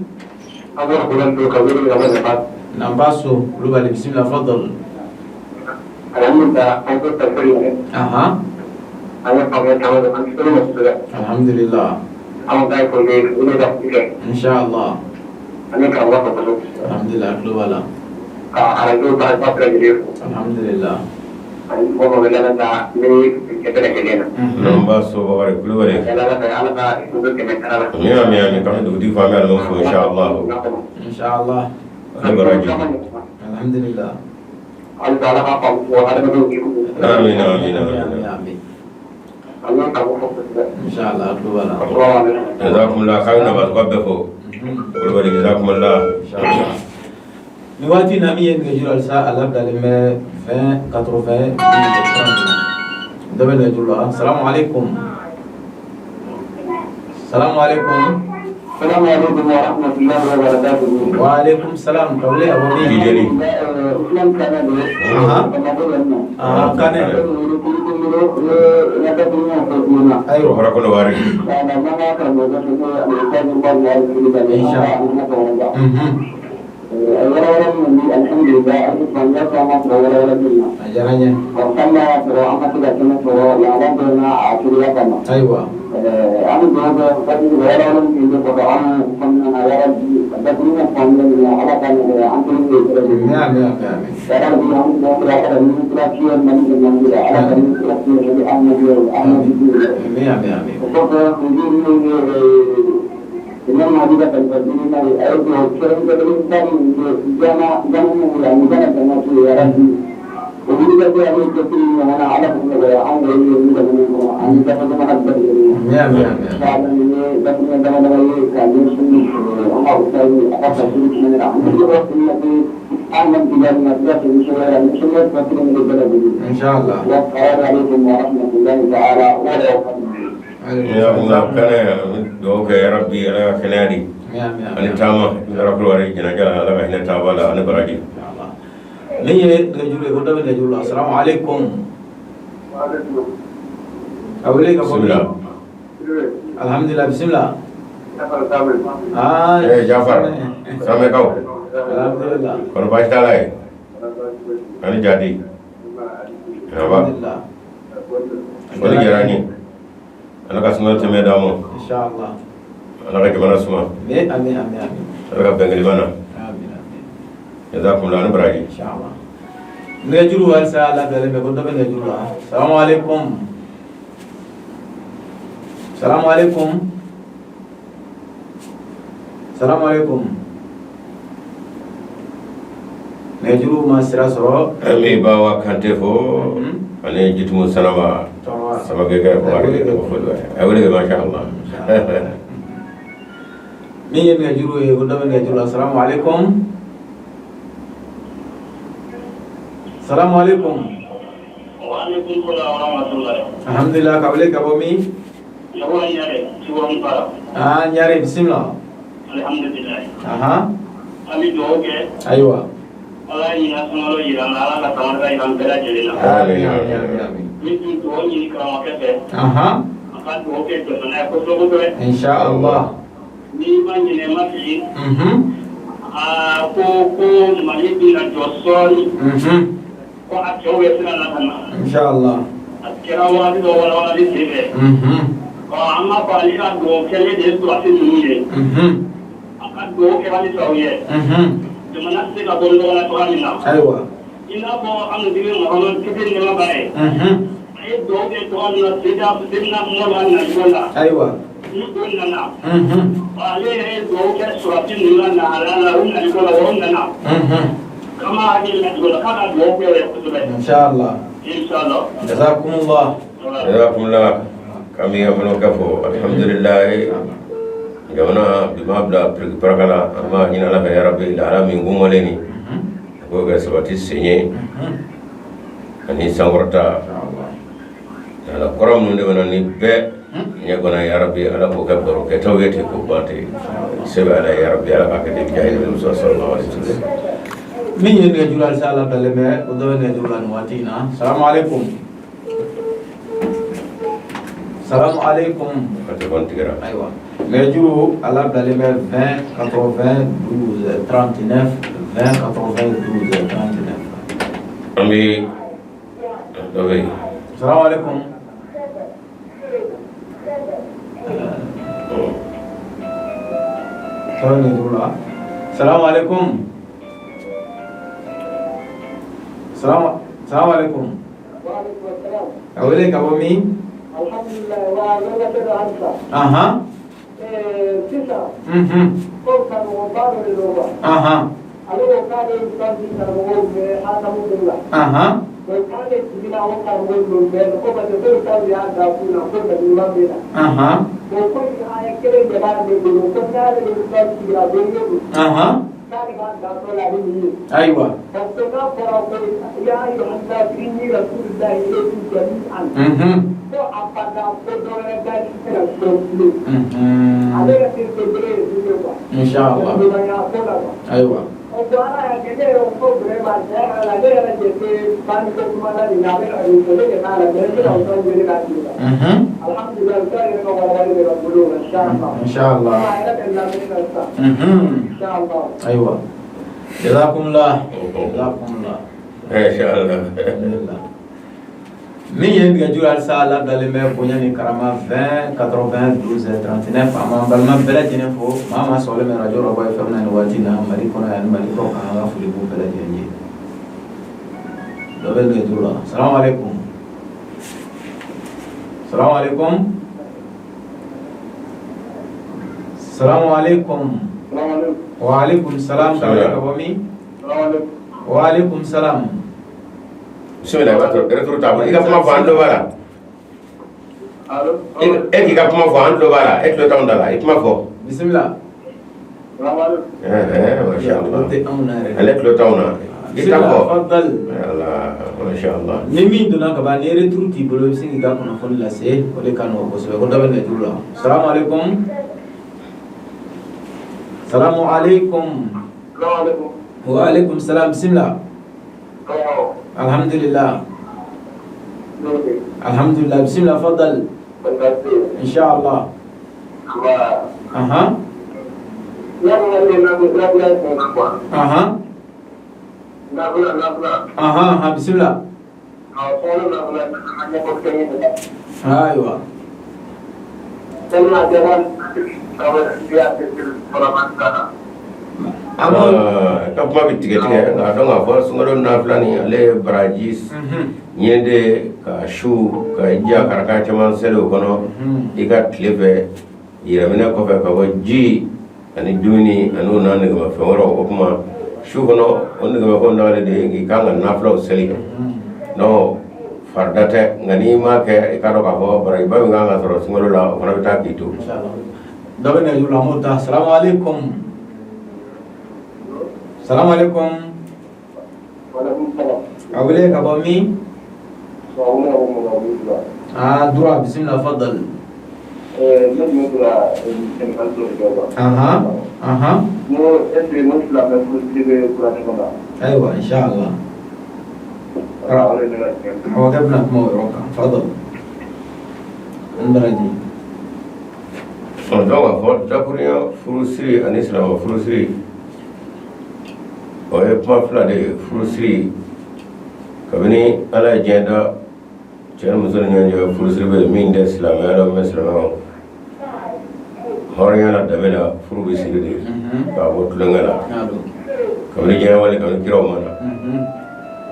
Nambaso Kulubali, bisimila, fadal. Aha. Alhamdulillah. Inshallah. Alhamdulillah, tulo b'a la. Alhamdulillah. Nambaso Bakari Kulubali. Amin amin amin, k'an bɛ dugutigi fo, an bɛ alimami fo inshallah. Inshallah. Ale baraji. Alhamdulillah. Amin amin amin. Amin. Inshallah, tulo b'a la. Jazakumullah, k'aw nabaso ka bɛɛ fo. Kulubali, jazakumullah. Inshallah. Ni waati na min ye nɛgɛjuru halisa a labilalen bɛ 20 80 dɔ bɛ nɛgɛjuru la. Salamu alaikum. Salamu alaikum. Salamu alaikum wa rahmatullahi wa barakatuhu. Wa alaikum salam. Ka wele ka bɔ min? Jijeni. Usman Kane don. Aha. Bamakɔ yan nɔ. Ah, Kane. Ne bɛ wele Kulukoro Ayiwa. Fara Kɔnɔwari. Inshallah. A diyara n ye. Ayiwa. An bɛ dugawu kɛ waati wɛrɛ min bɛ kɔfɛ an kɔnɔna na yarabi dakuruɲɛ fan bɛɛ minɛ Ala ka nɔgɔya an kelen bɛ bɛɛ lajɛlen. Amin amin amin amin. Yarabi an bɛ dugawu kɛ Ala ka ni kura fiyɛ Mali jamana la, Ala ka ni kura fiyɛ Mali Ahmadu Ahmadu la. Amin amin amin. O kɔfɛ min ye Imam Mahdi ka kalifa diinɛ na ye, a ye dugawu kɛrɛnkɛrɛnnen ba min kɛ jama jama min la ani jama jama to yarabi. O wulikajɔ ale cɛsiri ɲɔgɔn na Ala k'o nɔgɔya anw yɛrɛ ye ni jamana in kɔnɔ ani dafa jamana bɛɛ lajɛlen. Amin amin amin. Inshallah nin ye dakuruɲɛ dama dama ye ka ɲɛsin an ka Ustaz a ka tafsiri tɛmɛnen na. An bɛ yɔrɔ min na ko Ahmad Tijani na kira fɛ muso wɛrɛ muso wɛrɛ tafsiri min bɛ bɛɛ lajɛlen. Inshallah. Wa salamu alaikum wa rahmatullahi ta'ala wa barakatuh. Ya Allah kɛnɛ dugawu kɛ ya Rabbi, Ala ka kɛnɛya di ani taama yɔrɔ kulubali jɛnɛja la, Ala ka hinɛ taaba la ani baraji. Min ye nɛgɛjuru ye, ko dɔ bɛ nɛgɛjuru la. Assalamu alaikum. A wele ka bɔ min? Bismillah. Alhamdulillah, bismillah. Ah. Eh Jafar Samɛkaw. Alhamdulillah. Kɔni baasi t'a la ye ani jadi aba. Alhamdulillah. Foli diyara n ye, Ala ka suma tɛmɛ d'an ma. Inshallah. Ala ka jamana suma. Amin, amin, amin, amin. Ala ka bɛn kelima na. Amin, amin. Jazakumullah ani baraji. Inshallah. Nɛgɛjuru halisa labilalen bɛ, ko dɔ bɛ nɛgɛjuru la. Salamu alaikum. Salamu alaikum. Salamu alaikum. Nɛgɛjuru ma sira sɔrɔ. An bɛ Bawa Kante fo ani Jitumu Sanaba. Tɔɔrɔ. Samakɛ kɛ a wele kɛ, masha Allah. Min ye nɛgɛjuru ye, ko dɔ bɛ nɛgɛjuru la. Salamu alaikum. Salamu alaikum. Waalaikum salam wa rahmatullahi. Alhamdulillah, ka wele ka bɔ min? Yawa Ɲare, Sikɔrɔni Fara. Ah, Ɲare, bisimila. Alhamdulillah. Ahan. An bɛ dugawu kɛ. Ayiwa. Ala ye ɲinan sunkalo yira an na, Ala ka san wɛrɛ yira an bɛɛ lajɛlen na. Amin, amin, amin, amin. N tun dugawu ɲini karamɔgɔkɛ fɛ. A ka dugawu kɛ jamana ye kosɛbɛ kosɛbɛ. Inshallah. N'i ma ɲinɛ ma fili. Aa ko Mali bɛna jɔ sɔɔni. Ko a cɛw bɛ sira la ka na. Inshallah. A kɛra waati dɔ walawalali sen fɛ. Ɔ an b'a fɔ ale ka dugawu kɛlen de ye sɔrɔdasi ninnu ye. A ka dugawu kɛ halisa u ye. Jamana tɛ se ka bɔ nɔgɔ la cogoya min na. Ayiwa. I n'a fɔ an kuntigi Mahamadu kisi ni nɛɛma b'a ye. A ye dugawu kɛ cogoya min na Seydina Umaru ka nacogo la. Ayiwa. Ni o nana. Ale yɛrɛ ye dugawu kɛ sɔrɔdasi ninnu ka lahalaya la, u nacogo la, o nana. K'an b'a hakili lajigin o la k'a ka dugawu kɛ o ye kosɛbɛ. Inshallah. Inshallah. Jazakumullah. Jazakumullah, k'an b'i ka fana kɛ fo, alhamdulillah. Jamana bi ma bila piriki la, an b'a ɲini Ala fɛ ya Rabbi, lahala min kɔngɔlen nin a k'o kɛ sabati sen ye ani sankɔrɔta. Ala kɔrɔ minnu de bɛ na ni bɛɛ ɲɛ kɔnɔ, ya Rabbi, Ala k'o kɛ barokɛtaw ye ten k'o ban ten sɛbɛ Ala ye, ya Rabbi, Ala k'a kɛ ten bijahi nabi Musa sallallahu alaihi wasallam. Min ye nɛgɛjuru halisa labilalen bɛ, ko dɔ bɛ nɛgɛjuru la nin waati in na. Salamu alaikum. Salamu alaikum. A telefɔni tigɛra. Ayiwa. Nɛgɛjuru a labilalen bɛ 20 80 12 39, 20 80 12 39. An bɛ dɔ bɛ yen. Salamu alaikum. Dɔ bɛ nɛgɛjuru la. Salamu alaikum. Salamu alaikum. A wele ka bɔ min? Alhamdulillah wa ne ka halisa. Sisan ko karamɔgɔba dɔ de don quoi. Ale ko k'ale ye Ustaz ni karamɔgɔw bɛɛ hakamu bolo la. Donc k'ale jiginna o karamɔgɔ ninnu bɛɛ la ko parce que ko Ustaz y'a da kun na ko ɲuman bɛ na. Bon ko nin aya kelen de b'ale bolo ko n'ale ni Ustaz sigira don o don. K'ale b'a da tɔ la ni nin ye. Ayiwa. Parce que n'a fɔra ko ya ayyuhan nas inni rasulillahi ilaykum jami'an. Ko a bada ko dɔ wɛrɛ da ti se ka sɔrɔ bilen. Ale ka terikɛ kelen ye min ye quoi. Inshallah. Ɲumanya ko la quoi. Ayiwa. O bon Ala y'a kɛ ne yɛrɛ ko vraiment tiɲɛ yɛrɛ la ne yɛrɛ de tɛ banni ko kuma la nin na, ale ka nin fɔ ne de b'a la mais n bɛna Ustaz wele k'a ɲininka. Alhamdulillah, Ustaz yɛrɛ ka walawali bɛ ka bolo o la inchallah. Inshallah. A yɛrɛ bɛ lamɛnni na sisan. Inchallah. Ayiwa. Jazakumullah. Jazakumullah. Inshallah. Alhamdulillah. Min ye nɛgɛjuru halisa labilalen bɛ bonya ni karama 20 80 12 39. An b'an balima bɛɛ lajɛlen fo, maa maa sɔgɔlen bɛ radio Rabaw FM na nin waati in na, Mali kɔnɔ yan ni Mali kɔ kan, an ka foli b'u bɛɛ lajɛlen ye. Dɔ bɛ nɛgɛjuru la. Salamu alaikum. Salamu alaikum. Salamu alaikum. Wa alaikum salam. Ka wele ka bɔ min? Wa alaikum salam. Bismillah, i b'a sɔrɔ retour t'a bolo. I ka kuma fɔ, an tulo b'a la. E k'i ka kuma fɔ, an tulo b'a la. E tulo t'anw da la, i kuma fɔ. Bisimila. Masha Allah. Ale tulo t'anw na. I ta fɔ. Masha Allah. Ni min donna ka ban, ni retour t'i bolo, i bɛ se k'i ka kunnafoni lase, o de ka nɔgɔn kosɛbɛ. Ko dɔ bɛ nɛgɛjuru la. Salamu aleykum. Salamu aleykum. Wa aleykum salam. Bisimila. Alhamdulillah. Alhamdulillah. Bisimila, fadal. Inshallah. Aha. Aha. Aha, aha, bisimila. Ayiwa. Ka kuma bɛ tigɛ tigɛ, nka dɔn k'a fɔ sunkalo nafila nin, ale ye baraji ɲɛ de ka su ka ja karaka caman seli o kɔnɔ i ka tile fɛ yɛrɛminɛ kɔfɛ ka bɔ ji ani dumuni ani o n'a negemafɛn wɛrɛw. O tuma su kɔnɔ, o negemafɛnw dagalen de ye, i kan ka nafilaw seli. Non, farida tɛ, nka n'i m'a kɛ, i k'a dɔn k'a fɔ barajiba min kan ka sɔrɔ sunkalo la, o fana bɛ taa k'i to. Dɔ bɛ nɛgɛjuru la, an b'o ta. Salamu aleykum. Salamu aleykum. A wele ka bɔ min? Ah, droit, bisimila, fadal. Aha, aha. Ayiwa, inshallah. Awɔ, bɛna kuma o yɔrɔ kan. Fadal. N baraji. Donc k'a fɔ dakurunya furusiri ani silamɛ furusiri, o ye kuma fila de ye. Furusiri, kabini Ala ye diɲɛ da, cɛ ni muso ni ɲɔgɔn cɛ furusiri bɛ yen. Min tɛ silamɛya la, min bɛ silamɛya hɔrɔnya la, danbe la, furu bɛ siri de k'a bɔ tulonkɛ la kabini diɲɛ wali, kabini kiraw ma na.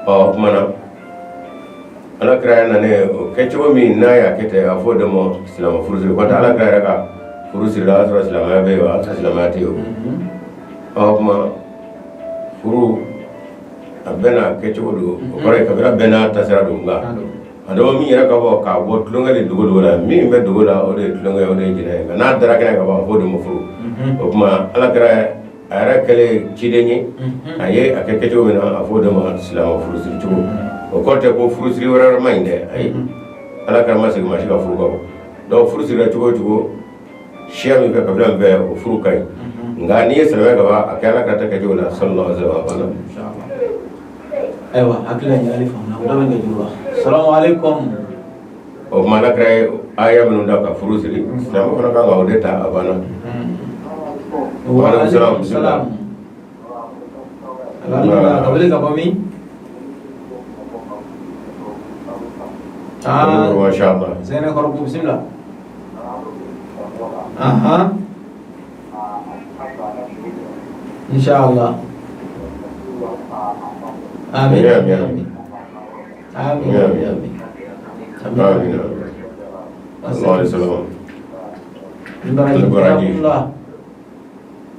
Ɔ, o tuma na, Ala kira yɛrɛ nanen, o kɛcogo min n'a y'a kɛ ten, a fɔ o de ma silamɛ furusiri. Kɔntɛ Ala kira yɛrɛ ka furu sirila, o y'a sɔrɔ silamɛya bɛ yen, o y'a sɔrɔ silamɛya tɛ yen. O ɔ tuma, furu a bɛɛ n'a kɛcogo don. O kɔrɔ ye kabila bɛɛ n'a tasira don. Nka a dɔn min yɛrɛ ka bɔ k'a bɔ tulonkɛ de dogo dogo la, min bɛ dogo la, o de ye tulonkɛ, o de ye jɛnɛ ye. Nka n'a dara kɛnɛ ka ban, a fɔ o de ma furu. O tuma, Ala kira a yɛrɛ kɛlen ciden ye, a ye a kɛ kɛcogo min na, a fɔ o de ma silamɛ furusiri cogo. O kɔrɔ tɛ ko furusiri wɛrɛ ma ɲi dɛ, ayi. Ala kira ma segin maa si ka furu kan. Donc furu sirila cogo o cogo, siya min fɛ, kabila min fɛ, o furu ka ɲi. Nka n'i ye silamɛ ka ban, a kɛ Ala kira ta kɛcogo la, sallallahu alaihi wasallam, a banna. Ayiwa, hakili la ɲininkali faamuna. Dɔ bɛ nɛgɛjuru la. Salamu aleykum. O tuma, Ala kira ye aya minnu da ka furu siri, silamɛ fana kan ka o de ta, a banna. Wa aleykum salam. Alhamdulillah. Ka wele ka bɔ min? Ah, masha Allah. Sɛnɛkɔrɔbugu, bisimila. Aha. Inshallah. Amin. Amin. Amin. Amin. Amin. Amin. Amin. Sallallahu alaihi wasallam. Baraji.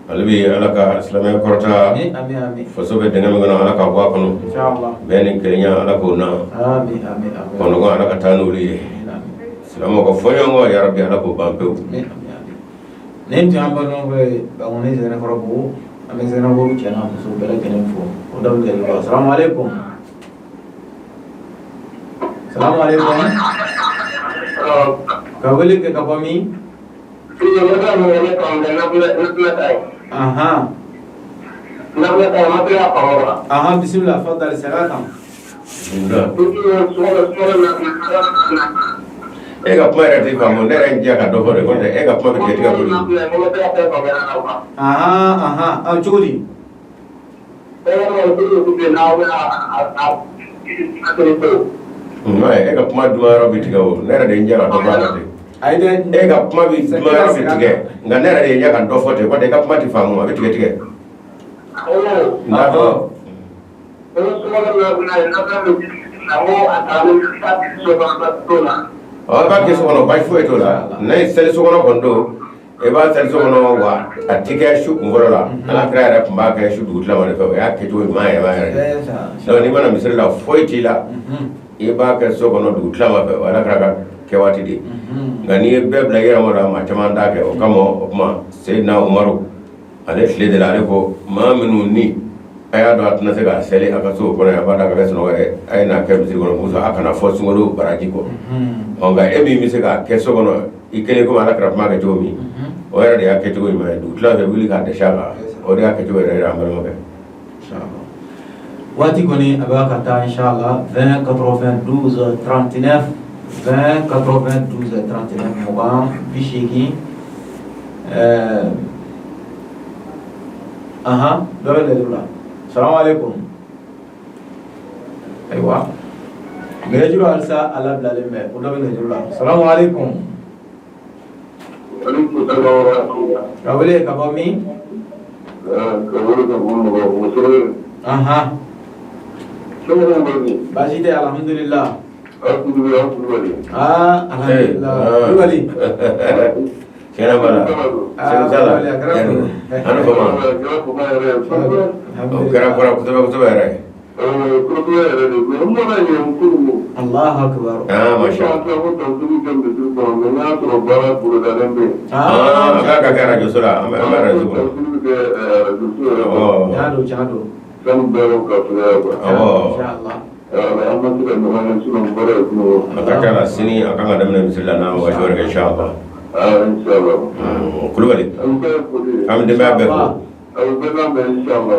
Ale bɛ Ala ka silamɛya kɔrɔta. Amin. Amin. Amin. Faso bɛ dingɛ min kɔnɔ, Ala ka bɔ a kɔnɔ. Inshallah. Bɛn ni kelenya, Ala k'o na. Amin. Amin. Amin. Kɔnɔgɔ, Ala ka taa n'olu ye. Amin. Silamɛw ka fɔɲɔgɔnkɔ, yarabi, Ala k'o ban pewu. Amin. Amin. Amin. Nin tun y'an balimakɛ ye Bankoni Sɛnɛkɔrɔbugu. An bɛ Sɛnɛkɔrɔbugu cɛ n'a muso bɛɛ lajɛlen fo. O da bɛ kɛ. Salamu aleykum. Salamu aleykum. Ka wele kɛ ka bɔ min? Ahan. Ahan, bisimila, fadali, segin a kan. E ka kuma yɛrɛ tɛ faamu. Ne yɛrɛ jɛ ka dɔ fɔ de, ko e ka kuma bɛ tigɛ tigɛ kojugu. Ahan, ahan, ah, cogo di? Non, e ka kuma duman yɔrɔ bɛ tigɛ o. Ne yɛrɛ de ye n jɛ ka dɔ fɔ a la ten. Ayi dɛ. E ka kuma bɛ duman yɔrɔ bɛ tigɛ, nka ne yɛrɛ de ye n jɛ ka dɔ fɔ ten, ko e ka kuma tɛ faamu, a bɛ tigɛ tigɛ. N t'a dɔn. Ɔ, i b'a kɛ so kɔnɔ, baasi foyi t'o la. N'a ye seli so kɔnɔ kɔni don, i b'a seli so kɔnɔ wa a ti kɛ su kun fɔlɔ la. Ala kira yɛrɛ tun b'a kɛ su dugutila de fɛ. O y'a kɛcogo ɲuman yɛrɛ yɛrɛ. Donc n'i mana misiri la, foyi t'i la, i b'a kɛ so kɔnɔ dugutila ma fɛ, o Ala kira ka kɛ waati de ye. Nka n'i ye bɛɛ bila i yɛrɛ ma la, maa caman t'a kɛ. O kama, o tuma, Seyidina Umaru Ale tile de la, ale ko maa minnu ni a y'a dɔn a tɛna se k'a seli a ka so kɔnɔ, a b'a dɔn a ka kɛ sunɔgɔ ye, a ye n'a kɛ misiri kɔnɔ, muso a kana fɔ sunkalo baraji kɔ. Ɔ, nka e min bɛ se k'a kɛ so kɔnɔ i kelen, komi ala kɛra kuma kɛ cogo min, o yɛrɛ de y'a kɛcogo ɲuman ye. Dugutila fɛ, wuli k'a dɛsɛ a kan, o de y'a kɛcogo yɛrɛ ye, an balimakɛ. Waati kɔni a b'a ka taa, inshallah. 20 92 39, 20 92 39, 20 80. Ahan, dɔ bɛ nɛgɛjuru la. Salamu aleykum. Ayiwa, nɛgɛjuru halisa a labilalen bɛ, o dɔ bɛ nɛgɛjuru la. Salamu aleykum. Ka wele ka bɔ min? Ka wele ka bɔ Mɔgɔ. Ahan, baasi tɛ, alhamdulillah. Aa, alhamdulillah, Kulubali. Tiɲɛ b'a la, Segu sala ani fama, o kɛra kɔrɔ kosɛbɛ kosɛbɛ yɛrɛ. Allahu akbar. Ah, masha Allah. Ah, a ka kɛ arajo so la, an bɛ arajo kɔnɔ. Awɔ. Tiɲɛ don, tiɲɛ don. Awɔ. Inshallah. A ka ca la, sini a kan ka daminɛ misiri la, n'a ma waati wɛrɛ kɛ, inshallah. Kulubali, an bɛ denbaya bɛɛ fo. Awɔ. Bɛna, inshallah.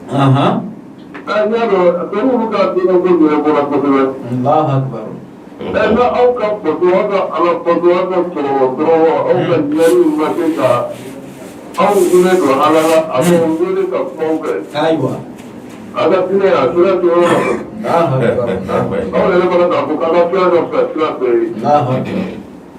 Ahan. Allahu akbar. Aw ka bato, aw ka ala bato, aw ka sɔrɔ dɔrɔn, aw ka ɲɛli ma se ka aw wele don ala la, a b'aw wele ka kumaw kɛ. Ayiwa. A ka diinɛ a sira tɛ yɔrɔ la. Allahu akbar. Aw yɛrɛ fana k'a fɔ k'aw ka kira ka fisa kira bɛɛ ye. Allahu akbar.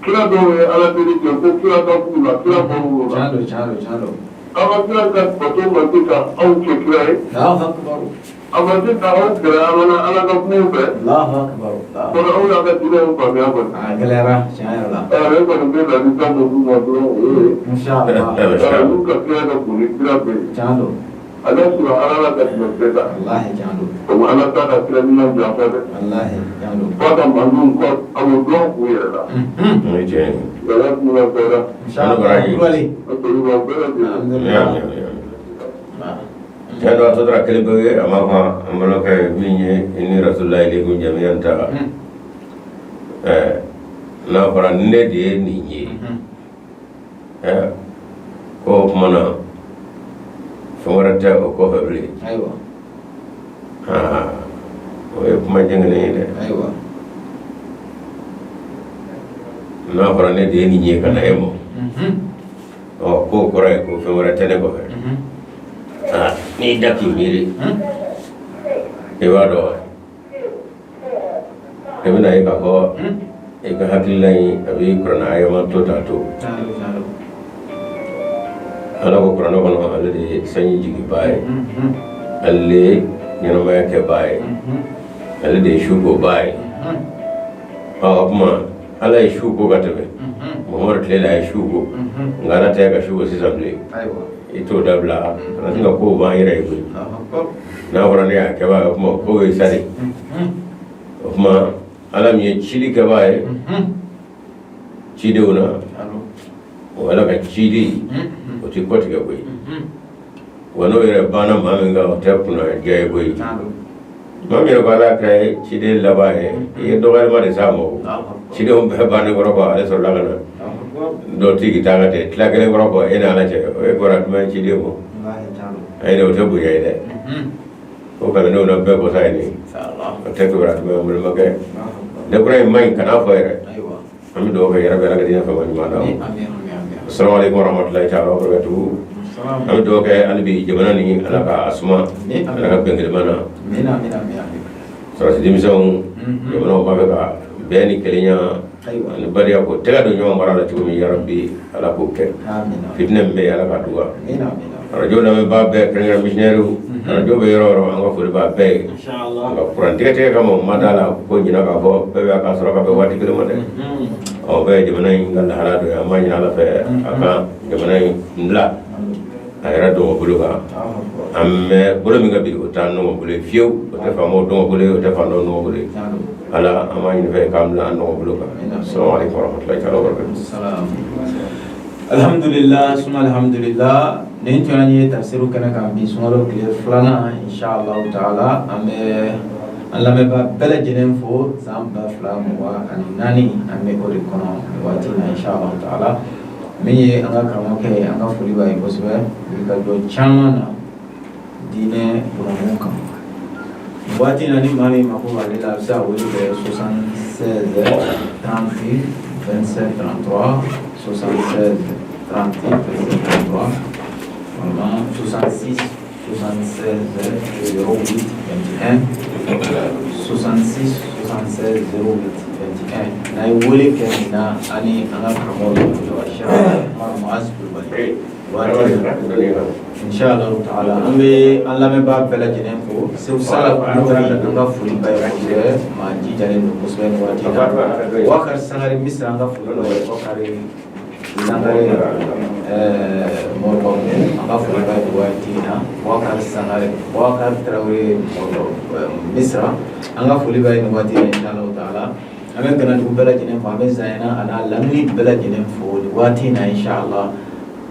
Kira dɔw ye ala deli kɛ ko kira ka k'u la, kira bɔr'u la. Tiɲɛ don, tiɲɛ don, tiɲɛ don. Aw ka kira ka bato ma se ka aw kɛ kira ye. Allahu akbar. A ma se ka aw gɛrɛ ala la, ala ka kumaw fɛ. Allahu akbar. Kɔnɔ aw y'a ka diinɛ in faamuya kɔni. A gɛlɛyara tiɲɛ yɛrɛ la. Ne kɔni bɛ ladilikan min d'u ma dɔrɔn, o ye Inshallah. olu ka kira ka bon ni kira bɛɛ ye. Tiɲɛ don. A ka sɔrɔ ala la ka tɛmɛ bɛɛ kan. Wallahi, tiɲɛ don. O ala t'a ka kira ɲuman janfa dɛ. Wallahi, tiɲɛ don. F'a ka mandenw kɔ a b'o dɔn u yɛrɛ la. O ye tiɲɛ ye. Ala kuma fɔra. Inshallah. Kulubali. A foli b'aw bɛɛ lajɛlen. Alhamdulillah. Tiɲɛ don, a tɔ tora kelen pewu ye, a ma fɔ an balimakɛ min ye inni rasulullah ilaykum jami'an ta. N'a fɔra ne de ye nin ye, ko o tuma na fɛn wɛrɛ tɛ o kɔfɛ bilen. Ayiwa. Aa, o ye kuma jɛngɛnen ye dɛ. Ayiwa. N'a fɔra ne de ye nin ye ka na e ma, ɔ, k'o kɔrɔ ye ko fɛn wɛrɛ tɛ ne kɔfɛ. Aa, n'i da k'i miiri, i b'a dɔn, i bɛna ye k'a fɔ i ka hakilila in a bɛ kuranɛ ayama to ta to. Tiɲɛ don, tiɲɛ don. Ala ko kuranɛ kɔnɔ, ale de ye sanji jigibaa ye, ale de ye ɲɛnamaya kɛbaa ye, ale de ye su kobaa ye. Ɔ, o tuma ala ye su ko ka tɛmɛ Mamadu tile la, a ye su ko, nka ala tɛ ka su ko sisan bilen. Ayiwa. I t'o dabila kana sin ka kow b'an yɛrɛ ye koyi. Allahu akbar. N'a fɔra ne y'a kɛbaa ye, o tuma kow ye sa de. O tuma ala min ye cili kɛbaa ye cidenw na, Allo. o ala ka ciden, o tɛ kɔtigɛ koyi. Wa n'o yɛrɛ banna maa min kan, o tɛ kunna diya ye koyi. Tiɲɛ don. Maa min yɛrɛ ko ala kira ye ciden laban ye, i ye dɔgɔyalima de s'a ma. O Allahu akbar. cidenw bɛɛ bannen kɔrɔ kɔ, ale sɔrɔla ka na. Allahu akbar. Dɔ t'i k'i taa ka ten tila kelen kɔrɔ kɔ, e ni ala cɛ, o ye kɔrɔ jumɛn ye ciden ma? Wallahi, tiɲɛ don. Ayi dɛ, o tɛ bonya ye dɛ. O kalandenw na bɛɛ bɔsa ye nin. Inshallah. O tɛ kibaruya jumɛn ye, n balimakɛ? Allahu akbar. Ne kura in man ɲi, kan'a fɔ yɛrɛ. Ayiwa. An bɛ dugawu kɛ yɛrɛ bɛ ala ka diinɛ fɛn ɲuman d'an ma. Amin, amin, amin. Assalamu alaikum warahmatullahi ta'ala wabarakatuhu. Salam. An bɛ dugawu kɛ hali bi jamana ni ala ka suma, Amin. ala ka bɛn kelema na. Amin, amin, amin, amin. Sɔrɔsi denmisɛnw, jamanaw b'a fɛ ka bɛn ni kelenya Ayiwa. ani badenya ko tɛgɛ don ɲɔgɔn baara la cogo min, yarabi ala k'o kɛ. Amin. Fitinɛ min bɛ yen, ala k'a duga. Amin, amin. Arajo lamɛnbaa bɛɛ, kɛrɛnkɛrɛn missionnaires, arajo bɛ yɔrɔ o yɔrɔ, an ka foli b'a bɛɛ ye. Inshallah. Nka kuran tigɛ kama, o ma da la ko ɲinɛ k'a fɔ bɛɛ bɛ k'a sɔrɔ ka bɛn waati kelen ma dɛ. Ɔ, bɛɛ ye jamana in ka lahala dɔ ye. An b'a ɲini ala fɛ a ka jamana in bila. A yɛrɛ dɔgɔ bolo kan, an bɛ bolo min ka bi, o t'an nɔgɔ bolo ye fiyewu, o tɛ faamaw dɔgɔ bolo ye, o tɛ faantanw dɔgɔ bolo ye. Ala, an b'a ɲini fɛ k'an bila an nɔgɔ bolo kan. Salamu aleykum warahmatulahi taala wabarakatuh. Alhamdulillah suma alhamdulillah. Nin tun y'an ye tafsiru kɛnɛ kan bi, sunkalo tile filanan, inshallah taala. An bɛ an lamɛnbaa bɛɛ lajɛlen fo. San 2024, an bɛ o de kɔnɔ nin waati in na, inshallah taala. Min ye an ka karamɔgɔkɛ ye, an ka foli b'a ye kosɛbɛ, wulikajɔ caman na diinɛ kunnafoni kan nin waati in na. Ni maa min mako b'ale la, a bɛ se ka wele kɛ 76 30 27 33, 76 30 27 33, walima 66 76 08 21, 66 76 08 21. N'a ye wele kɛ nin na, ani an ka karamɔgɔ bɛ jɔ, Umar Muaz Kulubali waati in na, inshallah taala. An bɛ an lamɛnbaa bɛɛ lajɛlen fo. Segu Sala Kulubali, an ka foli b'a ye kosɛbɛ, maa jijalen don kosɛbɛ nin waati in na. Wakari Sangare Misira, an ka foli b'a ye. Wakari Sangare Moribabu, an ka foli b'a ye nin waati in na. Wakari Sangare, Wakari Tarawele Misira, an ka foli b'a ye nin waati in na, inshallah taala. An bɛ Ganadugu bɛɛ lajɛlen fo, an bɛ Zayana a n'a lamini bɛɛ lajɛlen fo nin waati in na, inshallah.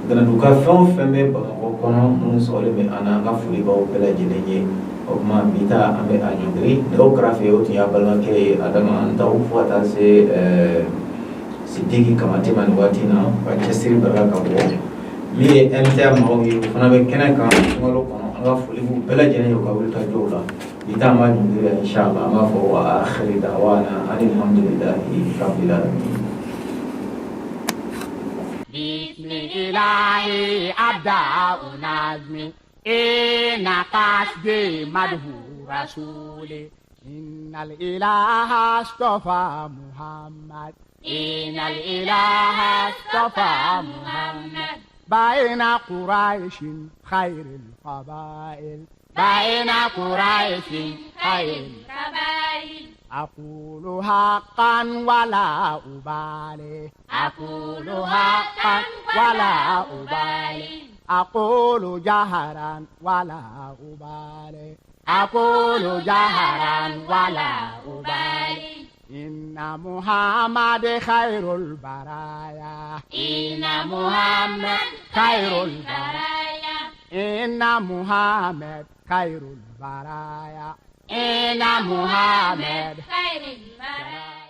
Ganadugu ka fɛn o fɛn bɛ Bamakɔ kɔnɔ, minnu sɔgɔlen bɛ an na, an ka foli b'aw bɛɛ lajɛlen ye. O tuma bi ta, an bɛ a ɲɔngiri nɛgɛw kɛrɛfɛ, o tun y'a balimakɛ ye Adama Ndaw, fo ka taa se Sidiki Kamate ma nin waati in na, ka cɛsiri barika ka bɔ. Min ye MTA maaw ye, o fana bɛ kɛnɛ kan sunkalo kɔnɔ. An ka foli b'u bɛɛ lajɛlen ye u ka wulikajɔw la. Bi ta, an b'a ɲɔngiri yan, inshallah. An b'a fɔ wa akhiri da'wana alhamdulillahi rabbil alamin. بسم الله أبدأ نظمي، إن قصدي مدح رسولي. إن الإله اصطفى محمد، إن الإله اصطفى محمد بين قريش خير القبائل، بين قريش خير القبائل. أقول حقا ولا أبالي، أقول حقا ولا أبالي، أقول جهرا ولا أبالي، أقول جهرا ولا أبالي. إن محمد خير البرايا، إن محمد خير البرايا، إن محمد خير البرايا، إن محمد خير البرايا.